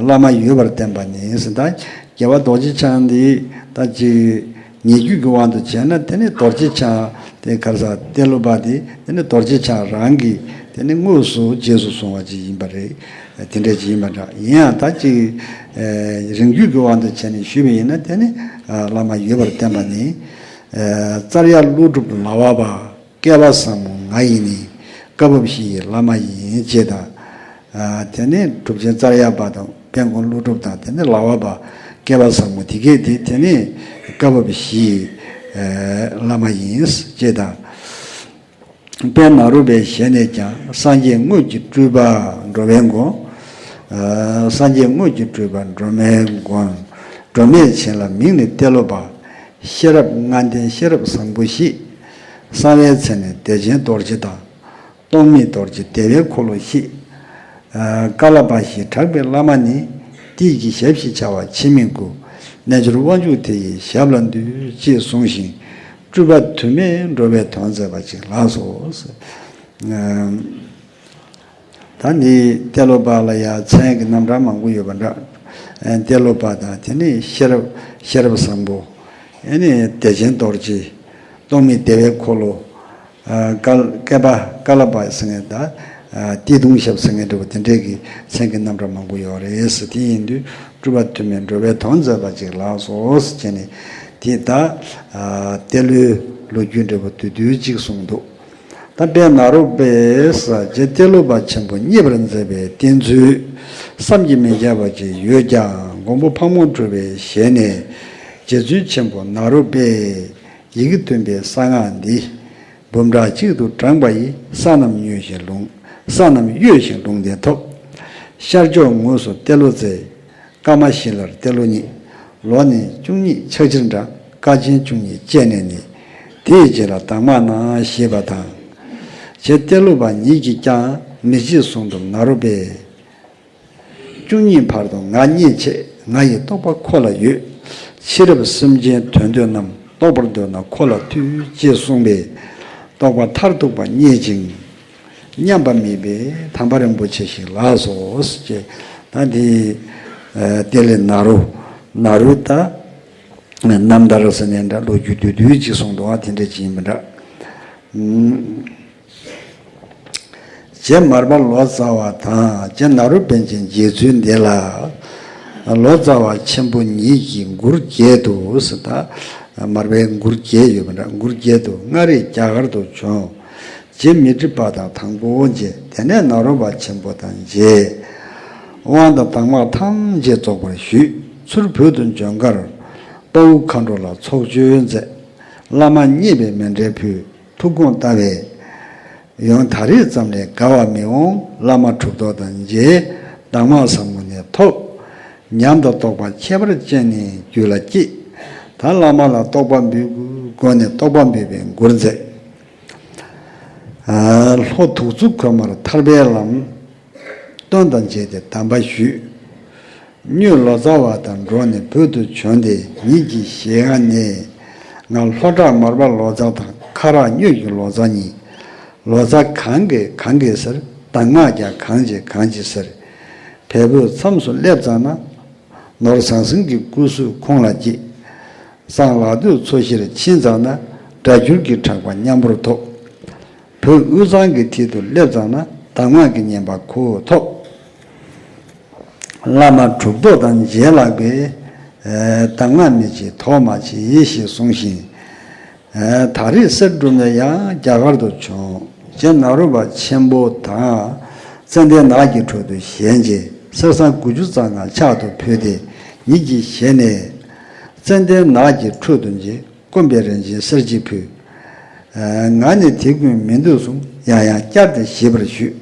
བླ་མ་ཡོད་པར་བསྟན་པ་ནི། ཟེར་ད་རྒྱལ་བ་རྡོ་རྗེ་འཆང་འདི་ད་ཅིག་ཉེ་བརྒྱུད་ཀྱི་དབང་དུ་བྱས་ན། དེ་ནི་རྡོ་རྗེ་འཆང་དེ་ག་རེ་ཟེར། ཏེ་ལོ་པ་དེ་དེ་ནི་རྡོ་རྗེ་འཆང་རང་གིས་དེ་ནི་དངོས་སུ་རྗེས་སུ་བཟུང་བ་ཅིག་ཡིན་པ་རེད། དེ་འདྲ་ཅིག་ཡིན་པ་འདྲ། ཡིན་ཡང་ད་ཅིག་ཨ། རིང་བརྒྱུད་ཀྱི་དབང་དུ་བྱས་ནས་ཞུས་པ་ཡིན་ན། དེ་ནི་ཨ། བླ་མ་ཡོད་པར་བསྟན་པ་ནི། ཨ། ཙརྱ་ཀླུ་སྒྲུབ་ལ་བ་པ། བསྐལ་པ་བཟང་མོ་ང་ཡི་ནི། བཀའ་བབས་བཞི་ཡི་བླ་མ་ཡིན། ཅེས་དང་། ཨ། དེ་ནས་གྲུབ་ཆེན་ཙརྱ་པ་དང་། དཔལ་མགོན་ཀླུ་སྒྲུབ་དང་། དེ་ནས་ལ་བ་པ། བསྐལ་པ་བཟང་མོ་དེ་གས་དེ། དེ་ནས་བཀའ་བབས་བཞི་ཡི་ཨ། བླ་མ་ཡིན། ཅེས་དང་། དཔལ་ནཱ་རོ་པའི་ཞལ་ནས་ཀྱང་། སངས་རྒྱས་དངོས་ཀྱི་སྤྲུལ་པ་འགྲོ་བའི་མགོན། ཨ། སངས་རྒྱས་དངོས་ཀྱི་སྤྲུལ་པ་འགྲོ་བའི་མགོན། སྒྲོལ་མས་བྱིན་རླབས་མིང་ནི་ཏེ་ལོ་པ། ཤེས་རབ་ལྔ་ལྡན་ཤེས་རབ་བཟང་པོ་ཞེས། གསང་བའི་མཚན་ནི་བདེ་ཆེན་རྡོ་རྗེ་དང་། སྟོང་མེད་རྡོ་རྗེ་བདེ་བའི་འཁོར་ལོ་ཞེས། ཨ། ཀ་ལ་པ་ཞེས་གྲགས་པའི་བླ་མ་ནི། ཏིའི་ཞབས་ཞེས་བྱ་བ་ཕྱིར་མི་དགོས། རྣལ་འབྱོར་དབང་ཕྱུག་དེ་ཡི་ཞབས་ལ་འདུད། ཅེས་གསུངས་ཤིང་། སྤྲུལ་པ་དུ་མས་འགྲོ་བའི་དོན་མཛད་པ་ཅིག་ལགས་སོ། ཨ། ད་ནི་ཏེ་ལོ་པ་ལ་ཡང་མཚན་གྱི་རྣམ་གྲངས་མང་པོ་ཡོད་པ་འདྲ། ཨ། ཏེ་ལོ་པ་དང་། དེ་ནས་ཤེས་རབ། ཤེས་རབ་བཟང་པོ། ཨ་ནི་བདེ་ཆེན་རྡོ་རྗེ། སྟོང་མེད་བདེ་བའི་འཁོར་ལོ། ཨ། ཀ་ལ། བསྐལ་པ། ཀ་ལ་པ་ཟེར་མཁན་དང་། ཨ། ཏི་ཏུང་ཞབས་ཟེར་མཁན་འདྲ་པོ་དེ་འདྲའི་གི་མཚན་གྱི་རྣམ་གྲངས་མང་པོ་ཡོད་རེད་ཟེར། དེ་ཡིན་དུས་སྤྲུལ་པ་དུ་མས་འགྲོ་བའི་དོན་མཛད་པ་ཅིག་ལགས་སོ་ཟེར་བྱས་ནས། དེ་ད། ཨ། ཏེ་ལོའི་ལོ་རྒྱུས་འདྲ་པོ་བསྡུས་བསྡུས་ཅིག་གསུངས་འདུག། ད་དཔལ་ནཱ་རོ་པས་རྗེ་ཏེ་ལོ་པ་ཆེན་པོ་མཉེས་པར་མཛད་པའི་བསྟན་ཚུལ་བསམ་གྱིས་མི་ཁྱབ་པ་ཅིག་ཡོད་ཀྱང་། མགོན་པོ་ཕག་མོ་གྲུ་པའི་ཞལ་ནས་རྗེ་བཙུན་ཆེན་པོ་ནཱ་རོ་པས་ཡི་གེ་བདུན་པའི་གསང་སྔགས་འདི། འབུམ་ཕྲག་གཅིག་ཏུ་བགྲངས་པ་ཡིས། ས་རྣམས་གཡོས་ཤིང་ལུང་། ས་རྣམས་གཡོས་ཤིང་ལུང་བསྟན་ཐོབ། ཤར་ཕྱོགས་ངོས་སུ་ཏེ་ལོ་རྩེ། ཀ་མ་ཤི་ལར་ཏེ་ལོ་རྙེད། ལོ་ནི་བཅུ་གཉིས་ཆགས་ཕྱིར་འདྲ། ཀ་ཆེན་བཅུ་གཉིས་བཅད་ནས་ནི། དེ་ཡི་རྗེས་ལ་དྭངས་མ་ན་ཞེས་པ་དང་། རྗེ་ཏེ་ལོ་པ་ཉིད་ཀྱིས་ཀྱང་མི་བརྗེད་གསུང་དུ་ནཱ་རོ་པས། བཅུ་གཉིས་བར་དུ་ང་མཉེས་བྱེད། ང་ཡི་རྟོགས་པ་ཁོ་ལ་ཡོད། ཕྱི་རབས་སེམས་ཅན་དོན་འདོད་རྣམས། རྟོགས་པར་འདོད་ན་ཁོ་ལ་ཐུལ། ཅེས་གསུངས་པས། རྟོགས་པ་མཐར་ཐུག་པ་རྙེད་ཅིང་། མཉམ་པ་མེད་པའི་དམ་པ་རིན་པོ་ཆེ་ཞིག་ལགས་སོ། ཅེས། ད་འདི་ཏེ་ལོ་ནཱ་རོ། ནཱ་རོའི་ད་རྣམ་ཐར་ཟེར་ནའི་འདྲ། ལོ་རྒྱུས་བསྡུས་བསྡུས་ཅིག་གསུངས་འདུག་པ། དེ་འདྲ་ཅིག་ཡིན་པ་འདྲ། རྗེ་མར་པ་ལོ་ཙཱ་བ་དང་། རྗེ་ནཱ་རོ་པཎ་ཆེན་མཇལ་ཚུལ་འདི་ལ། ལོ་ཙཱ་བ་ཆེན་པོ་ཉིད་ཀྱིས་མགུར་བརྒྱད་དུ་ཟེར། ད་མར་པའི་མགུར་བརྒྱད་ཡོད་པ་འདྲ། མགུར་བརྒྱད་དུ། སྔར་རྗེ་རྒྱ་གར་དུ་བྱོན། རྗེ་མཻ་ཏྲི་པ་དང་དང་པོ་མཇལ། དེ་ནས་ནཱ་རོ་པ་ཆེན་པོ་དང་མཇལ། དབང་དང་གདམས་ངག་ཐམས་ཅད་རྫོགས་པར་ཞུས། ཚུར་བོད་དུ་འབྱོན་ཁར། དཔའ་བོ་མཁའ་འགྲོ་ལ་ཚོགས་མཆོད་མཛད། བླ་མ་མཉེས་པའི་མཎྜལ་ཕུལ། ཐུགས་དགོངས་བལྟ་བས། ཡང་ད་རེས་ཙམ་ལས་དགའ་བ་མི་འོང་། བླ་མ་གྲུབ་ཐོབ་དང་མཇལ། གདམས་ངག་ཟབ་མོ་ནི་ཐོབ། ཉམས་དང་རྟོགས་པ་ཁྱད་པར་ཅན་ནི་རྒྱུད་ལ་སྐྱེས། ད་བླ་མ་ལ་རྟོགས་པ་འབུལ་དགོས་ནས། རྟོགས་པ་འབུལ་བའི་མགུར་མཛད། ལྷོ་དུག་མཚོ་ཁོལ་མར་ཐར་པའི་ལམ། སྟོན་དང་མཇལ་ཏེ་གདམས་པ་ཞུས། གཉོས་ལོ་ཙཱ་བ་དང་འགྲོགས་ནས་བོད་དུ་བྱོན་ཏེ། ཉིད་ཀྱི་ཞལ་སྔ་ནས། ང་ལྷོ་བྲག་མར་པ་ལོ་ཙཱ་དང་། ཁ་རག་གཉོས་ཀྱི་ལོ་ཙཱ་གཉིས། ལོ་ཙཱ་གང་གིས་གང་གིས་ཟེར། གདམས་ངག་ཀྱང་གང་བྱེད་གང་བྱེད་ཟེར། བལ་པོའི་མཚམས་སུ་སླེབས་ཙམ་ན། ནོར་ཟང་ཟིང་གི་སྐུ་གཟུགས་ཁོང་ལ་སྐྱེས། གཙང་ལག་སྟོད་མཚོ་བཞིར་ཕྱིན་ཙམ་ན། སྒྲ་སྒྱུར་གྱི་གྲགས་པ་མཉམ་པོར་ཐོབ། བོད་དབུས་གཙང་གི་མཐིལ་དུ་སླེབས་ཙམ་ན། གདམས་ངག་གི་བསྙེན་པ་ཁོ་བོས་ཐོབ། བླ་མ་གྲུབ་ཐོབ་དང་མཇལ་ལགས་པས། གདམས་ངག་མི་བྱེད་དོགས་མ་བྱེད་ཞེས་གསུངས་ཤིང་། ད་རེས་གསེར་སྒྲུབ་ནས་ཡང་རྒྱ་གར་དུ་བྱོན། རྗེ་ནཱ་རོ་པ་ཆེན་པོ་དང་ཙན་དན་ནགས་ཀྱི་ཁྲོད་དུ་ཞལ་མཇལ། གསེར་སྲང་དགུ་བཅུ་རྩ་ལྔ་ཕྱག་ཏུ་ཕུལ་ཏེ་ཉིད་ཀྱི་ཞལ་ནས། ཙན་དན་ནགས་ཀྱི་ཁྲོད་དུ་མཇལ། བསྐོམ་པའི་རིན་ཆེན་གསེར་གྱིས་ཕུལ། ང་ནི་དེ་ཀུན་མི་འདོད་གསུངས། ཡང་ཡང་བསྐྱར་ཏེ་ཞིབ་པར་ཞུས།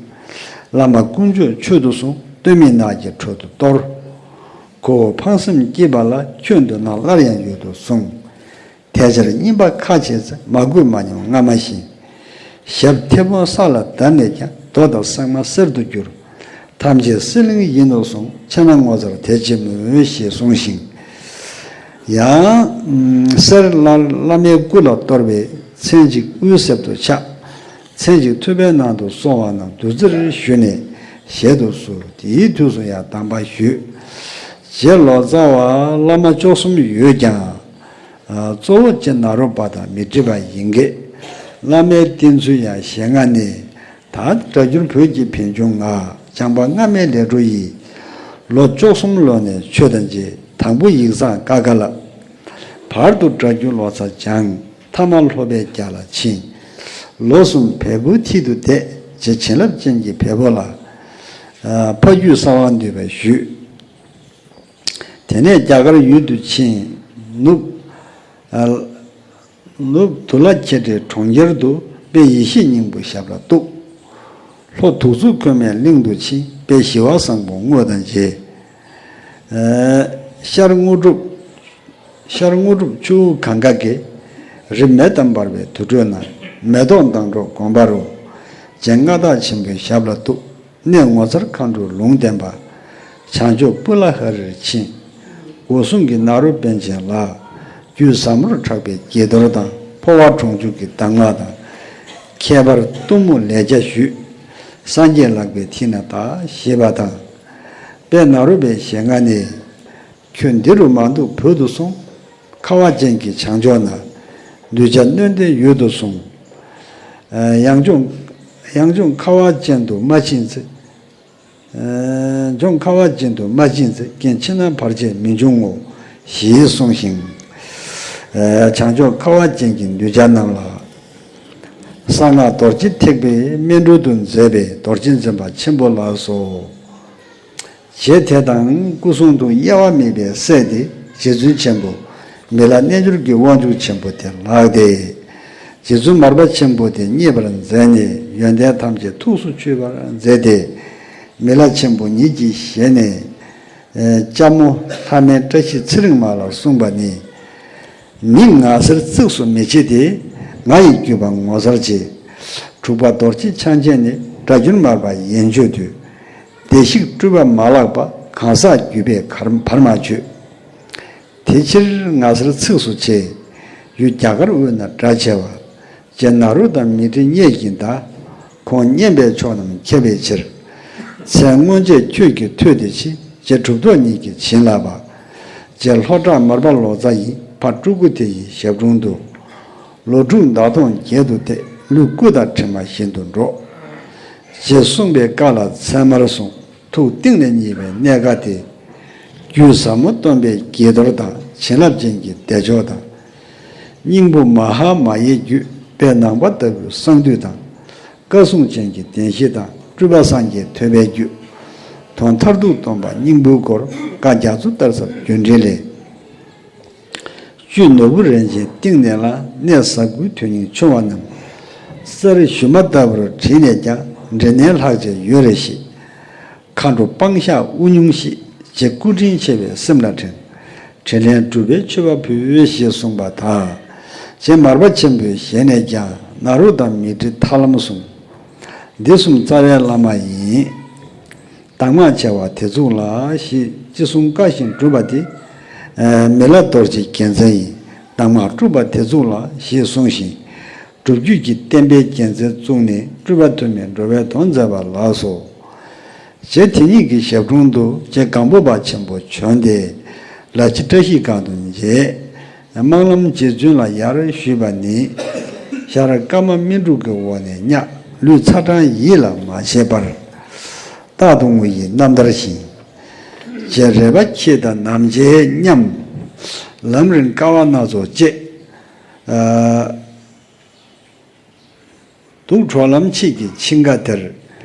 བླ་མ་དཀོན་མཆོག་མཆོད་དོ་གསུངས། སྟོད་སྨད་ནགས་ཀྱི་ཁྲོད་དུ་གཏོར། ཁོ་བོ་ཕངས་སེམས་སྐྱེས་པ་ལ། ཁྱོད་འདོད་ན་སླར་ཡང་ཡོད་དོ་གསུངས། དེ་ཕྱིར་སྙིམ་པ་ཁ་ཕྱེ་ཚེ། མ་གོས་མ་ཉམས་སྔ་མ་བཞིན། ཞབས་མཐེ་བོང་ས་ལ་བརྡབས་ནས་ཀྱང་། རྡོ་དང་སྲན་མ་གསེར་དུ་འགྱུར། ཐམས་ཅད་གསེར་གླིང་ཡིན་ནོ་གསུངས། ཕྱིར་ན་ངོ་མཚར་དད་ཅིང་མོས་ཞེས་གསུངས་ཤིང་། ཡང་གསེར་བླ་བླ་མའི་སྐུ་ལ་གཏོར་བས་མཚན་གཅིག་དབུའི་གསེབ་ཏུ་ཆགས། མཚན་གཅིག་ཐུབ་པའི་ནང་དུ་སོང་བ་རྣམས་བདུད་རྩིར་ཞུ་ནས་ཞལ་དུ་གསོལ། དེའི་དུས་སུ་ཡང་གདམས་པ་ཞུས། རྗེ་ལོ་ཙཱ་བ་བླ་མ་བཅུ་གསུམ་ཡོད་ཀྱང་། གཙོ་བོ་རྗེ་ནཱ་རོ་པ་དང་མཻ་ཏྲི་པ་ཡིན་གྱི། བླ་མའི་བསྟེན་ཚུལ་ཡང་ཞལ་སྔ་ནས། ད་སྒྲ་བསྒྱུར་བོད་ཀྱི་བོན་ཆུང་ང་། སྦྱངས་པ་སྔ་མའི་ལས་འཕྲོ་ཡིས། ལོ་བཅུ་གསུམ་ལོན་ནས་ཆོས་དང་མཇལ། དང་པོ་ཡིག་ཚང་ཀ་ཁ་ལ། བར་དུ་སྒྲ་བསྒྱུར་ལོ་ཙཱ་སྦྱངས། ཐ་མ་ལྷོ་པའི་རྒྱ་ལ་ཕྱིན། ལོ་གསུམ་བལ་པོའི་མཐིལ་དུ་བསྡད། རྗེ་བྱིན་རླབས་ཅན་གྱི་བལ་པོ་ལ། ཕ་རྒྱུད་གསང་བ་འདུས་པ་ཞུས། དེ་ནས་རྒྱ་གར་ཡུལ་དུ་ཕྱིན། ནུབ། ནུབ་དུ་ལ་ཁྱེ་འདྲའི་གྲོང་ཁྱེར་དུ། དཔལ་ཡེ་ཤེས་སྙིང་པོའི་ཞབས་ལ་གཏུགས། ལྷོ་དུག་མཚོ་ཁོལ་མའི་གླིང་དུ་ཕྱིན། དཔལ་ཞི་བ་བཟང་པོ་དངོས་དང་མཇལ། ཤར་དངོས་གྲུབ། ཤར་དངོས་གྲུབ་ཆུ་བོ་གངྒཱ་གི། རི་མེ་ལྟར་འབར་བའི་དུར་ཁྲོད་ན། མེ་ཏོག་མདངས་སྒྲོག་དགོན་པ་རུ། རྗེ་མངའ་བདག་ཆེན་པོའི་ཞབས་ལ་གཏུགས། གནས་ངོ་མཚར་མཁའ་འགྲོའི་ལུང་བསྟན་པ། བྱང་ཕྱོགས་པུ་ལ་ཧ་རིར་ཕྱིན། སྒོ་སྲུང་གི་ནཱ་རོ་པཎ་ཆེན་ལ། རྒྱུད་ཟབ་མོར་གྲགས་པའི་དགྱེས་རྡོར་དང་། འཕོ་བ་གྲོང་འཇུག་གི་གདམས་ངག་དང་། ཁྱད་པར་གཏུམ་མོའི་ལས་བྱ་ཞུས། སངས་རྒྱས་ལག་པའི་མཐིལ་ན་བདག་ཞེས་པ་དང་། དཔལ་ནཱ་རོ་པའི་ཞལ་སྔ་ནས། ཁྱོད་འདི་རུ་མ་འདུག་བོད་དུ་སོང་། ཁ་བ་ཅན་གྱི་བྱང་ཕྱོགས་ན། གདུལ་བྱ་སྣོད་ལྡན་ཡོད་དོ་གསུངས། ཡང་ལྗོངས། ཡང་ལྗོངས་ཁ་བ་ཅན་དུ་མ་ཕྱིན་ཚེ། ལྗོངས་ཁ་བ་ཅན་དུ་མ་ཕྱིན་ཚེ། རྐྱེན་ཕྱི་ནང་བར་ཆད་མི་འབྱུང་ངོ་། ཞེས་གསུངས་ཤིང་། བྱང་ཕྱོགས་ཁ་བ་ཅན་གྱི་གདུལ་བྱ་རྣམས་ལ། གསང་སྔགས་རྡོ་རྗེ་ཐེག་པའི་སྨིན་གྲོལ་དུ་མཛད་པའི་རྡོ་རྗེ་འཛིན་པ་ཆེན་པོ་ལགས་སོ། རྗེ་དེ་དང་སྐུ་གསུང་ཐུགས་དབྱེ་བ་མེད་པའི་སྲས་དེ་རྗེ་བཙུན་ཆེན་པོ་མི་ལ་རྣལ་འབྱོར་གྱི་དབང་ཕྱུག་ཆེན་པོ་དེ་ལགས་ཏེ། རྗེ་བཙུན་མར་པ་ཆེན་པོ་དེ་མཉེས་པར་མཛད་ནས་ཡོན་ཏན་ཐམས་ཅད་ཐུགས་སུ་ཆུད་པར་མཛད་དེ། མི་ལ་ཆེན་པོ་ཉིད་ཀྱི་ཞལ་ནས། ལྕམ་མོ་ལྷ་སྨན་བཀྲ་ཤིས་ཚེ་རིང་མ་ལ་གསུངས་པ་ནི། མི་ངག་སེར་ཚིགས་སུ་མི་བྱེད་དེ། ང་ཡི་བརྒྱུད་པ་ངོ་མཚར་ཆེ། དྲུག་པ་རྡོ་རྗེ་འཆང་ཆེན་ནི། སྒྲ་བསྒྱུར་མར་པ་ཡན་ཆོད་དུ། བདེ་གཤེགས་སྤྲུལ་པ་མ་ལགས་པ། གང་ཟག་བརྒྱུད་པས་བར་མ་ཆོད། དེ་ཕྱིར་ངག་སེར་ཚིགས་སུ་བྱེད། ཡུལ་རྒྱ་གར་དབུས་ན་སྒྲ་ཆེ་བ། རྗེ་ནཱ་རོ་དང་མཻ་ཏྲི་མཉེས་ཀྱིས་གདའ། ཁོང་མཉེས་པའི་ཕྱོགས་རྣམས་མཁས་པའི་ཕྱིར། མཚན་སྔོན་ཆད་ཁྱོད་ཀྱིས་ཐོས་ཏེ་མཆི། རྗེ་གྲུབ་ཐོབ་ཉིད་ཀྱིས་བྱིན་བརླབས་པ། རྗེ་ལྷོ་བྲག་མར་པ་ལོ་ཙཱ་ཡི། ཕ་སྤྲུལ་སྐུ་དེ་ཡི་ཞབས་དྲུང་དུ། ལོ་དྲུག་ཟླ་སྟོང་བརྒྱད་དུ་བསྡད། ལུས་སྐུ་དང་གྲིབ་མ་བཞིན་དུ་འགྲོགས། རྗེས་གསུངས་པའི་བཀའ་ལ་ཚད་མར་བཟུང་། ཐུགས་གཏིང་ནས་མཉེས་པའི་གནས་ཁ་དེ། རྒྱུད་ཟབ་མོ་སྟོན་པའི་དགྱེས་རྡོར་དང་། བྱིན་རླབས་ཅན་གྱི་བདེ་མཆོག་དང་། སྙིང་པོ་མ་ཧཱ་མ་ཡའི་རྒྱུད། དཔལ་ནང་པ་ལྟ་བུའི་གསང་འདུས་དང་། བཀའ་སྲུང་ཅན་གྱི་བདེན་བཞི་དང་། སྤྲུལ་པ་སངས་རྒྱས་ཐོད་པའི་རྒྱུད། དོན་མཐར་ཐུག་སྟོན་པ་སྙིང་པོའི་སྐོར། བཀའ་རྒྱ་མཚོ་ལྟར་ཟབ་རྒྱུད་འགྲེལ་ལས། བཅུད་ནོར་བུ་རིན་ཆེན་གཏིང་ནས་ལ། གནས་ཟབ་དགུའི་དོན་སྙིང་ཕྱུང་བ་རྣམས། གསེར་ཞུན་མ་ལྟ་བུར་བྲིས་ནས་ཀྱང་། འབྲི་ནས་ལྷག་བཅས་ཡོད་རེ་ཞིག་མཁའ་འགྲོ་སྤང་བཞག་དབུ་སྙུང་ཤིས། རྗེ་སྐུ་དྲིན་ཆེ་བའི་སེམས་ལ་དྲན། དྲིན་ལན་སྒྲུབ་པའི་མཆོད་པ་ཕུལ། ཞེས་གསུངས་པ་དང་། རྗེ་མར་པ་ཆེན་པོའི་ཞལ་ནས་ཀྱང་། ནཱ་རོ་དང་མཻ་ཏྲི་ཐར་ལམ་གསུམ། འདི་གསུམ་རྩ་བའི་བླ་མ་ཡིན། གདམས་ངག་ཆེ་བ་དེ་ཚུགས་ལ། ཞེས་ཅི་གསུང་བཀའ་བཞིན་སྒྲུབ་པ་དེ། མི་ལ་རྡོ་རྗེའི་རྒྱལ་མཚན་ཡིན། གདམས་ངག་སྒྲུབ་པ་དེ་ཚུགས་ལ། ཞེས་གསུངས་ཤིང་། སྒྲུབ་བརྒྱུད་ཀྱི་བསྟན་པའི་རྒྱལ་མཚན་བཙུགས་ནས། སྤྲུལ་པ་ཐོགས་མེད་འགྲོ་བའི་དོན་མཛད་པ་ལགས་སོ། རྗེ་དེ་ཉིད་ཀྱི་ཞབས་དྲུང་དུ། རྗེ་སྒམ་པོ་པ་ཆེན་པོ་བྱོན་ཏེ། ལ་ཕྱི་བཀྲ་ཤིས་སྒང་དུ་མཇལ། སྨོན་ལམ་རྗེ་བཙུན་ལ་ཡར་ཞུས་པ་ནི། ཤར་ཀ་མ་སྨིན་དྲུག་གི་འོག་ནས་བརྙ། ལུས་ཚ་གྲང་ཡིད་ལ་མ་བྱེད་པར། རྟག་ཏུ་ངུ་ཡི་རྣམ་ཐར་བཞིན། ཞེས་རལ་པ་ཁྱེད་དང་ནམ་མཇལ་སྙམ། ལམ་རིང་དཀའ་བ་སྣ་ཚོགས་སྤྱད། ཨ། སྡུག་གྲོགས་ལམ་ཕྱེད་ཀྱི་ཆིངས་ཀ་དེར།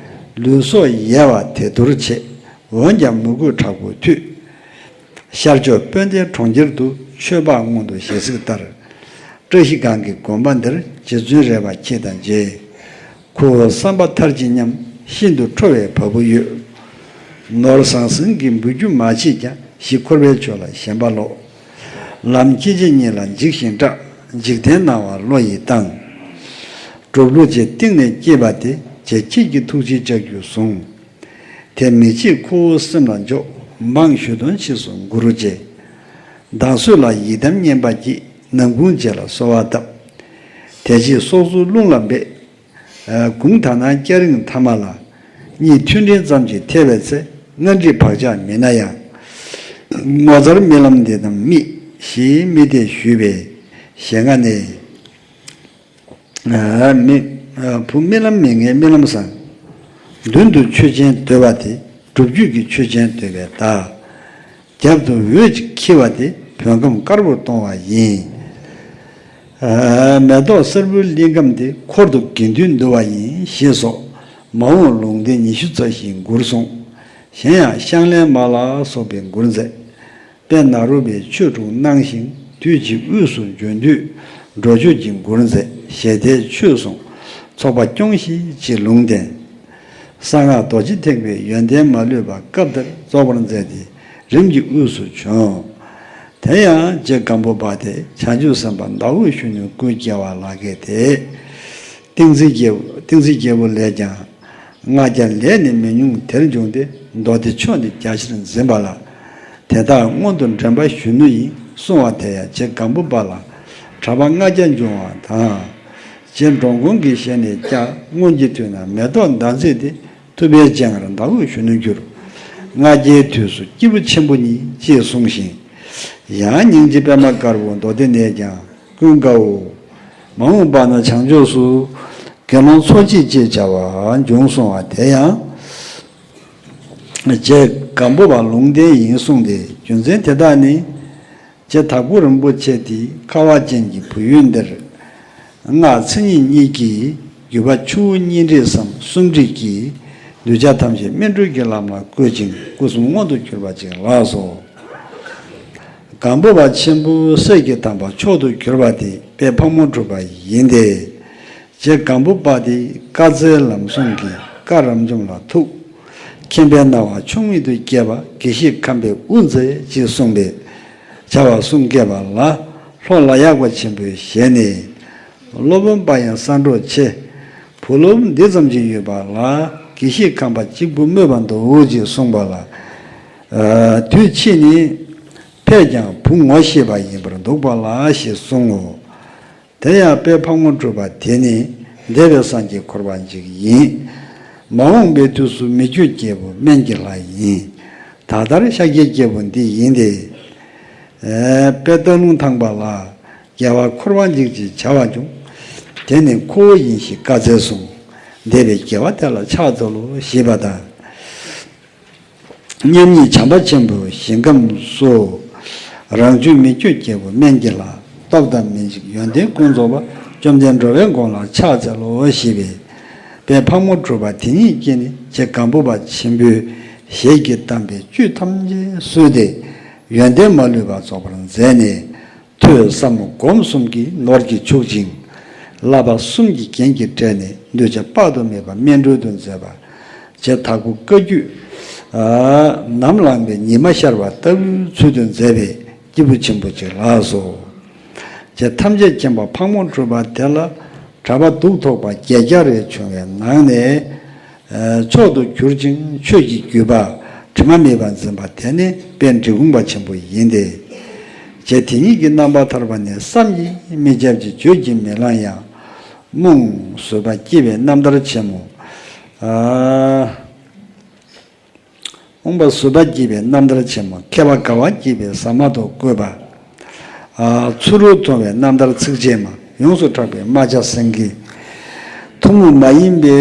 ལུས་སྲོག་ཡལ་བ་དེ་དུར་བྱེད། འོན་ཀྱང་མོས་གུས་དྲག་པོས་མཐུད། ཤར་ཕྱོགས་དཔལ་ལྡན་གྲོང་ཁྱེར་དུ། ཆོས་འཕགས་སྔོན་དུ་ཞལ་གཟིགས་ལྟར། བཀྲ་ཤིས་སྒང་གི་དགོན་པ་འདིར། རྗེ་བཙུན་རལ་པ་ཁྱེད་དང་མཇལ། ཁོ་བོའི་བསམ་པ་མཐར་ཕྱིན་སྙམ། ཤིན་ཏུ་ཁྲོ་བའི་བ་སྤུ་གཡོས། ནོར་ཟང་ཟིང་གིས་འབུལ་རྒྱུ་མ་མཆིས་ཀྱང་། གཞི་འཁོར་བའི་ཆོས་ལ་ཞེན་པ་ལོག། ལམ་སྐྱེ་མཆེད་གཉིས་ལ་འཇིགས་ཤིང་སྐྲག། འཇིག་རྟེན་སྣང་བ་བློ་ཡིས་བཏང་། གྲུབ་ལུགས་ཀྱི་གཏིང་ནས་སྐྱེས་པ་དེ། རྗེ་ཁྱེད་ཀྱི་ཐུགས་རྗེའི་ལྕགས་ཀྱུས་བཟུང་། དེ་མི་ཕྱེད་ཁོ་བོའི་སེམས་ལ་འཇོག། འབངས་གཞུ་དོན་ཕྱིས་སུ་མགུར་བྱེད། བདག་བཟོད་ལ་ཡི་དམ་བསྙེན་པ་གྱིས། ནམ་གུང་རྗེ་ལ་གསོལ་བ་བཏབ། དེ་རྗེས་སྲོག་རྩོལ་རླུང་ལ་འབད། གུང་ཐ་ན་སྐྱ་རེངས་ཐ་མ་ལ། གཉིད་ཐུན་ཕྲན་ཙམ་གྱིས་ཐལ་བའི་ཚེ། སྔར་འདྲིས་བག་ཆགས་མི་ན་ཡང་། ངོ་མཚར་རྨི་ལམ་འདི་དང་རྨིས། ཞེས་རྨི་ལྟས་ཞུས་པས། ཞལ་སྔ་ནས། ཨ། རྨི། ཨ། བུ་རྨི་ལམ་མི་ངན་རྨི་ལམ་བཟང་། མདུན་དུ་ཆོས་ཅན་སྡོད་པ་དེ། སྒྲུབ་བརྒྱུད་ཀྱི་ཆོས་ཅན་སྡོད་པའི་བདག། རྒྱབ་ཏུ་འོད་ཅིག་འཁྱིལ་བ་དེ། བོད་ཁམས་དཀར་པོར་གཏོང་བ་ཡིན། ཨ། མེ་ཏོག་སེར་པོའི་གླིང་ཁམས་དེ། འཁོར་དུ་དགེ་འདུན་འདུ་བ་ཡིན། ཞེས་སོགས་མ་འོངས་ལུང་བསྟན་ཉི་ཤུ་རྩ་བཞིའི་མགུར་གསུངས། གཞན་ཡང་ཤངས་ལན་མ་ལ་སོགས་པའི་མགུར་མཛད། དཔལ་ནཱ་རོ་པས་ཆོས་དྲུག་གནང་ཞིང་། དུས་ཀྱི་དབུས་སུ་བྱོན་དུས་འགྲོ་མཆོད་ཀྱི་མགུར་མཛད། ཞལ་ཏའི་ཆོས་གསུངས་ཚོགས་པ་སྐྱོང་ཞིང་ཅེས་ལུང་བསྟན། གསང་སྔགས་རྡོ་རྗེ་ཐེག་པའི་ཡོན་ཏན་མ་ལུས་པ་སྐབས་དེར་རྫོགས་པར་མཛད་དེ་རིམ་གྱིས་དབུས་སུ་བྱོན། དེ་ཡང་རྗེ་སྒམ་པོ་པ་དེ་བྱང་ཆུབ་སེམས་དཔའ་ཟླ་འོད་གཞོན་ནུའི་སྐུའི་རྒྱལ་བ་ལག་བརྒྱད་དེ། ཏིང་འཛིན་རྒྱལ་པོ། ཏིང་འཛིན་རྒྱལ་པོ་ལས་ཀྱང་། ལྔ་བརྒྱ་ལས་ནི་མི་ཉུང་དེར་འབྱུང་སྟེ། མདོ་སྡེ་ཕྱོགས་འདི་རྒྱ་ཆེར་འཛིན་པ་ལ། དེ་དག་སྔོན་དུ་འདྲེན་པ་གཞོན་ནུ་ཡིན། གསུང་བ་དེ་ཡང་རྗེ་སྒམ་པོ་པ་ལ་གྲྭ་པ་ལྔ་བརྒྱ་འབྱུང་བ་དང་། རྗེ་འགྲོ་མགོན་གྱི་ཞལ་ནས་ཀྱང་སྔོན་གྱི་དུས་ན་མེ་ཏོག་ཟླ་མཛེས་ཏེ། ཐུབ་པའི་སྤྱན་སྔར་ཟླ་འོད་གཞོན་ནུར་གྱུར། སྔ་རྒྱའི་དུས་སུ་སྐྱེས་བུ་ཆེན་པོ་ཉིད། ཅེས་གསུངས་ཤིང་། ཡང་སྙིང་རྗེ་པད་མ་དཀར་པོ་མདོ་སྡེ་ནས་ཀྱང་། ཀུན་དགའ་བོ། མ་འོངས་པ་ན་བྱང་ཕྱོགས་སུ། དགེ་སློང་འཚོ་བྱེད་ཅེས་བྱ་བ་འབྱུང་གསུང་བ་དེ་ཡང་། རྗེ་སྒམ་པོ་པ་ལུང་བསྟན་ཡིན་གསུངས་ཏེ། རྒྱུ་མཚན་དེ་དག་ནི། རྗེ་དྭགས་པོ་རིན་པོ་ཆེ་དེས་ཁ་བ་ཅན་གྱི་བོད་ཡུལ་འདིར། སྔགས་མཚན་ཉིད་གཉིས་ཀྱི་བརྒྱུད་པ་ཆུ་བོ་གཉིས་འདྲེས་སམ་གསུམ་འདྲེས་ཀྱིས། གདུལ་བྱ་ཐམས་ཅད་སྨིན་གྲོལ་གྱི་ལམ་ལ་བཀོད་ཅིང་སྐུ་གསུམ་མངོན་དུ་གྱུར་པ་ཅིག་ལགས་སོ། སྒམ་པོ་པ་ཆེན་པོའི་སྲས་ཀྱི་དམ་པ་མཆོག་ཏུ་གྱུར་པ་དེ་དཔལ་ཕག་མོ་གྲུ་པ་ཡིན་ཏེ། རྗེ་སྒམ་པོ་པ་དེས་བཀའ་སྩལ་ལམ་གསུམ་གྱི་བཀའ་རབ་འབྱམས་ལ་ཐུགས། མཁྱེན་པའི་སྣང་བ་ཕྱོགས་མེད་དུ་སྐྱེས་པ་དགེ་བཤེས་ཁམས་པའི་དབུ་མཛད་ཅེས་གསུངས་པས། བྱ་བ་གསུམ་སྐྱེས་པ་ལ་ལྷོ་ལ་ཡག་པ་ཆེན་པོའི་ཞལ་ནས། སློབ་དཔོན་པ་ཡང་གསང་གྲོགས་ཆེ། བུ་སློབ་འདི་ཙམ་ཅིག་ཡོད་པ་ལ་དགེ་བཤེས་ཁམས་པ་གཅིག་པུ་སྨོས་པ་འདུག་ཅེས་གསུངས་པ་ལ། ཨ། དུས་ཕྱིས་ནས་ཕས་ཀྱང་བུ་ངོ་ཤེས་པ་ཡིན་པར་འདུག་པ་ལགས་ཞེས་གསུང་ངོ་། དེ་ཡང་དཔལ་ཕག་མོ་གྲུ་པ་དེ་ནི་འདས་པའི་སངས་རྒྱས་འཁོར་བ་འཇིག་ཡིན། མ་འོངས་པའི་དུས་སུ་མི་བསྐྱོད་རྒྱལ་པོ་སྨན་གྱི་ལྷ་ཡིན། ད་ལྟར་ཤཱཀྱའི་རྒྱལ་པོ་འདི་ཡིན་ཏེ། ཨེ། དཔལ་སྟག་ལུང་ཐང་པ་ལ་རྒྱལ་བ་འཁོར་བ་འཇིག་ཅེས་བྱ་བ་འབྱུང་། དེ་ནི་ཁོ་བོ་ཡིན་ཞེས་བཀའ་སྩལ་གསུངས། འདས་པའི་རྒྱལ་བ་དེ་ལ་ཕྱག་འཚལ་ལོ་ཞེས་པ་དང་། མཉམ་ཉིད་བྱམས་པ་ཆེན་པོའི་ཞིང་ཁམས་སུ། རང་བྱུང་མི་བསྐྱོད་རྒྱལ་པོ་སྨན་གྱི་ལྷ། སྟོབས་དང་མི་འཇིགས་ཡོན་ཏན་ཀུན་རྫོགས་པ། བཅོམ་ལྡན་འགྲོ་བའི་མགོན་ལ་ཕྱག་འཚལ་ལོ་ཞེས་པས། དཔལ་ཕག་མོ་གྲུ་པ་དེ་ཉིད་ཀྱིས་ནི་རྗེ་སྒམ་པོ་པ་ཆེན་པོའི་ཞལ་གྱི་དམ་པའི་བཅུད་ཐམས་ཅད་གསོས་ཏེ། ཡོན་ཏན་མ་ལུས་པ་རྫོགས་པར་མཛད་ནས། ཐོས་བསམ་སྒོམ་གསུམ་གྱི་ནོར་གྱིས་ཕྱུག་ཅིང་། བསླབ་པ་གསུམ་གྱི་རྒྱན་གྱིས་སྤྲས་ནས། གདུལ་བྱ་དཔག་ཏུ་མེད་པ་སྨིན་གྲོལ་དུ་མཛད་པ། རྗེ་དྭགས་པོ་བཀའ་བརྒྱུད་ནམ་ལངས་པའི་ཉི་མ་ཤར་བ་ལྟ་བུའི་ཚུལ་དུ་མཛད་པའི་སྐྱེས་བུ་ཆེན་པོ་ཅིག་ལགས་སོ། རྗེ་ཐམས་ཅད་མཁྱེན་པ་ཕག་མོ་གྲུ་པ་དེ་ལ་གྲྭ་པ་གདུགས་ཐོགས་པ་བརྒྱད་བརྒྱ་རེ་བྱུང་བའི་ནང་ནས། མཆོག་ཏུ་གྱུར་ཅིང་ཆོས་ཀྱི་བརྒྱུད་པ་དྲི་མ་མེད་པར་འཛིན་པ་དེ་ནི་དཔལ་འབྲི་གུང་པ་ཆེན་པོ་ཡིན་ཏེ། རྗེ་དེ་ཉིད་ཀྱི་རྣམ་པ་ཐར་པ་ནི་བསམ་གྱིས་མི་ཁྱབ་ཅིང་བརྗོད་ཀྱིས་མི་ལང་ཡང་། རྨོངས་བཟོད་པ་སྐྱེས་པའི་རྣམ་ཐར་ཆེན་མོ། ཨ། རྨོངས་པ་བཟོད་པ་སྐྱེས་པའི་རྣམ་ཐར་ཆེན་མོ། མཁས་པ་དགའ་བ་སྐྱེས་པའི་ཟ་མ་ཏོག་བཀོད་པ། ཨ། ཚུ་རོལ་ཐུང་བའི་རྣམ་ཐར་ཚིགས་བཅད་མ། ཡོངས་སུ་གྲགས་པའི་རྨ་བྱ་སེང་གེ། ཐུན་མོང་མ་ཡིན་པའི།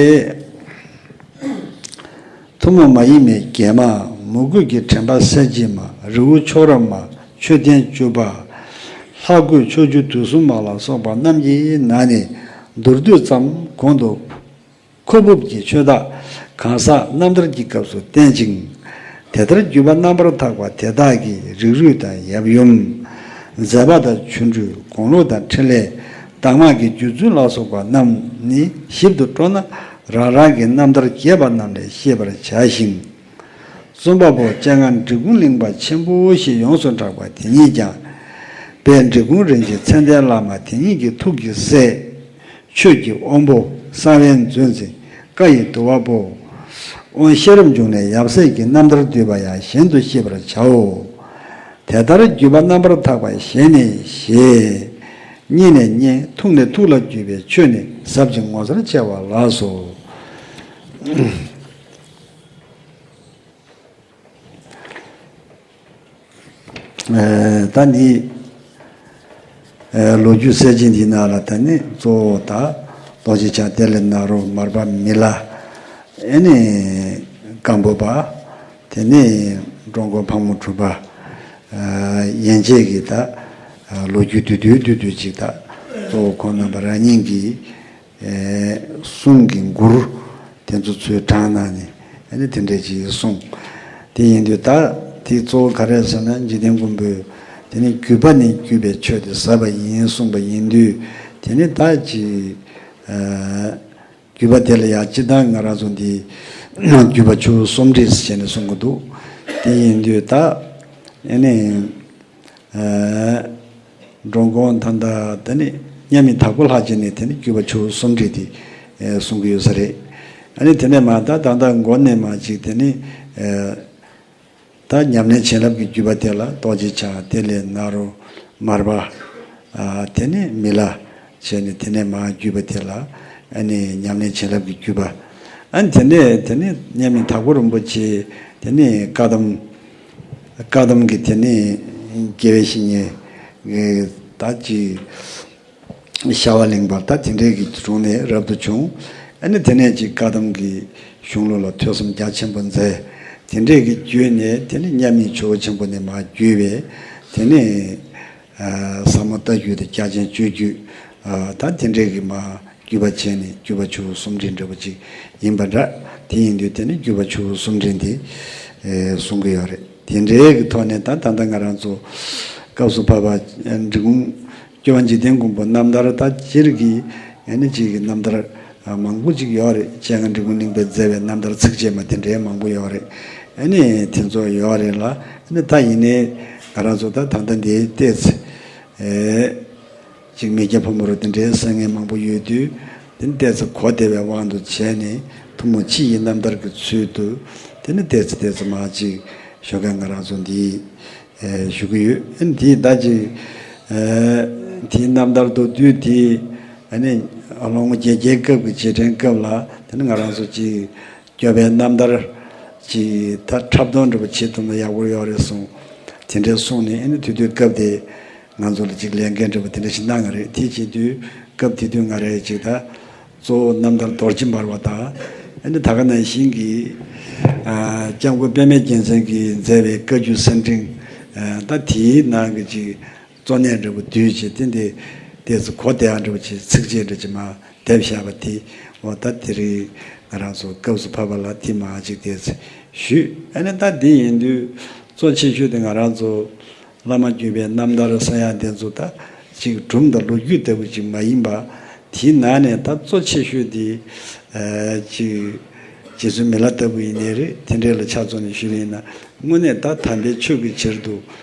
ཐུན་མོང་མ་ཡིན་པའི་རྒྱན་མ། མོས་གུས་ཀྱི་དྲན་པ་གསལ་བྱེད་མ། རི་བོ་མཆོག་རབ་མ། མཆོད་རྟེན་བཅུ་པ། ལྷ་གོས་ཕྱོགས་བཅུ་དུས་གསུམ་མ་ལ་སོགས་པ་རྣམས་ཀྱི་ནང་ནས་མདོར་བསྡུས་ཙམ་གོང་དུ། ཁོག་འབུབས་ཀྱི་ཆོས་བདག་གང་ཟག་རྣམ་ཐར་གྱི་སྐབས་སུ་བསྟན་ཅིང་། དེ་ལྟར་བརྒྱུད་པ་རྣམ་པར་དག་པ་དེ་དག་གི་རིགས་རུས་དང་ཡབ་ཡུམ། མཛད་པ་དང་ཆོ་འཕྲུལ། དགུང་ལོ་དང་འཕྲིན་ལས། གདམས་ངག་གི་རྒྱུད་ཚུལ་ལ་སོགས་པ་རྣམས་ནི་ཞིབ་ཏུ་སྤྲོ་ན་རང་རང་གི་རྣམ་ཐར་རྒྱས་པ་རྣམས་ལས་ཤེས་པར་བྱ་ཞིང་། རྩོམ་པ་པོ་སྤྱན་སྔ་འབྲི་གུང་གླིང་པ་ཆེན་པོ་ཞེས་ཡོངས་སུ་གྲགས་པ་དེ་ཉིད་ཀྱང་། དཔལ་འབྲི་གུང་རིན་ཆེན་མཚན་ལྡན་བླ་མ་དེ་ཉིད་ཀྱི་ཐུགས་ཀྱི་སྲས། ཆོས་ཀྱི་དབང་པོ་གསང་བའི་མཛོད་འཛིན་བཀའ་ཡི་བསྡུ་བ་པོ། དབོན་ཤེས་རབ་འབྱུང་གནས་ཡབ་སྲས་ཀྱི་རྣམ་ཐར་བསྡུས་པ་ཡང་གཞན་དུ་ཤེས་པར་བྱའོ། དེ་ལྟར་བརྒྱུད་པ་རྣམ་པར་དག་པ་ཞལ་ནས་ཞལ། སྙན་ནས་སྙན། ཐུགས་ནས་ཐུགས་ལ་བརྒྱུད་པའི་ཆོས་ནི་ཟབ་ཅིང་ངོ་མཚར་ཆེ་བ་ལགས་སོ། ཨེ། ད་ནི། ཨེ། ལོ་རྒྱུས་གསལ་བྱེད་འདི་ནང་ལ་ད་ནི་གཙོ་བོ་ད་རྡོ་རྗེ་འཆང་བདེ་ལེགས་ནཱ་རོ། མར་པ་མི་ལ། ཨེ་ནི་སྒམ་པོ་པ། དེ་ནི་འགྲོ་མགོན་ཕག་མོ་གྲུ་པ། ཨེ། ཡན་ཆད་ཀྱི་ད་ལོ་རྒྱུས་བསྡུས་བསྡུས་བསྡུས་བསྡུས་ཅིག་ད་གཙོ་བོ་ཁོང་རྣམ་པ་རང་ཉིད་ཀྱི། ཨེ། གསུང་གི་མགུར་དེ་ཚོ་ཚུར་དྲངས་གནང་ནས་ཨ་ནི་དེ་འདྲས་ཅིག་གསུངས། དེ་ཡིན་དུས་ད་དེ་གཙོ་བོ་ག་རེ་ཟེར་ན། འཇིག་རྟེན་མགོན་པོས་དེ་ནི་བརྒྱུད་པ་ནས་བརྒྱུད་པའི་ཆོས་དེ་ཟབ་པ་ཡིན་གསུངས་པ་ཡིན་དུས། དེ་ནི་ད་ཅིག་ཨ། བརྒྱུད་པ་དེ་ལ་ཡང་སྤྱིར་བཏང་ང་རང་ཚོ་འདི་བརྒྱུད་པ་ཆུ་བོ་གསུམ་འདྲེས་ཟེར་ནས་གསུང་གི་འདུག། དེ་ཡིན་དུས་ད་ཨ་ནི། ཨ། འགྲོ་མགོན་ད་ལྟ་དེ་ནི་མཉམ་མེད་དྭགས་པོ་ལྷ་རྗེ་ནས་དེ་ནི་བརྒྱུད་པ་ཆུ་བོ་གསུམ་འདྲེས་དེ་ཨེ་གསུང་གི་ཡོད་ས་རེད། ཨ་ནི་དེ་ནས་མ་ད་ད་ལྟ་མགོ་ནས་མ་ཅིག་དེ་ནི་ཨེ་ད་ཉམས་ལེན་བྱིན་རླབས་ཀྱི་བརྒྱུད་པ་དེ་ལ་རྡོ་རྗེ་འཆང་། བདེ་ལེགས་ནཱ་རོ། མར་པ། ཨ། དེ་ནི་མི་ལ། བྱས་ནས་དེ་ནས་མ་བརྒྱུད་པ་དེ་ལ་ཨ་ནི་ཉམས་ལེན་བྱིན་རླབས་ཀྱི་བརྒྱུད་པ། ཨ་ནི་དེ་ནས་དེ་ནི་མཉམ་མེད་དྭགས་པོ་རིན་པོ་ཆེ་དེ་ནི་བཀའ་གདམས། བཀའ་གདམས་ཀྱི་དེ་ནི་དགེ་བའི་བཤེས་གཉེན་ད་ཅིག་ཤ་བ་གླིང་པ་ད་དེ་འདྲས་ཀྱི་དྲུང་ནས་རབ་ཏུ་བྱུང་། ཨ་ནི་དེ་ནས་ཅིག་བཀའ་གདམས་ཀྱི་གཞུང་ལུགས་ལ་ཐོས་བསམ་རྒྱ་ཆེན་པོ་མཛད། དེ་འདྲས་ཀྱི་བརྒྱུད་ནས་དེ་ནི་མཉམ་མེད་ཇོ་བོ་ཆེན་པོ་ནས་མ་བརྒྱུད་པའི་དེ་ནི། ཨ། ཟབ་མོ་ལྟ་བརྒྱུད་དང་རྒྱ་ཆེན་སྤྱོད་བརྒྱུད། ཨ། ད་དེ་འདྲས་ཀྱི་མ་བརྒྱུད་པ་བྱས་ནས་བརྒྱུད་པ་ཆུ་བོ་གསུམ་འདྲེས་འདྲ་པོ་ཅིག་ཡིན་པ་འདྲ། དེ་ཡིན་དུས་དེ་ནི་བརྒྱུད་པ་ཆུ་བོ་གསུམ་འདྲེས་འདི་ཨེ་གསུང་གི་ཡོད་རེད། དེ་འདྲའི་གི་ཐོག་ནས་ད་ད་ལྟ་ང་རང་ཚོ་སྐབས་སུ་བབས་པ་འབྲི་གུང་སྐྱོབ་པ་འཇིག་རྟེན་མགོན་པོ་རྣམ་ཐར་ད་སྤྱིར་གྱི་ཨ་ནི་ཅིག་གི་རྣམ་ཐར་མང་པོ་ཅིག་ཡོད་རེད། སྤྱན་སྔ་འབྲི་གུང་གླིང་པས་མཛད་པའི་རྣམ་ཐར་ཚིགས་བཅད་མ་དེ་འདྲའི་མང་པོ་ཡོད་རེད། ཨ་ནི་དེ་ཚོ་ཡོད་རེད་ལ། ཨ་ནི་ད་ཡིན་ནའི་ང་རང་ཚོ་ད་ད་ལྟ་འདིའི་ཏོག་ཙམ་ཨེ། ཅིག་མི་སྐྱ་ཕོ་མོ་རུ་དེ་འདྲའི་གསར་རྙིང་མང་པོ་ཡོད་དུས། དེ་ནི་ཏོག་ཙམ་གོ་བདེ་བའི་དབང་དུ་བྱས་ནས་ཐུན་མོང་ཕྱི་ཡི་རྣམ་ཐར་གྱི་ཚུལ་དུ་དེ་ནི་ཏོག་ཙམ་ཏོག་ཙམ་མར་ཅིག་ཞོགས་ཀས་ང་རང་ཚོ་འདི་ཨེ་ཞུ་གི་ཡོད། ཨ་ནི་དེའི་ཟླ་གཅིག་ཨེ་དེའི་རྣམ་ཐར་མདོར་བསྡུས་དེ་ཨ་ནི་ལོ་ངོ་བརྒྱད་བརྒྱའི་སྐབས་ཀྱི་རྗེས་དྲན་སྐབས་ལ་དེ་ནི་ང་རང་ཚོ་ཅིག་སྐྱོབ་པའི་རྣམ་ཐར་ཅིག་ད་འཁྲབ་སྟོན་འདྲ་པོ་བྱེད་ཐུབ་ན་ཡག་པོ་ཡོད་རེད་གསུངས། དེ་འདྲའི་གསུངས་ནས་ཨ་ནི་དེ་དུས་སྐབས་དེ་ང་ཚོ་ལ་ཅིག་ལས་འགན་འདྲ་པོ་དེ་འདྲ་ཞིག་གནང་ཡོད་རེད། དེ་བྱེད་དུས་སྐབས་དེ་དུས་ང་རང་ཅིག་ད་གཙོ་བོ་རྣམ་ཐར་རྡོ་རྗེ་འབར་བ་དང་། ཨ་ནི་ད་ག་ནང་བཞིན་གྱི་ཨ་སྐྱབས་མགོན་པད་མའི་རྒྱལ་མཚན་གྱིས་མཛད་པའི་བཀའ་བརྒྱུད་གསེར་ཕྲེང་། ཨ་ད་དེའི་ནང་གི་ཅིག་གཙོ་གནད་འདྲ་པོ་བསྡུས་བྱས་ཏེ་འདི་ཏོག་ཙམ་གོ་བདེ་བ་འདྲ་པོ་བྱས་ཚིགས་བཅད་འདྲ་ཅིག་མར་དེབ་བཞག་པ་དེ། འོ་ད་དེ་རིང་ང་རང་ཚོ་སྐབས་སུ་བབས་པ་ལ་དེ་མར་ཅིག་ཏོག་ཙམ་ཞུས། ཨ་ནི་ད་འདི་ཡིན་དུས་གཙོ་ཆེ་ཤོས་དེ་ང་རང་ཚོ་བླ་མ་བརྒྱུད་པའི་རྣམ་ཐར་ཟེར་ཡག་དེ་ཚོ་ད་ཅིག་སྒྲུང་དང་ལོ་རྒྱུས་ལྟ་བུ་ཅིག་མ་ཡིན་པ། དེའི་ནང་ནས་ད་གཙོ་ཆེ་ཤོས་དེ་ཨ་ཅིག་རྗེ་བཙུན་མི་ལ་ལྟ་བུ་ཡིན་ནའི་རེད། དེ་འདྲས་ལ་ཆ་མཚོན་ནས་ཞུས་པ་ཡིན་ན། དངོས་གནས་ད་དམ་པའི་ཆོས་ཀྱི་ཕྱིར་དུ་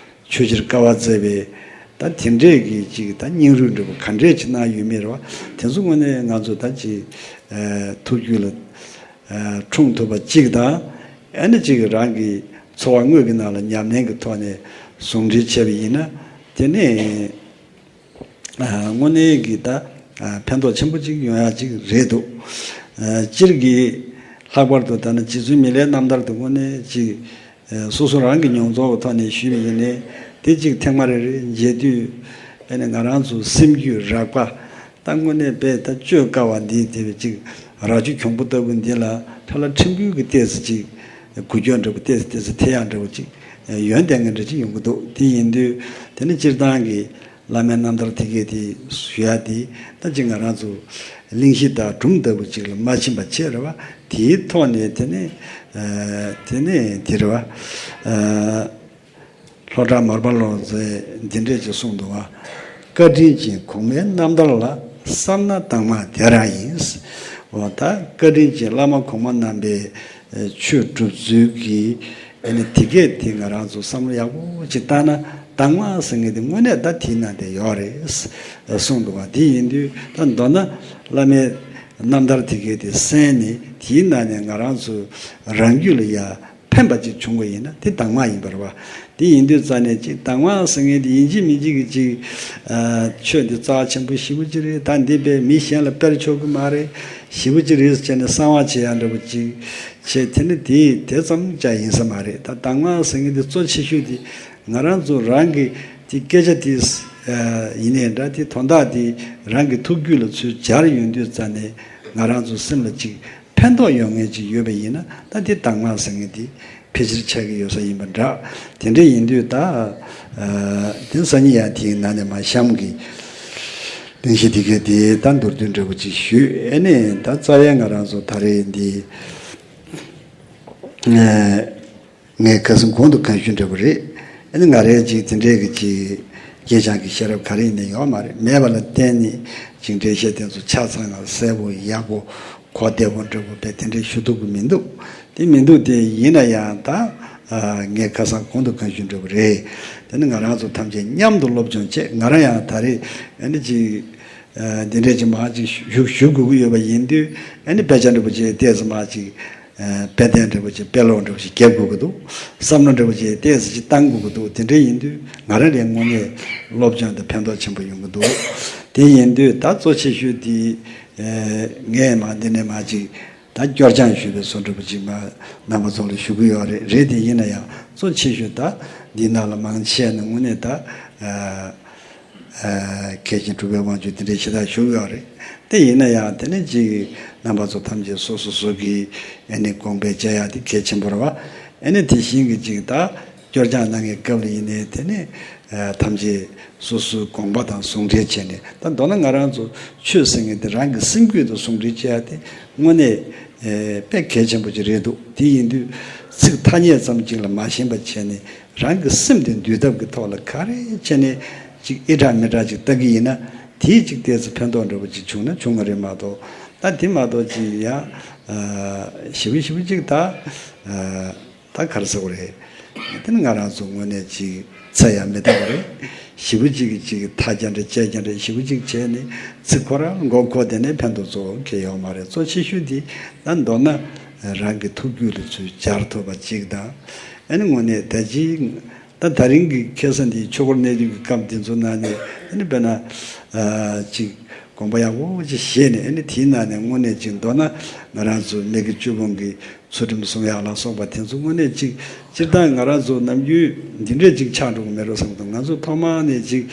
ཆོས་ཕྱིར་དཀའ་བ་སྩལ་བའི་ད་དེ་འདྲས་ཀྱི་ཅིག་ད་སྙིང་རུས་འདྲ་པོ་ག་འདྲས་ཅིག་གནང་ཡོད་མེད་རེད་བ། དེ་ཚོ་དངོས་གནས་ང་ཚོ་ད་ཅིག་ཨ་ཐུགས་རྒྱུད་ལ་ཨ་འཁྲུངས་ཐུབ་པ་གཅིག་དང་། ཨ་ནི་ཅིག་རང་གི་འཚོ་བ་དངོས་ཀྱི་ནང་ལ་ཉམས་ལེན་གྱི་ཐོག་ནས་ཟུང་འབྲེལ་བྱས་པ་ཡིན་ན། དེ་ནི་ཨ་དངོས་གནས་ཀྱི་ད་ཨ་ཕན་ཐོགས་ཆེན་པོ་ཅིག་ཡོང་ཡག་ཅིག་རེད་འདུག། ཨ་སྤྱིར་གྱི་ལྷག་པར་དུ་ད་ནི་རྗེ་བཙུན་མི་ལའི་རྣམ་ཐར་དུ་དངོས་གནས་ཅིག་ཨ་སོ་སོ་རང་གི་མྱོང་ཚོར་གྱི་ཐོག་ནས་ཞུས་པ་ཡིན་ནའི། དེ་ཅིག་ཐེངས་མ་རེ་རེ་མཇལ་དུས་ཨ་ནི་ང་རང་ཚོ་སེམས་རྒྱུད་རགས་པ་ད་དངོས་གནས་དཔེ་ད་བཅོས་དཀའ་བ་འདི་དེ་བས་ཅིག་རྭ་ཅོ་གྱོང་པོ་ལྟ་བུ་འདི་ལ་ཁྲ་ལ་ཕྲན་བུ་གི་ཏོག་ཙམ་ཅིག་ འགུལ་སྐྱོད་འདྲ་པོ་ཏོག་ཙམ་ཏོག་ཙམ་ཐེབས་ཡག་འདྲ་པོ་ཅིག་ཡོན་ཏན་གྱི་འདྲ་ཅིག་ཡོང་གི་འདུག་དེ་ཡིན་དུས་དེ་ནི་སྤྱིར་བཏང་གི་བླ་མའི་རྣམ་ཐར་དེ་གས་དེ་ཞུ་ཡག་དེ་ད་ཅིག་ང་རང་ཚོ་གླེང་གཞི་དང་སྒྲུང་ལྟ་བུ་ཅིག་ལ་མ་ཕྱིན་པ་བྱས་རེད་བ། དེའི་ཐོག་ནས་དེ་ནི་དེ་ནི་དེ་རེད་བ། ལྷོ་བྲག་མར་པ་ལོ་ཙཱས་འདི་འདྲས་ཅིག་གསུངས་འདུག་བ། བཀའ་དྲིན་ཅན་གོང་མའི་རྣམ་ཐར་ལ། བསམ་ན་དྭངས་མ་དེ་རང་ཡིན། འོ་ད་བཀའ་དྲིན་ཅན་བླ་མ་གོང་མ་རྣམ་པས་ཆོས་སྒྲུབ་ཚུལ་གྱི་ཨ་ནི་དེ་གས་དེ་ང་རང་ཚོ་བསམ་བློ་ཡག་པོ་ཅིག་བཏང་ན་དྭངས་མ་ཟེར་མཁན་དེ་དངོས་གནས་ད་དེའི་ནང་དེ་ཡོད་རེད་གསུངས་འདུག་བ། དེ་ཡིན་དུས་ད་མདོར་ན་བླ་མའི་རྣམ་ཐར་དེ་གས་དེ་གསན་ནས་དེའི་ནང་ནས་ང་རང་ཚོ་རང་རྒྱུད་ལ་ཡ། ཕན་པ་ཅིག་བྱུང་བ་ཡིན་ན་དེ་དྭངས་མ་ཡིན་པ་རེད་བ། དེ་ཡིན་དུས་རྩ་ནས་ཅིག་དྭངས་མ་ཟེར་མཁན་དེ་ཡིན་གཅིག་མིན་གཅིག་གི་ཅིག་ཨ། ཆོས་འདི་རྩ་ཆེན་པོ་ཞེ་པོ་ཅིག་རེད། ད་འདི་དཔེ་མི་གཞན་ལ་སྤེལ་ཆོག་གི་མ་རེད། ཞེ་པོ་ཅིག་རེད་ཟེར་བྱས་ནས་གསང་བ་བྱེད་ཡག་འདྲ་པོ་ཅིག་བྱས། དེ་ནི་དེ་དེ་ཙམ་ཅིག་ཡིན་ས་མ་རེད། ད་དྭངས་མ་ཟེར་མཁན་དེ་གཙོ་ཆེ་ཤོས་དེ་ང་རང་ཚོ་རང་གི་དེ་སྐད་ཆ་དེ་ཡིན་ནའི་འདྲ། དེ་དོན་དག་དེ་རང་གི་ཐུགས་རྒྱུད་ལ་ཚུར་འབྱར་ཡོང་དུས་རྩ་ནས་ང་རང་ཚོ་སེམས་ལ་ཅིག་ཕན་ཐོགས་ཡོང་མཁན་ཅིག་ཡོད་པ་ཡིན་ན་ད་དེ་དྭངས་མ་ཟེར་མཁན་དེ་ཕལ་ཆེར་ཆགས་ཀྱི་ཡོད་ས་ཡིན་པ་འདྲ། དེ་འདྲ་ཡིན་དུས་ད་དེ་སང་ཉིན་ཡང་དེའི་ནང་ནས་མར་གཤམ་གྱི་གླེང་གཞི་དེ་གའི་དེ་ད་མདོར་བསྡུས་འདྲ་པོ་ཅིག་ཞུས། ཨ་ནི་ད་རྩ་བའི་ང་རང་ཚོ་ད་རེས་འདི་ངས་ཁ་སང་གོང་དུ་གང་ཞུས་འདྲ་པོ་རེད། ཨ་ནི་ང་རས་ཅིག་དེ་འདྲའི་གི་ཅིག་སྐྱེས་ཆགས་ཀྱི་ཤེས་རབ་ག་རེ་ཡིན་ནའི་ཡོད་མ་རེད། མེད་པ་ལ་བརྟེན་ནས་ཅིག་འགྲེལ་བཤད་དེ་ཚོ་ཆ་ཚང་ང་གསལ་པོ་ཡག་པོ་གོ་བདེ་པོ་འདྲ་པོ་དཔེ་དེ་འདྲའི་ཞུ་ཐུབ་ཀྱི་མི་འདུག་དེ་མི་འདུག་དེ་ཡིན་ན་ཡང་ད་ངས་ཁ་སང་གོང་དུ་གང་ཞུས་འདྲ་པོ་རེད། དེ་ནི་ང་རང་ཚོ་ཐམས་ཅད་མཉམ་དུ་སློབ་སྦྱོང་བྱེད། ང་རང་ཡང་ད་རེས་ཨ་ནི་ཅིག་འདི་འདྲས་ཅིག་མར་ཅིག་ཞུ་ཞུ་དགོས་ཀྱི་ཡོད་པ་ཡིན་དུས་ཨ་ནི་དཔེ་ཆ་འདྲ་པོ་ཅིག་ཏོག་ཙམ་མར་ཅིག་དཔེ་སྟོན་འདྲ་པོ་ཅིག་དཔེ་ཀློག་འདྲ་པོ་ཅིག་རྒྱབ་དགོས་ཀྱི་འདུག་བསམ་བློ་འདྲ་པོ་ཅིག་ཏོག་ཙམ་ཅིག་བཏང་དགོས་ཀྱི་འདུག་དེ་འདྲ་ཡིན་དུས་ང་རང་ལ་དངོས་གནས་སློབ་སྦྱོང་དང་ཕན་ཐོགས་ཆེན་པོ་ཡོང་གི་འདུག་དེ་ཡིན་དུས་ད་གཙོ་ཆེ་ཤོས་དེ་ངས་མར་འདི་ནས་མར་ཅིག་ད་སྐྱོར་སྦྱང་ཞུས་པའི་བཟོ་འདྲ་པོ་ཅིག་མར་རྣམ་པ་ཚོ་ལ་ཞུ་གི་ཡོད་རེད། རེད་དེ་ཡིན་ན་ཡང་གཙོ་ཆེ་ཤོས་ད་འདི་ནང་ལ་མང་ཆེ་ནས་དངོས་གནས་ད། གལ་ཆེན་གྲུབ་པའི་དབང་ཕྱུག་དེ་འདྲའི་ཞེ་དྲག་བཞུགས་ཡོད་རེད། དེ་ཡིན་ན་ཡང་དེ་ནས་ཅིག་རྣམ་པ་ཚོ་ཐམས་ཅད་སོ་སོ་སོ་གི་ཨ་ནི་དགོངས་པ་བཞེས་ཡག་དེ་གལ་ཆེན་པོ་རེད་བ། ཨ་ནི་དེ་བཞིན་གྱི་ཅིག་ད་སྐྱོར་སྦྱང་གནང་མཁན་སྐབས་ལ་ཡིན་ནའི་དེ་ནས་ཐམས་ཅད་སོ་སོའི་དགོངས་པ་དང་ཟུང་འབྲེལ་བྱས་ནས། ད་མདོར་ན་ང་རང་ཚོ་ཆོས་ཟེར་མཁན་དེ་རང་གི་སེམས་རྒྱུད་དང་ཟུང་འབྲེལ་བྱེད་ཡག་དེ་དངོས་གནས་དཔེ་གལ་ཆེན་པོ་ཅིག་རེད་འདུག་དེ་ཡིན་དུས་ཚིག་ཐ་སྙད་ཙམ་ཅིག་ལ་མ་ཞེན་པ་བྱས་ནས། རང་གི་སེམས་དེ་འདུལ་ཐབས་ཀྱི་ཐོག་ལ་ག་རེ་བྱས་ནས་ཅིག་ཨི་དྲག་མི་དྲག་ཅིག་ལྟ་གི་ཡིན་ན། དེས་ཅིག་ཏོག་ཙམ་ཕན་ཐོགས་འདྲ་པོ་ཅིག་བྱུང་ན་བྱུང་བ་རེད་མ་གཏོགས། ད་དེ་མ་གཏོགས་ཅིག་ཡང་ཞེ་པོ་ཞེ་པོ་ཅིག་ད་ད་ག་རེ་ཟེར་དགོས་རེད། དེ་ནི་ང་རང་ཚོ་དངོས་གནས་ཅིག་ཚད་ཡང་མི་འདང་བ་རེད། ཞེ་པོ་ཅིག་གིས་ཅིག་ཐ་རྒྱ་འདྲ་ལྕག་རྒྱ་འདྲ་ཞེ་པོ་ཅིག་བྱས་ནས་ཚིག་ཁོ་རང་མགོ་འཁོར་དེ་ནས་ཕན་ཐོགས་གཙོ་བོ་གང་ཡང་ཡོད་མ་རེད། གཙོ་ཆེ་ཤོས་དེ་ད་མདོར་ན་རང་གི་ཐུགས་རྒྱུད་ལ་ཚུར་སྦྱར་ཐུབ་པ་ཅིག་དང་། ཨ་ནི་དངོས་གནས་ད་ཅིག་ད་ད་རིང་གི་ཁ་སང་འདི་ཆོས་འཁོར་གནས་འདུས་ཀྱི་སྐབས་འདི་ཚོ་ནང་ནས་ཨ་ནི་དཔེར་ན་ཨ་ཅིག་དགོངས་པ་ཡག་པོ་ཅིག་བཞེས་ནས། ཨ་ནི་དེའི་ནང་ནས་དངོས་གནས་ཅིག་མདོར་ན་ང་རང་ཚོ་མི་དགེ་བཅུ་སྤོང་གི་ཚུལ་ཁྲིམས་སྲུང་ཡག་ལ་སོགས་པ་དེ་ཚོ་དངོས་གནས་ཅིག་སྤྱིར་བཏང་ང་རང་ཚོ་ནམ་རྒྱུན་འདི་འདྲས་ཅིག་ཆགས་འགྲོ་གི་མེད་འགྲོ་བསམ་གི་འདུག་ང་ཚོ་ཐོག་མ་ནས་ཅིག་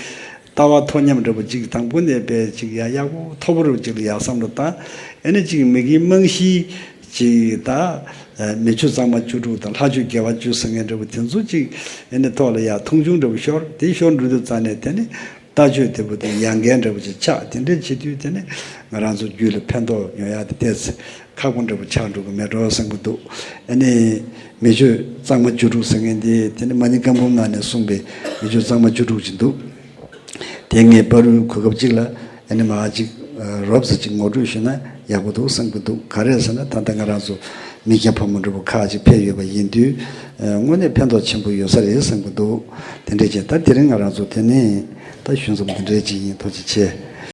ལྟ་བ་མཐོ་མཉམ་འདྲ་པོ་ཅིག་དང་པོ་ནས་དཔེ་ཅིག་ཡག་ཡག་པོ་མཐོ་པོ་རུ་ཅིག་ལ་ཡག་བསམ་བློ་བཏང་། ཨ་ནི་ཅིག་མི་དགེ་རྨང་གཞིའི་ཅིག་ད་མི་ཆོས་གཙང་མ་བཅུ་དྲུག་དང་ལྷ་ཆོས་དགེ་བ་བཅུ་ཟེར་མཁན་འདྲ་པོ་དེ་ཚོ་ཅིག་ཨ་ནི་ཐོག་ལ་ཡག་མཐོང་ཆུང་འདྲ་པོ་ཤོར། དེ་ཤོར་འགྲོ་དུས་རྩ་ནས་དེ་ནི་ལྟ་སྤྱོད་དེ་པོ་དེ་ཡང་འགལ་འདྲ་པོ་ཅིག་ཆགས། དེ་འདྲ་བྱེད་དུས་དེ་ནི་ང་རང་ཚོ་རྒྱུད་ལ་ཕན་ཐོགས་ཡོང་ཡག་དེ་ཏོག་ཙམ་ཁག་པོ་འདྲ་པོ་ཆགས་འགྲོ་གི་མེད་འགྲོ་བསམ་གི་འདུག་ཨ་ནི་མི་ཆོས་གཙང་མ་བཅུ་དྲུག་ཟེར་མཁན་དེ་དེ་ནི་མ་ཎི་བཀའ་འབུམ་ནང་ནས་གསུངས་པའི་མི་ཆོས་གཙང་མ་བཅུ་དྲུག་ཅིག་འདུག་དེ་ངས་བར་དུ་གོ་སྐབས་ཅིག་ལ་ཨ་ནི་མར་ཅིག་རོབ་ཙམ་ཅིག་ངོ་སྤྲོད་ཞུས་ན་ཡག་པོ་འདུག་བསམ་གི་འདུག་ག་རེ་ཟེར་ན་ད་ལྟ་ང་རང་ཚོ་མི་སྐྱ་ཕོ་མོ་འདྲ་པོ་ཁག་ཅིག་ཕེབས་ཡོད་པ་ཡིན་དུས་དངོས་གནས་ཕན་ཐོགས་ཆེན་པོ་ཡོད་ས་རེད་བསམ་གི་འདུག་དེ་འདྲས་ཅིག་ད་དེ་རིང་ང་རང་ཚོ་དེ་ནས་ད་ཞུ་མཚམས་འདི་འདྲས་ཅིག་ཡིན། ཐུགས་རྗེ་ཆེ།